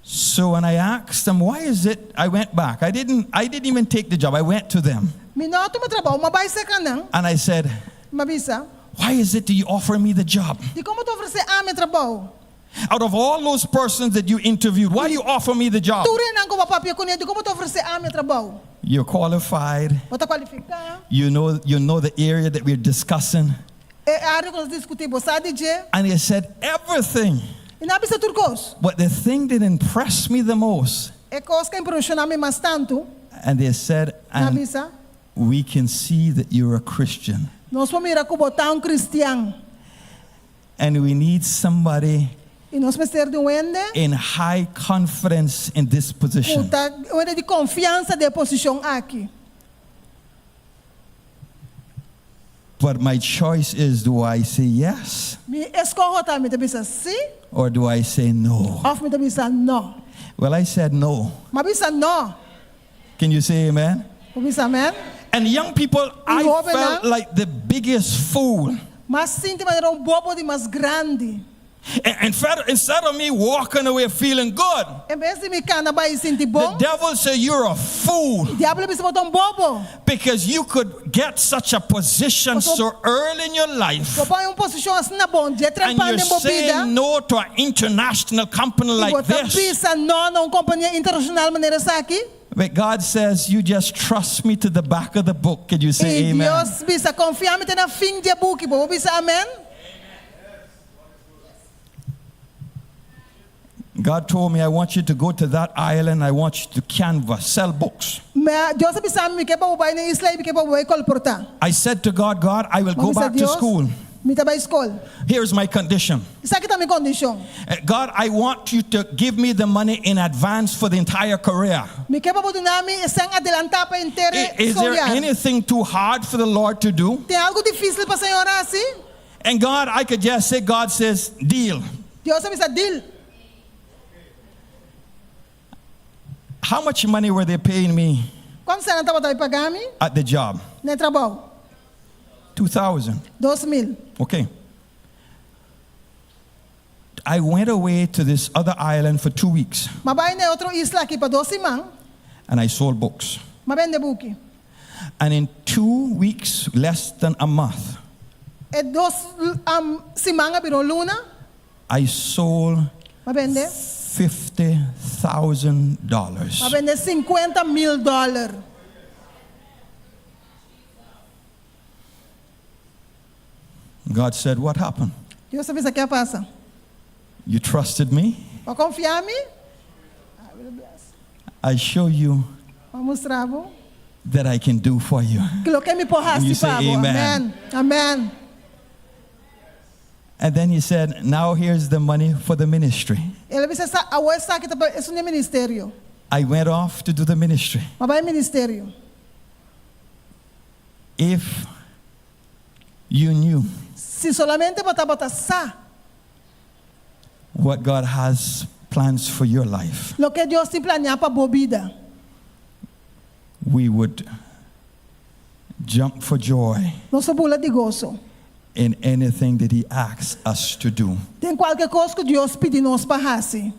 So when I asked them, why is it I went back? I didn't I didn't even take the job. I went to them Mi no a tuma trabou, m'a bai serka nan. and I said, M'a bisa. Why is it that you offer me the job? Dikon bo ta ofresé ami trabou? Out of all those persons that you interviewed, why do you offer me the job? Tur hendenan ku bo a papia kuné, dikon bo ta ofresé ami trabou? You're qualified. Bo ta kualifiká. You know the area that we're discussing. E área ku nos ta diskutí, bo sa di dje. And he said everything. I nan a bisa tur kos. But the thing that impressed me the most, E kos ku a impreshoná mi mas tantu, and they said, nan a and bisa, we can see that you're a Christian. nos por mira ku bo ta un kristian. And we need somebody I nos mester di un hende in high confidence in this position. ku ta un hende di konfiansa den e posishon aki. But my choice is do I say yes Mi eskoho ta mi ta bisa sí or do I say no? òf mi ta bisa nò. Well, I said no. M'a bisa nò. Can you say amen? Bo por bisa amèn? And young people, I hóbennan. felt like the biggest fool. M'a sinti manera un bobo di mas grandi. And instead of me walking away feeling good, En bes di mi kana bai sinti the bon, devil said, You're a fool diabel a bisa bo ta un bobo. because you could get such a position so early in your life. Bo por haña un posishon asina bon, dje And trempan you're den bo bida. saying no to an international company I like bo ta this. bisa nò na un kompania internashonal manera esaki. But God says, You just trust me to the back of the book. Can you say I amen? Dios bisa konfia mi te na fin di e buki. Bo por bisa amèn? God told me, I want you to go to that island. I want you to canvas, sell books. Ma Dios a bisa mi, mi ke pa bo bai na e isla ei, mi ke pa bo bai kolportá. I said to God, God, I will M'a go bisa back to Dios, school. Mi ta bai skol. Here's my condition. Esaki ta mi kondishon. God, I want you to give me the money in advance for the entire career. Mi ke pa bo duna mi e sèn adelantá pa henter Is there skol ya. anything too hard for the Lord to do? Tin algu difísil pa Señor hasi? And God, I could just say, God says, deal. Dios a bisa deal. How much money were they paying me Kuantu sèn nan tabata paga mi? at the job? Na e trabou. 2,000. 2000. Okay. I went away to this other island for two weeks M'a bai na e otro isla aki pa dos siman. and I sold books. M'a bende buki. And in two weeks, less than a month, E dos um, siman a bira un luna. I sold M'a bende. $50,000. M'a bende 50 mil dòler. God said, What happened? Dios a bisa kiko a pasa. You trusted me? B'a konfia mi? I show you M'a mustra bo. that I can do for you. Loke mi por And you hasi say pa bo. amen. Amèn. Amèn. And then he said, Now here's the money for the ministry. El a bisa awor esaki ta pa esun di ministerio. I went off to do the ministry. M'a bai ministerio. If you knew Si solamente bo tabata sa. What God has plans for your life. Loke Dios tin planiá pa bo bida. We would jump for joy Nos lo bula di goso. in anything that He asks us to do. Den kualke kos ku Dios pidi nos pa hasi.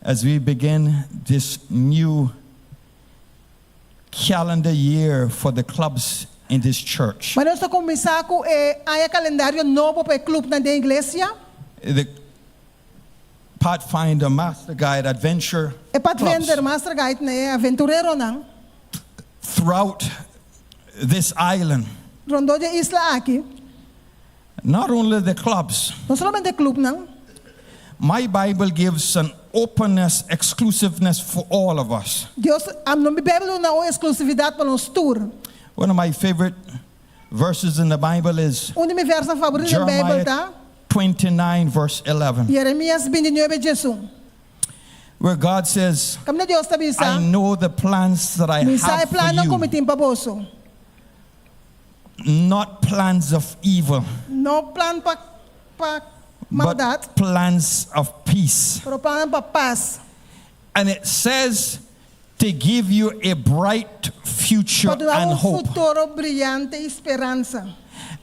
As we begin this new calendar year for the clubs in this church. Manera nos ta kuminsá ku e aña kalendario nobo pa e klupnan den iglesia. The Pathfinder Master Guide Adventure E Pathfinder clubs Master Guide na e aventureronan. throughout this island. Rondó di e isla aki. Not only the clubs. No solamente e klupnan. My Bible gives an openness, exclusiveness for all of us. Dios, no mi Beibel duna un eksklusividat pa nos tur. One of my favorite verses in the Bible is Un di mi vèrsnan faborito den Beibel Jeremiah ta. 29 verse 11. Jeremias bintinuebe djesun. Where God says, Kaminda Dios ta bisa, I know the plans that I Mi sa e have for plannan ku you, mi tin pa boso. not plans of evil, No plan pa pa maldat, but plans of peace. pero plannan pa pas. And it says to give you a bright future Pa duna and un hope. futuro briante i speransa.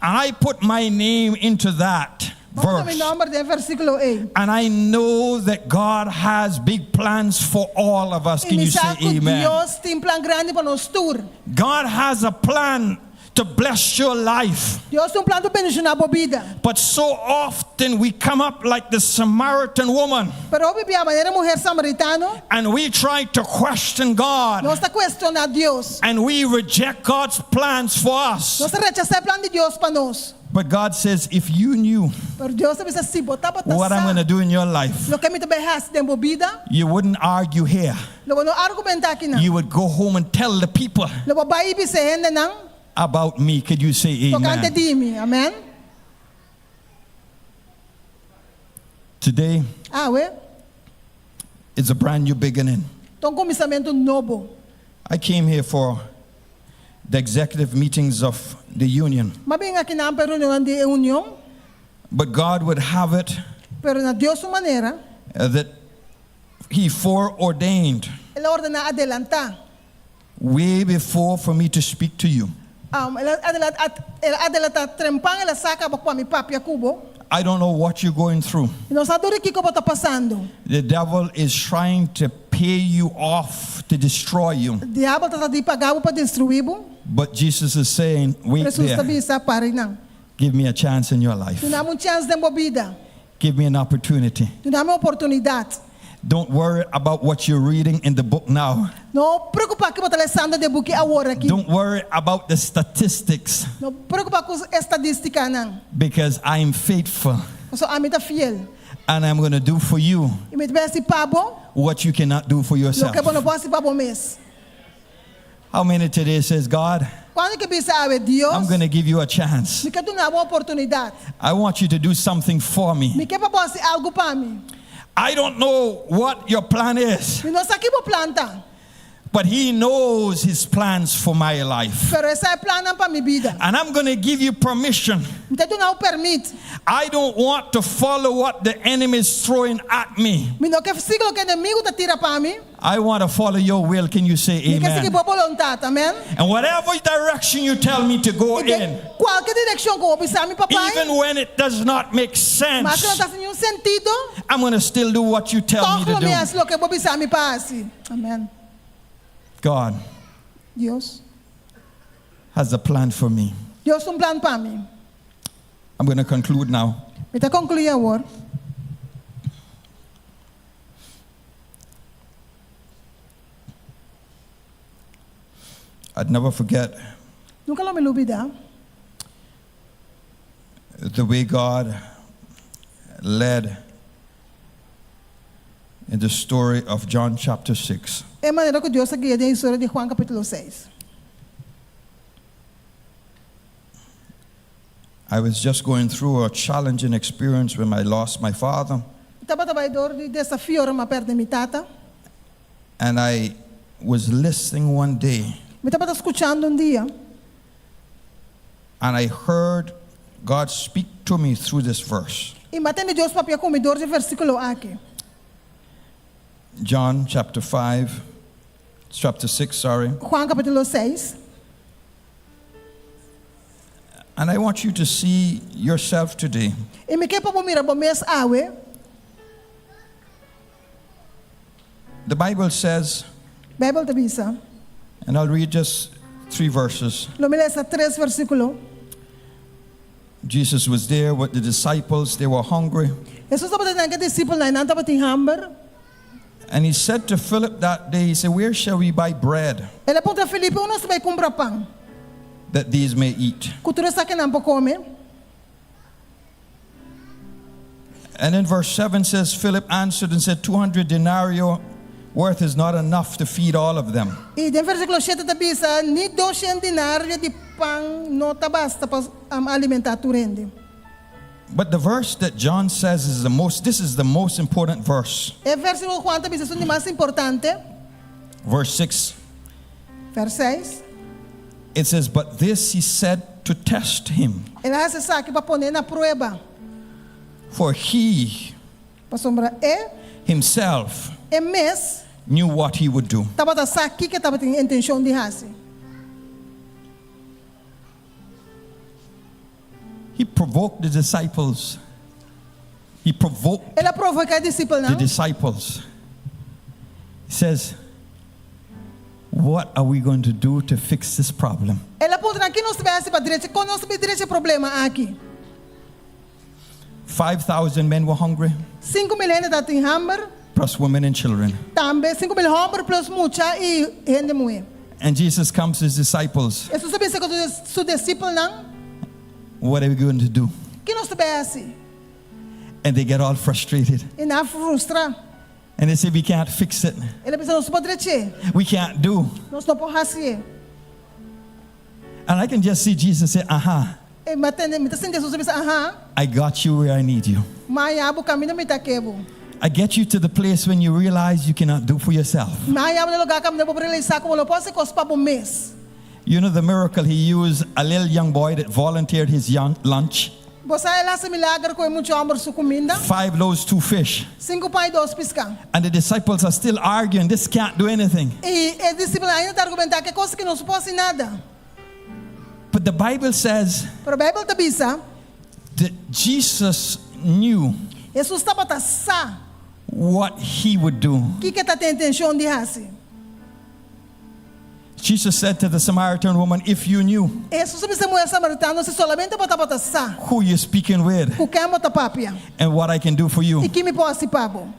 And I put my name into that M'a pone mi verse. nòmber den e versíkulo ei. And I know that God has big plans for all of us. I Can mi you sa say ku amen? Dios tin plan grandi pa nos tur. God has a plan to bless your life. Dios tin un plan pa bendishoná bo bida. But so often we come up like the Samaritan woman Pero hopi bia manera e muher samaritano, and we try to question God nos ta kuestioná Dios. and we reject God's plans for us. Nos ta rechasá e plan di Dios pa nos. But God says, if you knew Pero Dios ta bisa, si bo tabata what I'm sa going to do in your life, loke mi ta bai hasi den bo bida, you wouldn't argue here. lo bo no argumentá akinan. You would go home and tell the people Lo bo bai i bisa e hendenan about me. Could you say tokante amen? di mi. Amèn. Today Awe, is a brand new beginning. ta un kuminsamentu nobo. I came here for the executive meetings of the union, M'a bin akinan pa e reunionnan di e union, but God would have it pero na Dios su manera, uh, that He foreordained El a ordená adelantá. way before for me to speak to you. Um, el a adelantá, el a adelantá trempan, el a sa kaba ku mi papia ku bo. I don't know what you're going through. Mi no sa dor di kiko bo ta pasando. The devil is trying to pay you off to destroy you. Diabel ta trata di paga bo pa destruí bo. But Jesus is saying, wait Hesus ta there. bisa, para einan. Give me a chance in your life. Duna mi un chèns den bo bida. Give me an opportunity. Duna mi un oportunidat. Don't worry about what you're reading in the book now. No preokupá ku bo ta lesando den buki awor aki. Don't worry about the statistics No preokupá ku estadístikanan. because I'm faithful Pasobra ami ta fiel. and I'm going to do for you I mi ta bai hasi pa bo what you cannot do for yourself. loke bo no por hasi pa bo mes. How many today says, God, Kuantu ke bisa awe, Dios, I'm going to give you a chance. mi ke duna bo un oportunidat. I want you to do something for me. Mi ke pa bo hasi algu pa mi. I don't know what your plan is, Mi no sa ki bo plan ta, but He knows His plans for my life. pero e sa e plannan pa mi bida. And I'm going to give you permission. Mi ta duna bo pèrmit. I don't want to follow what the enemy is throwing at me. Mi no ke sigui loke enemigu ta tira pa mi. I want to follow your will. Can you say Mi ke sigui amen? bo boluntat. Amèn. And whatever direction you tell me to go in, Kualke direkshon ku bo bisa mi pa bai, even when it does not make maske no sense, ta hasi niun sentido, I'm going to still do what you tell me tòg to lo mi do. hasi loke bo bisa mi pa hasi. Amèn. God Dios. has a plan for me. Dios tin un plan pa mi. I'm going to conclude now. Mi ta konkluí awor. I'd never forget Nunka lo mi lubidá the way God led in the story of John chapter 6. e manera ku Dios a guia den e historia di Juan kapítulo seis. I was just going through a challenging experience when I lost my father, Mi tabata bai dor di desafio ora mi a pèrdè mi tata. and I was listening one day Mi tabata skuchando un dia and I heard God speak to me through this verse. I m'a tende Dios papia ku mi dor dje versíkulo aki. John chapter 5, chapter 6, sorry. Juan kapítulo 6. And I want you to see yourself today. I mi ke pa bo mira bo mes awe. The Bible says, Beibel ta bisa. and I'll read just three verses. Lo mi lesa tres versíkulo. Jesus was there with the disciples, they were hungry. Hesus tabata einan ku e disipelnan, i nan tabatin hamber. And he said to Philip that day, He said, Where shall we buy bread El a puntra Felipe, Unda nos ta bai kumpra pan that these may eat? ku tur esakinan por kome? And in verse 7 says, Philip answered and said, 200 denarii worth is not enough to feed all of them. I den versíkulo shete ta bisa, Ni doshen denario di pan no ta basta pa alimentá tur hende. But the verse that John says is the most, this is the most important verse. E versíkulo ku Juan ta bisa esun di mas importante. Verse 6. Vers seis. It says, But this he said to test him. El a hasi esaki pa pon'é na prueba. For he. Pasobra e. Himself. E mes. Knew what he would do. Tabata sa kiko e tabatin intenshon di hasi. He provoked the disciples. He provoked El a provoká e disipelnan. the disciples. He says, What are we going to do to fix this problem? El a puntra nan, Ki nos ta bai hasi pa drecha? Kon nos ta bai drecha e problema aki? 5,000 men were hungry. 5000 hende tabatin hamber. Plus women and children. Tambe 5000 hòmber plus mucha i hende muhé. And Jesus comes to his disciples. Hesus a bisa ku su disipelnan. What are we going to do? Ki nos ta bai hasi? And they get all frustrated. I nan a frustra. And they say, We can't fix it. El a bisa, Nos no por drech'é. We can't do. Nos no por hasié. And I can just see Jesus say, Aha. I mi a tende, mi ta sinti Hesus a bisa, Aha. I got you where I need you. M'a haña bo kaminda mi ta ke bo. I get you to the place when you realize you cannot do for yourself. M'a haña bo na e lugá kaminda bo por realisá ku bo no por hasi kos pa bo mes. You know the miracle he used a little young boy that volunteered his young lunch. Bo sa el hasi milager ku e mucha hòmber su kuminda? Five loaves, two fish. Sinku pan i dos piská. And the disciples are still arguing, this can't do anything. I e disipelnan ainda ta argumentá ku e kos aki no por hasi nada. But the Bible says. Pero Beibel ta bisa. That Jesus knew. Hesus tabata sa. What he would do. Kiko e ta tin intenshon di hasi. Jesus said to the Samaritan woman, If you knew. Hesus a bisa e muhé samaritano, Si solamente bo tabata sa. Who you're speaking with. Ku ken bo ta papia. And what I can do for you. I ki mi por hasi pa bo.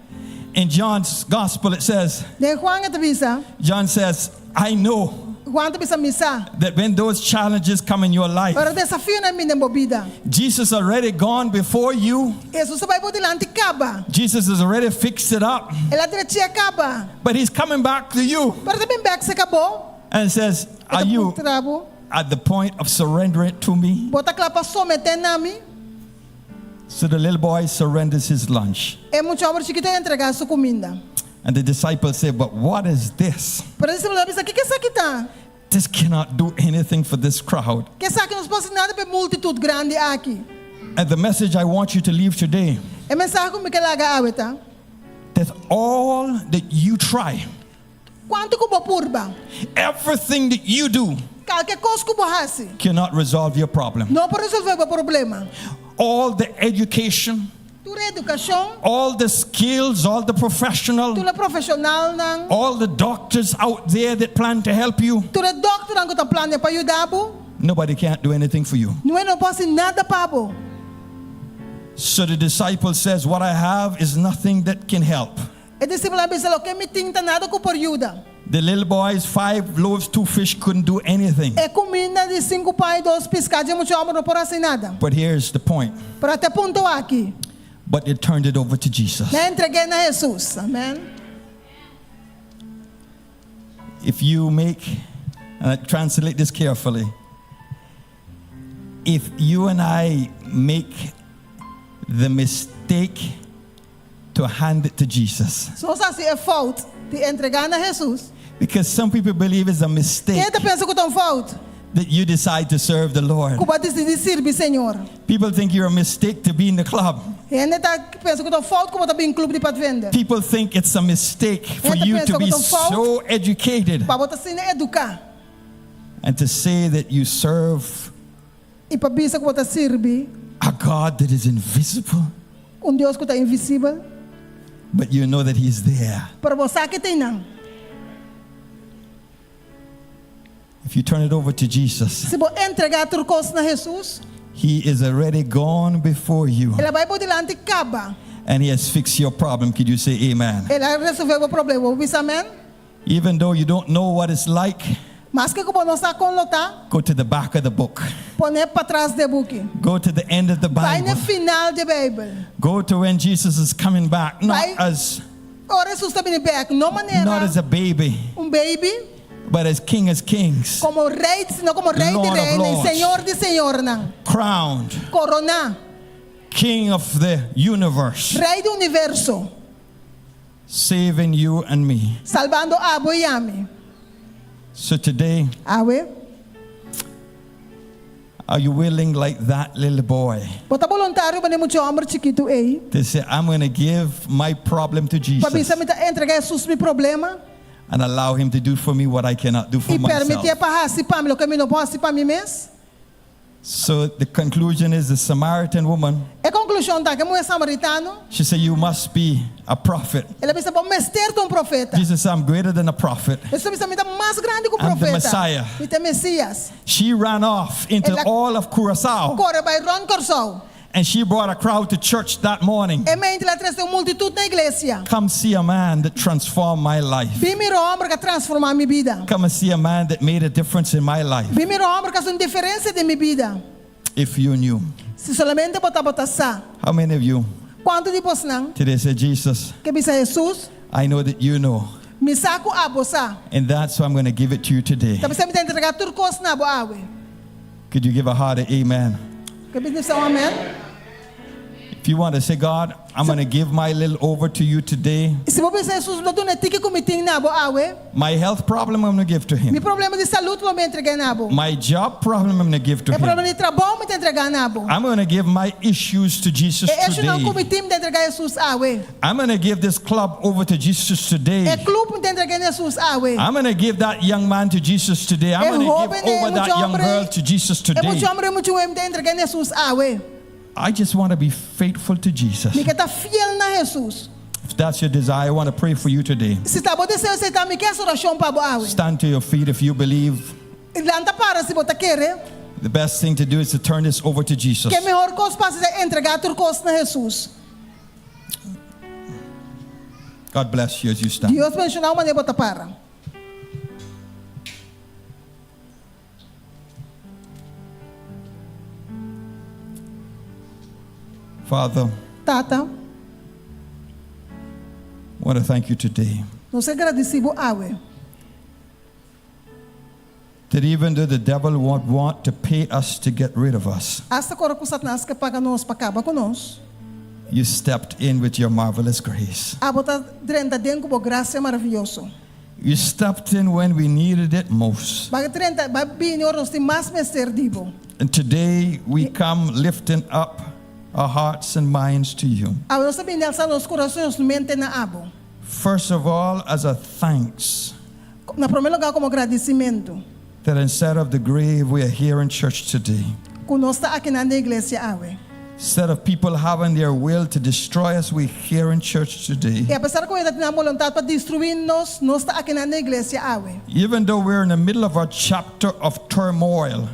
In John's gospel it says. Den Juan e ta bisa. John says, I know. Juan ta bisa, Mi sa. That when those challenges come in your life. Ora desafionan bin den bo bida. Jesus already gone before you. Hesus a bai bo dilanti kaba. Jesus has already fixed it up. El a drech'é kaba. But he's coming back to you. Pero e ta bin bèk serka bo. And says, Are you E ta puntra bo. at the point of surrendering to me? Bo ta kla pa someté na mi? So the little boy surrenders his lunch. E mucha hòmber chikitu a entregá su kuminda. And the disciples say, But what is this? Pero e disipelnan a bisa, Kiko esaki ta? This cannot do anything for this crowd. Ku esaki no por hasi nada pa e multitut grandi aki. And the message I want you to leave today. E mensahe ku mi ke laga awe ta. That all that you try. Kuantu ku bo purba. Everything that you do. Kalke kos ku bo hasi. Cannot resolve your problem. No por resolve bo problema. All the education. Tur e edukashon. All the skills, all the professional. Tur e profeshonalnan. All the doctors out there that plan to help you. Tur e dòkternan ku ta plania pa yuda bo. Nobody can't do anything for you. Niun no por hasi nada pa bo. So the disciple says, What I have is nothing that can help. E disipelnan a bisa, Loke mi tin ta nada ku por yuda. The little boy's five loaves, two fish couldn't do anything. E kuminda di sinku pan i dos piská dje mucha hòmber no por hasi nada. But here's the point. Pero ata e punto aki. But they turned it over to Jesus. Nan a entreg'é na Hesus. Amen. If you make, and I translate this carefully, if you and I make the mistake to hand it to Jesus. Si nos hasi e fout di entregá na Hesus. Because some people believe it's a mistake. Ken ta pensa ku ta un fout? That you decide to serve the Lord. Ku bo a disidí sirbi Señor. People think you're a mistake to be in the club. Hende ta pensa ku ta fout ku bo ta bin klup di Padvinder. People think it's a mistake for Hende you pensa to ku be ta fout so educated pa bo ta asina eduká and to say that you serve i pa bisa ku bo ta sirbi a God that is invisible, un Dios ku ta invisibel, but you know that He's there. pero bo sa ku ta einan. If you turn it over to Jesus, Si bo entregá tur kos na Hesus, He is already gone before you El a bai bo dilanti kaba. and He has fixed your problem. Could you say amen? El a resolvé bo problema. Bo bisa amèn? Even though you don't know what it's like, Maske ku bo no sa kon lo ta, go to the back of the book, pone patras di e buki. go to the end of the Bai na Bible, final di Beibel. go to when Jesus is coming back, not Bai- as Ora Hesus ta bini bèk, no manera not as a baby, un baby, but as King of Kings, komo rei, sino komo rei di Lord of reinan i Lords. Señor di señornan. crowned Koroná, King of the universe, rei di universo, saving you and me. salbando abo i ami. So today, Awe, are you willing, like that little boy, bo ta boluntario manera e mucha hòmber chikitu ei? to say, I'm going to give my problem to Pa Jesus bisa mi ta entregá Hesus mi problema and allow him to do for me what I cannot do for i permitié myself? pa hasi pa mi loke mi no por hasi pa mi mes? So the conclusion is the Samaritan woman, E konklushon ta ku e muhé samaritano, she said, You must be a prophet. el a bisa bo mester ta un profeta. Jesus said, I'm greater than a prophet. Hesus a bisa mi ta mas grandi ku I'm the profeta. Messiah. Mi ta e Mesias. She ran off into El a- all of Curacao Kore bai rònt Kòrsou. and she brought a crowd to church that morning. E mainta el a trese un multitut na iglesia. Come see a man that transformed my life. Bin mira un hòmber ku a transformá mi bida. Come and see a man that made a difference in my life. Bin mira un hòmber ku a hasi un diferensia den mi bida. If you knew. Si solamente bo tabata sa. How many of you Kuantu di bosnan today say, Jesus, ke bisa Hesus, I know that you know. mi sa ku abo sa. And that's why I'm going to give it to you today. Ta p'esei mi ta entregá tur kos na bo awe. Could you give a hearty amen? Ke bisa un amèn? If you want to say, God, I'm going to give my little over to you today. Si bo bisa Hesus, mi ta duna e tiki ku mi tin na bo awe. My health problem, I'm going to give to Mi him. problema di salú lo mi entregá na bo. My job problem, I'm going to give to E problema him. di trabou mi ta entregá na bo. I'm going to give my issues to Jesus E issuenan ku today. mi tin mi ta entregá Hesus awe. I'm going to give this club over to Jesus E today. klup mi ta entregá na Hesus awe. I'm going to give that young man to Jesus today. I'm E going to hóben give over e that mucha young hòmber girl to Jesus E today. mucha hòmber i mucha muhé mi ta entregá na Hesus awe. I just want to be faithful to Jesus. Mi ke ta fiel na Hesus. If that's your desire, I want to pray for you today. Si ta bo deseo esei ta, mi ke hasi orashon pa bo awe. Stand to your feet if you believe. Lanta para si bo ta kere. The best thing to do is to turn this over to Jesus. Ku e mihó kos pa hasi ta entregá tur kos na Hesus. God bless you as you stand. Dios bendishoná bo manera bo ta para. Father, Tata, I want to thank you today nos ke gradisí bo awe. that even though the devil won't want to pay us to get rid of us, Asta ora ku Satanas ke paga nos pa kaba ku nos. you stepped in with your marvelous grace. Abo a drenta aden ku bo grasia maravioso. You stepped in when we needed it most. B'a drenta, b'a bini ora nos tin mas mester di bo. And today we come lifting up our hearts and minds to you. Awe nos ta bini alsa nos kurason i nos mente na abo. First of all, as a thanks Na promé lugá komo gradisimentu. that instead of the grave, we are here in church today. Ku nos ta aki na iglesia awe. Instead of people having their will to destroy us, we're here in church today. I apesar ku hende tin nan boluntat pa destruí nos, nos ta aki na iglesia awe. Even though we're in the middle of a chapter of turmoil,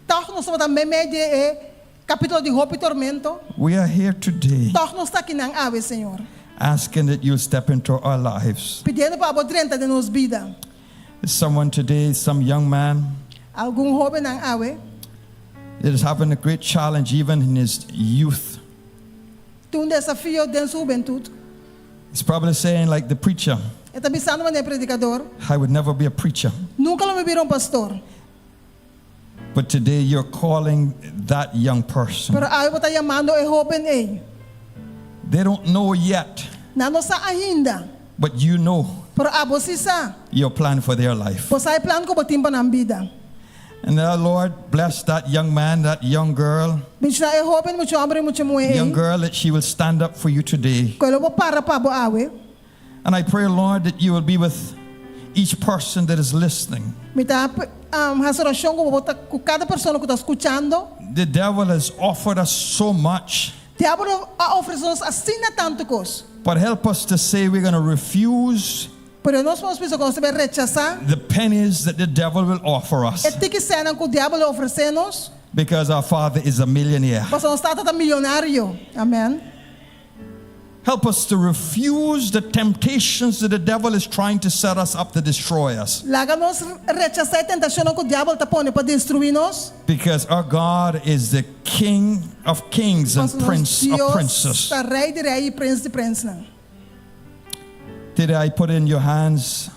Tòg nos ta meimei di e kapítulo di hopi tormento. we are here today Tòg nos ta akinan awe, Señor. asking that you'll step into our lives. Pidiendo pa abo drenta den nos bida. Someone today, some young man Algun hóbennan awe that is having a great challenge even in his youth. tin un desafio den su hubentut. He's probably saying, like the preacher, E ta bisando manera predikadó. I would never be a preacher. Nunka lo mi bira un pastor. But today you're calling that young person. Pero awe bo ta yamando e hóben ei. They don't know yet, Nan no sa ainda. but you know Pero abo sí sa. your plan for their life. Bo sa e plan ku bo tin pa nan bida. And now, Lord, bless that young man, that young girl, Bendishoná e hóben, mucha hòmber i mucha muhé. young girl, that she will stand up for you today. Ku e lo por para pa bo awe. And I pray, Lord, that you will be with each person that is listening. Mi ta hasi orashon ku bo ta ku kada persona ku ta skuchando. The devil has offered us so much. Diablo a ofresé nos asina tantu kos. But help us to say we're going to refuse Pero nos por bisa ku nos ta bai rechasá. the pennies that the devil will offer us. E tiki sènnan ku diablo lo ofresé nos. Because our Father is a millionaire. Pasobra nos Tata ta milionario. Amèn. Help us to refuse the temptations that the devil is trying to set us up to destroy us. Laga nos rechasá e tentashonnan ku diabel ta pone pa destruí nos. Because our God is the King of kings and Pasobra nos Prince of Dios princes. ta Rei di rei i Prins di prensnan. Today I put in your hands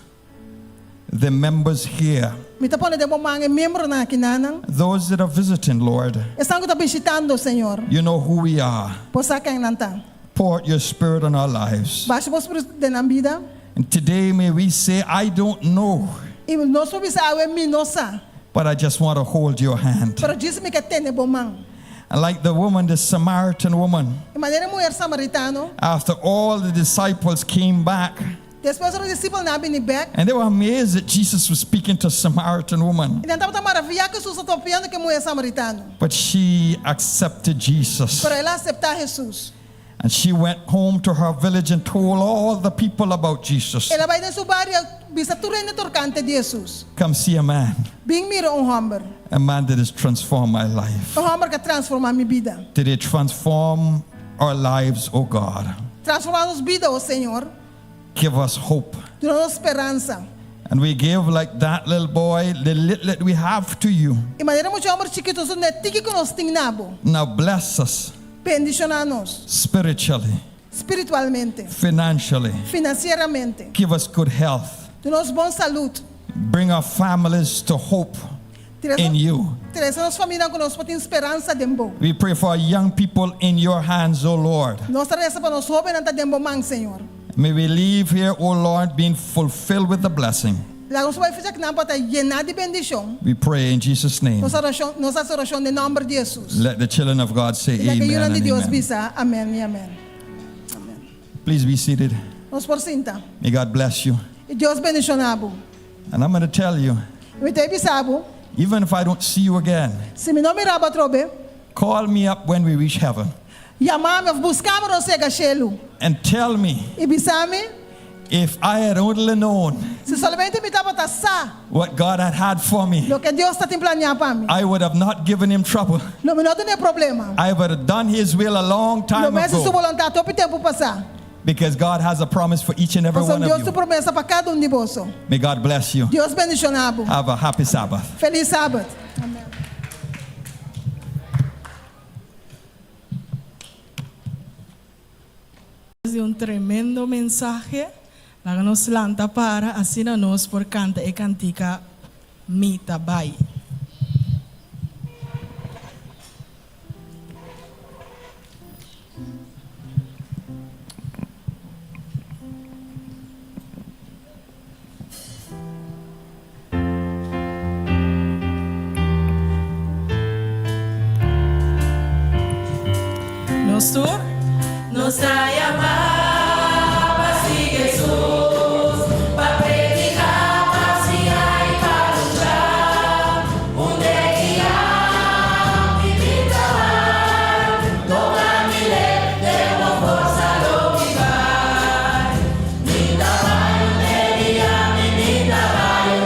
the members here, Mi ta pone den bo man e miembronan akinanan. those that are visiting, Lord. Esnan ku ta bishitando, Señor. You know who we are. Bo sa ken nan ta. Pour out your spirit on our lives. Basha bo spiritu den nan bida. And today may we say, I don't know, I nos por bisa awe, Mi no sa. but I just want to hold your hand. Pero djis mi ke tene bo man. And like the woman, the Samaritan woman, I manera e muher samaritano. after all the disciples came back, Despues ora disipelnan a bini bek. and they were amazed that Jesus was speaking to a Samaritan woman. I nan tabata maraviyá ku Hesus a topiando ku e muher samaritano. But she accepted Jesus. Pero el a aseptá Hesus. And she went home to her village and told all the people about Jesus. El a bai den su bario bisa tur hende torkante di Hesus. Come see a man, Bin mira un hòmber. a man that has transformed my life. Un hòmber ku a transformá mi bida. Did it transform our lives, oh God? Transformá nos bida, o Señor. Give us hope. Duna nos speransa. And we give like that little boy, the little that we have to you. I manera mucha hòmber chikitu nos duna e tiki ku nos tin na bo. Now bless us Bendishoná nos. spiritually, Spiritualmente. financially. Finansieramente. Give us good health. Duna nos bon salud. Bring our families to hope in you. Trese nos famianan ku nos por tin speransa den bo. We pray for our young people in your hands, O Lord. Nos ta resa pa nos hóbennan ta den bo man, Señor. May we leave here, O Lord, being fulfilled with the blessing. Laga nos bai for di akinan pa ta yená di bendishon. We pray in Jesus' name. Nos orashon, nos hasi orashon den nòmber di Hesus. Let the children of God say I laga amen yunan di and Dios amen. bisa amèn i amèn. Please be seated. Nos por sinta. May God bless you. I Dios bendishoná bo. And I'm going to tell you, I mi ta bisa bo, even if I don't see you again, si mi no mira bo atrobe, call me up when we reach heaven yama mi òf buska mi ora nos yega shelu. and tell me I bisa mi, if I had only known si solamente mi tabata sa what God had had for me, loke Dios tatin planiá pa mi, I would have not given him trouble. lo mi no dun'é problema. I would have done his will a long Lo time mi a hasi su ago boluntat hopi tempu pasá. because God has a promise for each and every Pasobra one of Dios you. su promesa pa kada un di boso. May God bless you. Dios bendishoná bo. Have a happy Sabbath. Felis Sabat. Di un tremendo mensahe, laga nos lanta para asina nos por kanta e kantika Mi Ta Bai. Nos tur. Nos ta yamá pa sigui Hesus, pa prediká, pa siña i pa lucha. Un de guia mi bida bai, toka mi lé, den bo forsa lo mi bai. Mi ta bai un de guia mi bida bai, un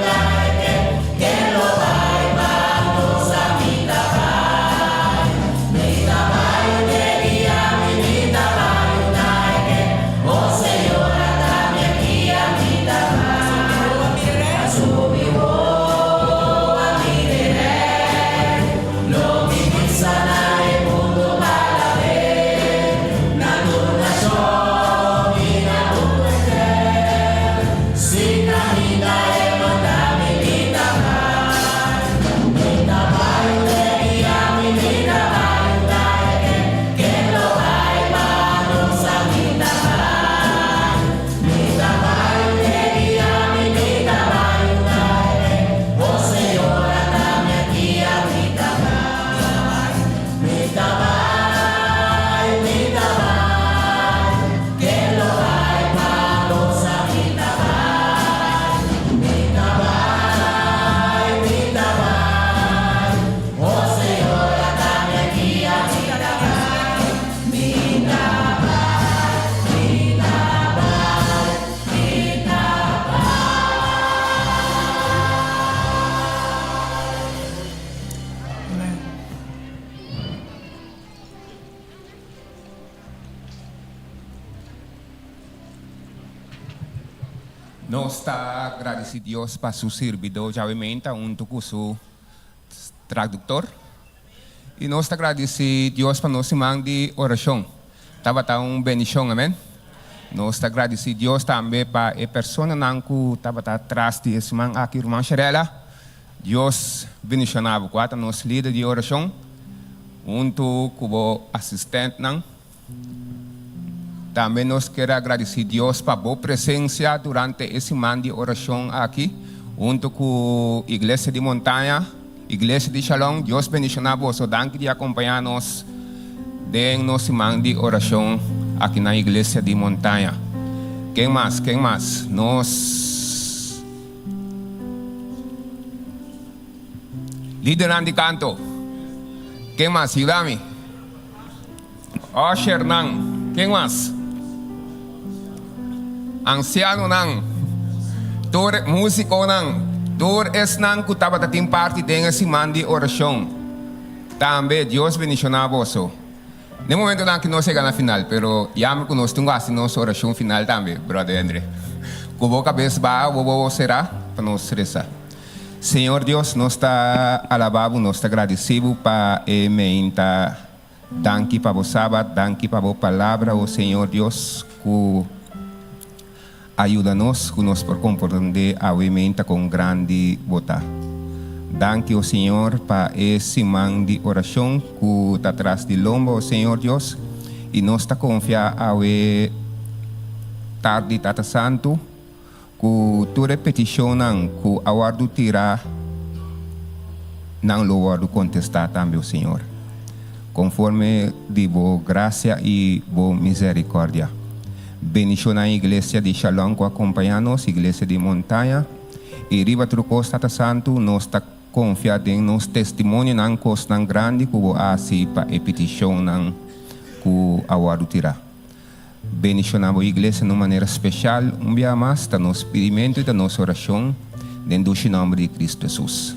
ken ken lo bai pa nos a mi ta bai. Mi ta bai un de guia mi bida bai, un ken. Nos ta gradisí Dios pa su sirbidó djawe meinta huntu ku su traduktor. I nos ta gradisí Dios pa nos siman di orashon. Tabata un bendishon, amen. Nos ta gradisí Dios tambe pa e personanan ku tabata tras di e siman aki, Ruman Sharella. Dios bendishoná bo. Kua ta nos lider di orashon huntu ku bo asistentnan. Tambe nos kier agradisí Dios pa bo presensia durante e siman di orashon aki huntu ku Iglesia di Montaña, Iglesia di Shalom. Dios bendishoná boso. Danki di akompañá nos den nos siman di orashon aki na Iglesia di Montaña. Ken mas? Ken mas? Nos lidernan di kanto. Ken mas? Yuda mi. Ushernan, ken mas? Ansianonan, tur musikonan, tur esnan ku tabata tin parti den e siman di orashon. Tambe Dios bendishoná boso. Den momentonan aki nos yega na final, pero yamber ku nos tin ku hasi nos orashon final tambe, Brother Andre. Ku bo kabes baha, bo bobo será pa nos resa. Señor Dios, nos ta alabá bo, nos ta gradisí bo pa e meinta. Danki pa bo Sabat, danki pa bo palabra, o Señor Dios, ku a yuda nos ku nos por komprondé awe meinta kon grandi bo ta. Danki, o Señor, pa e siman di orashon ku ta tras di lomba, o Señor Dios, i nos ta konfia awe tardi, Tata Santu, Ku tur e petishonnan ku a wòrdu tirá, nan lo wòrdu kontestá tambe, o Señor, konforme di bo grasia i bo miserikòrdia. Bendishoná e Iglesia di Shalom ku a kompañá nos, Iglesia di Montaña, i riba tur kos, Tata Santu, nos ta konfia den nos testimonionan kosnan grandi ku bo a hasi pa e petishonnan ku a wòrdu tirá. Bendiciona bo iglesia na un manera special un bia mas ta nos pidimentu y ta nos oracion den dushi nomber di Cristo Jesus.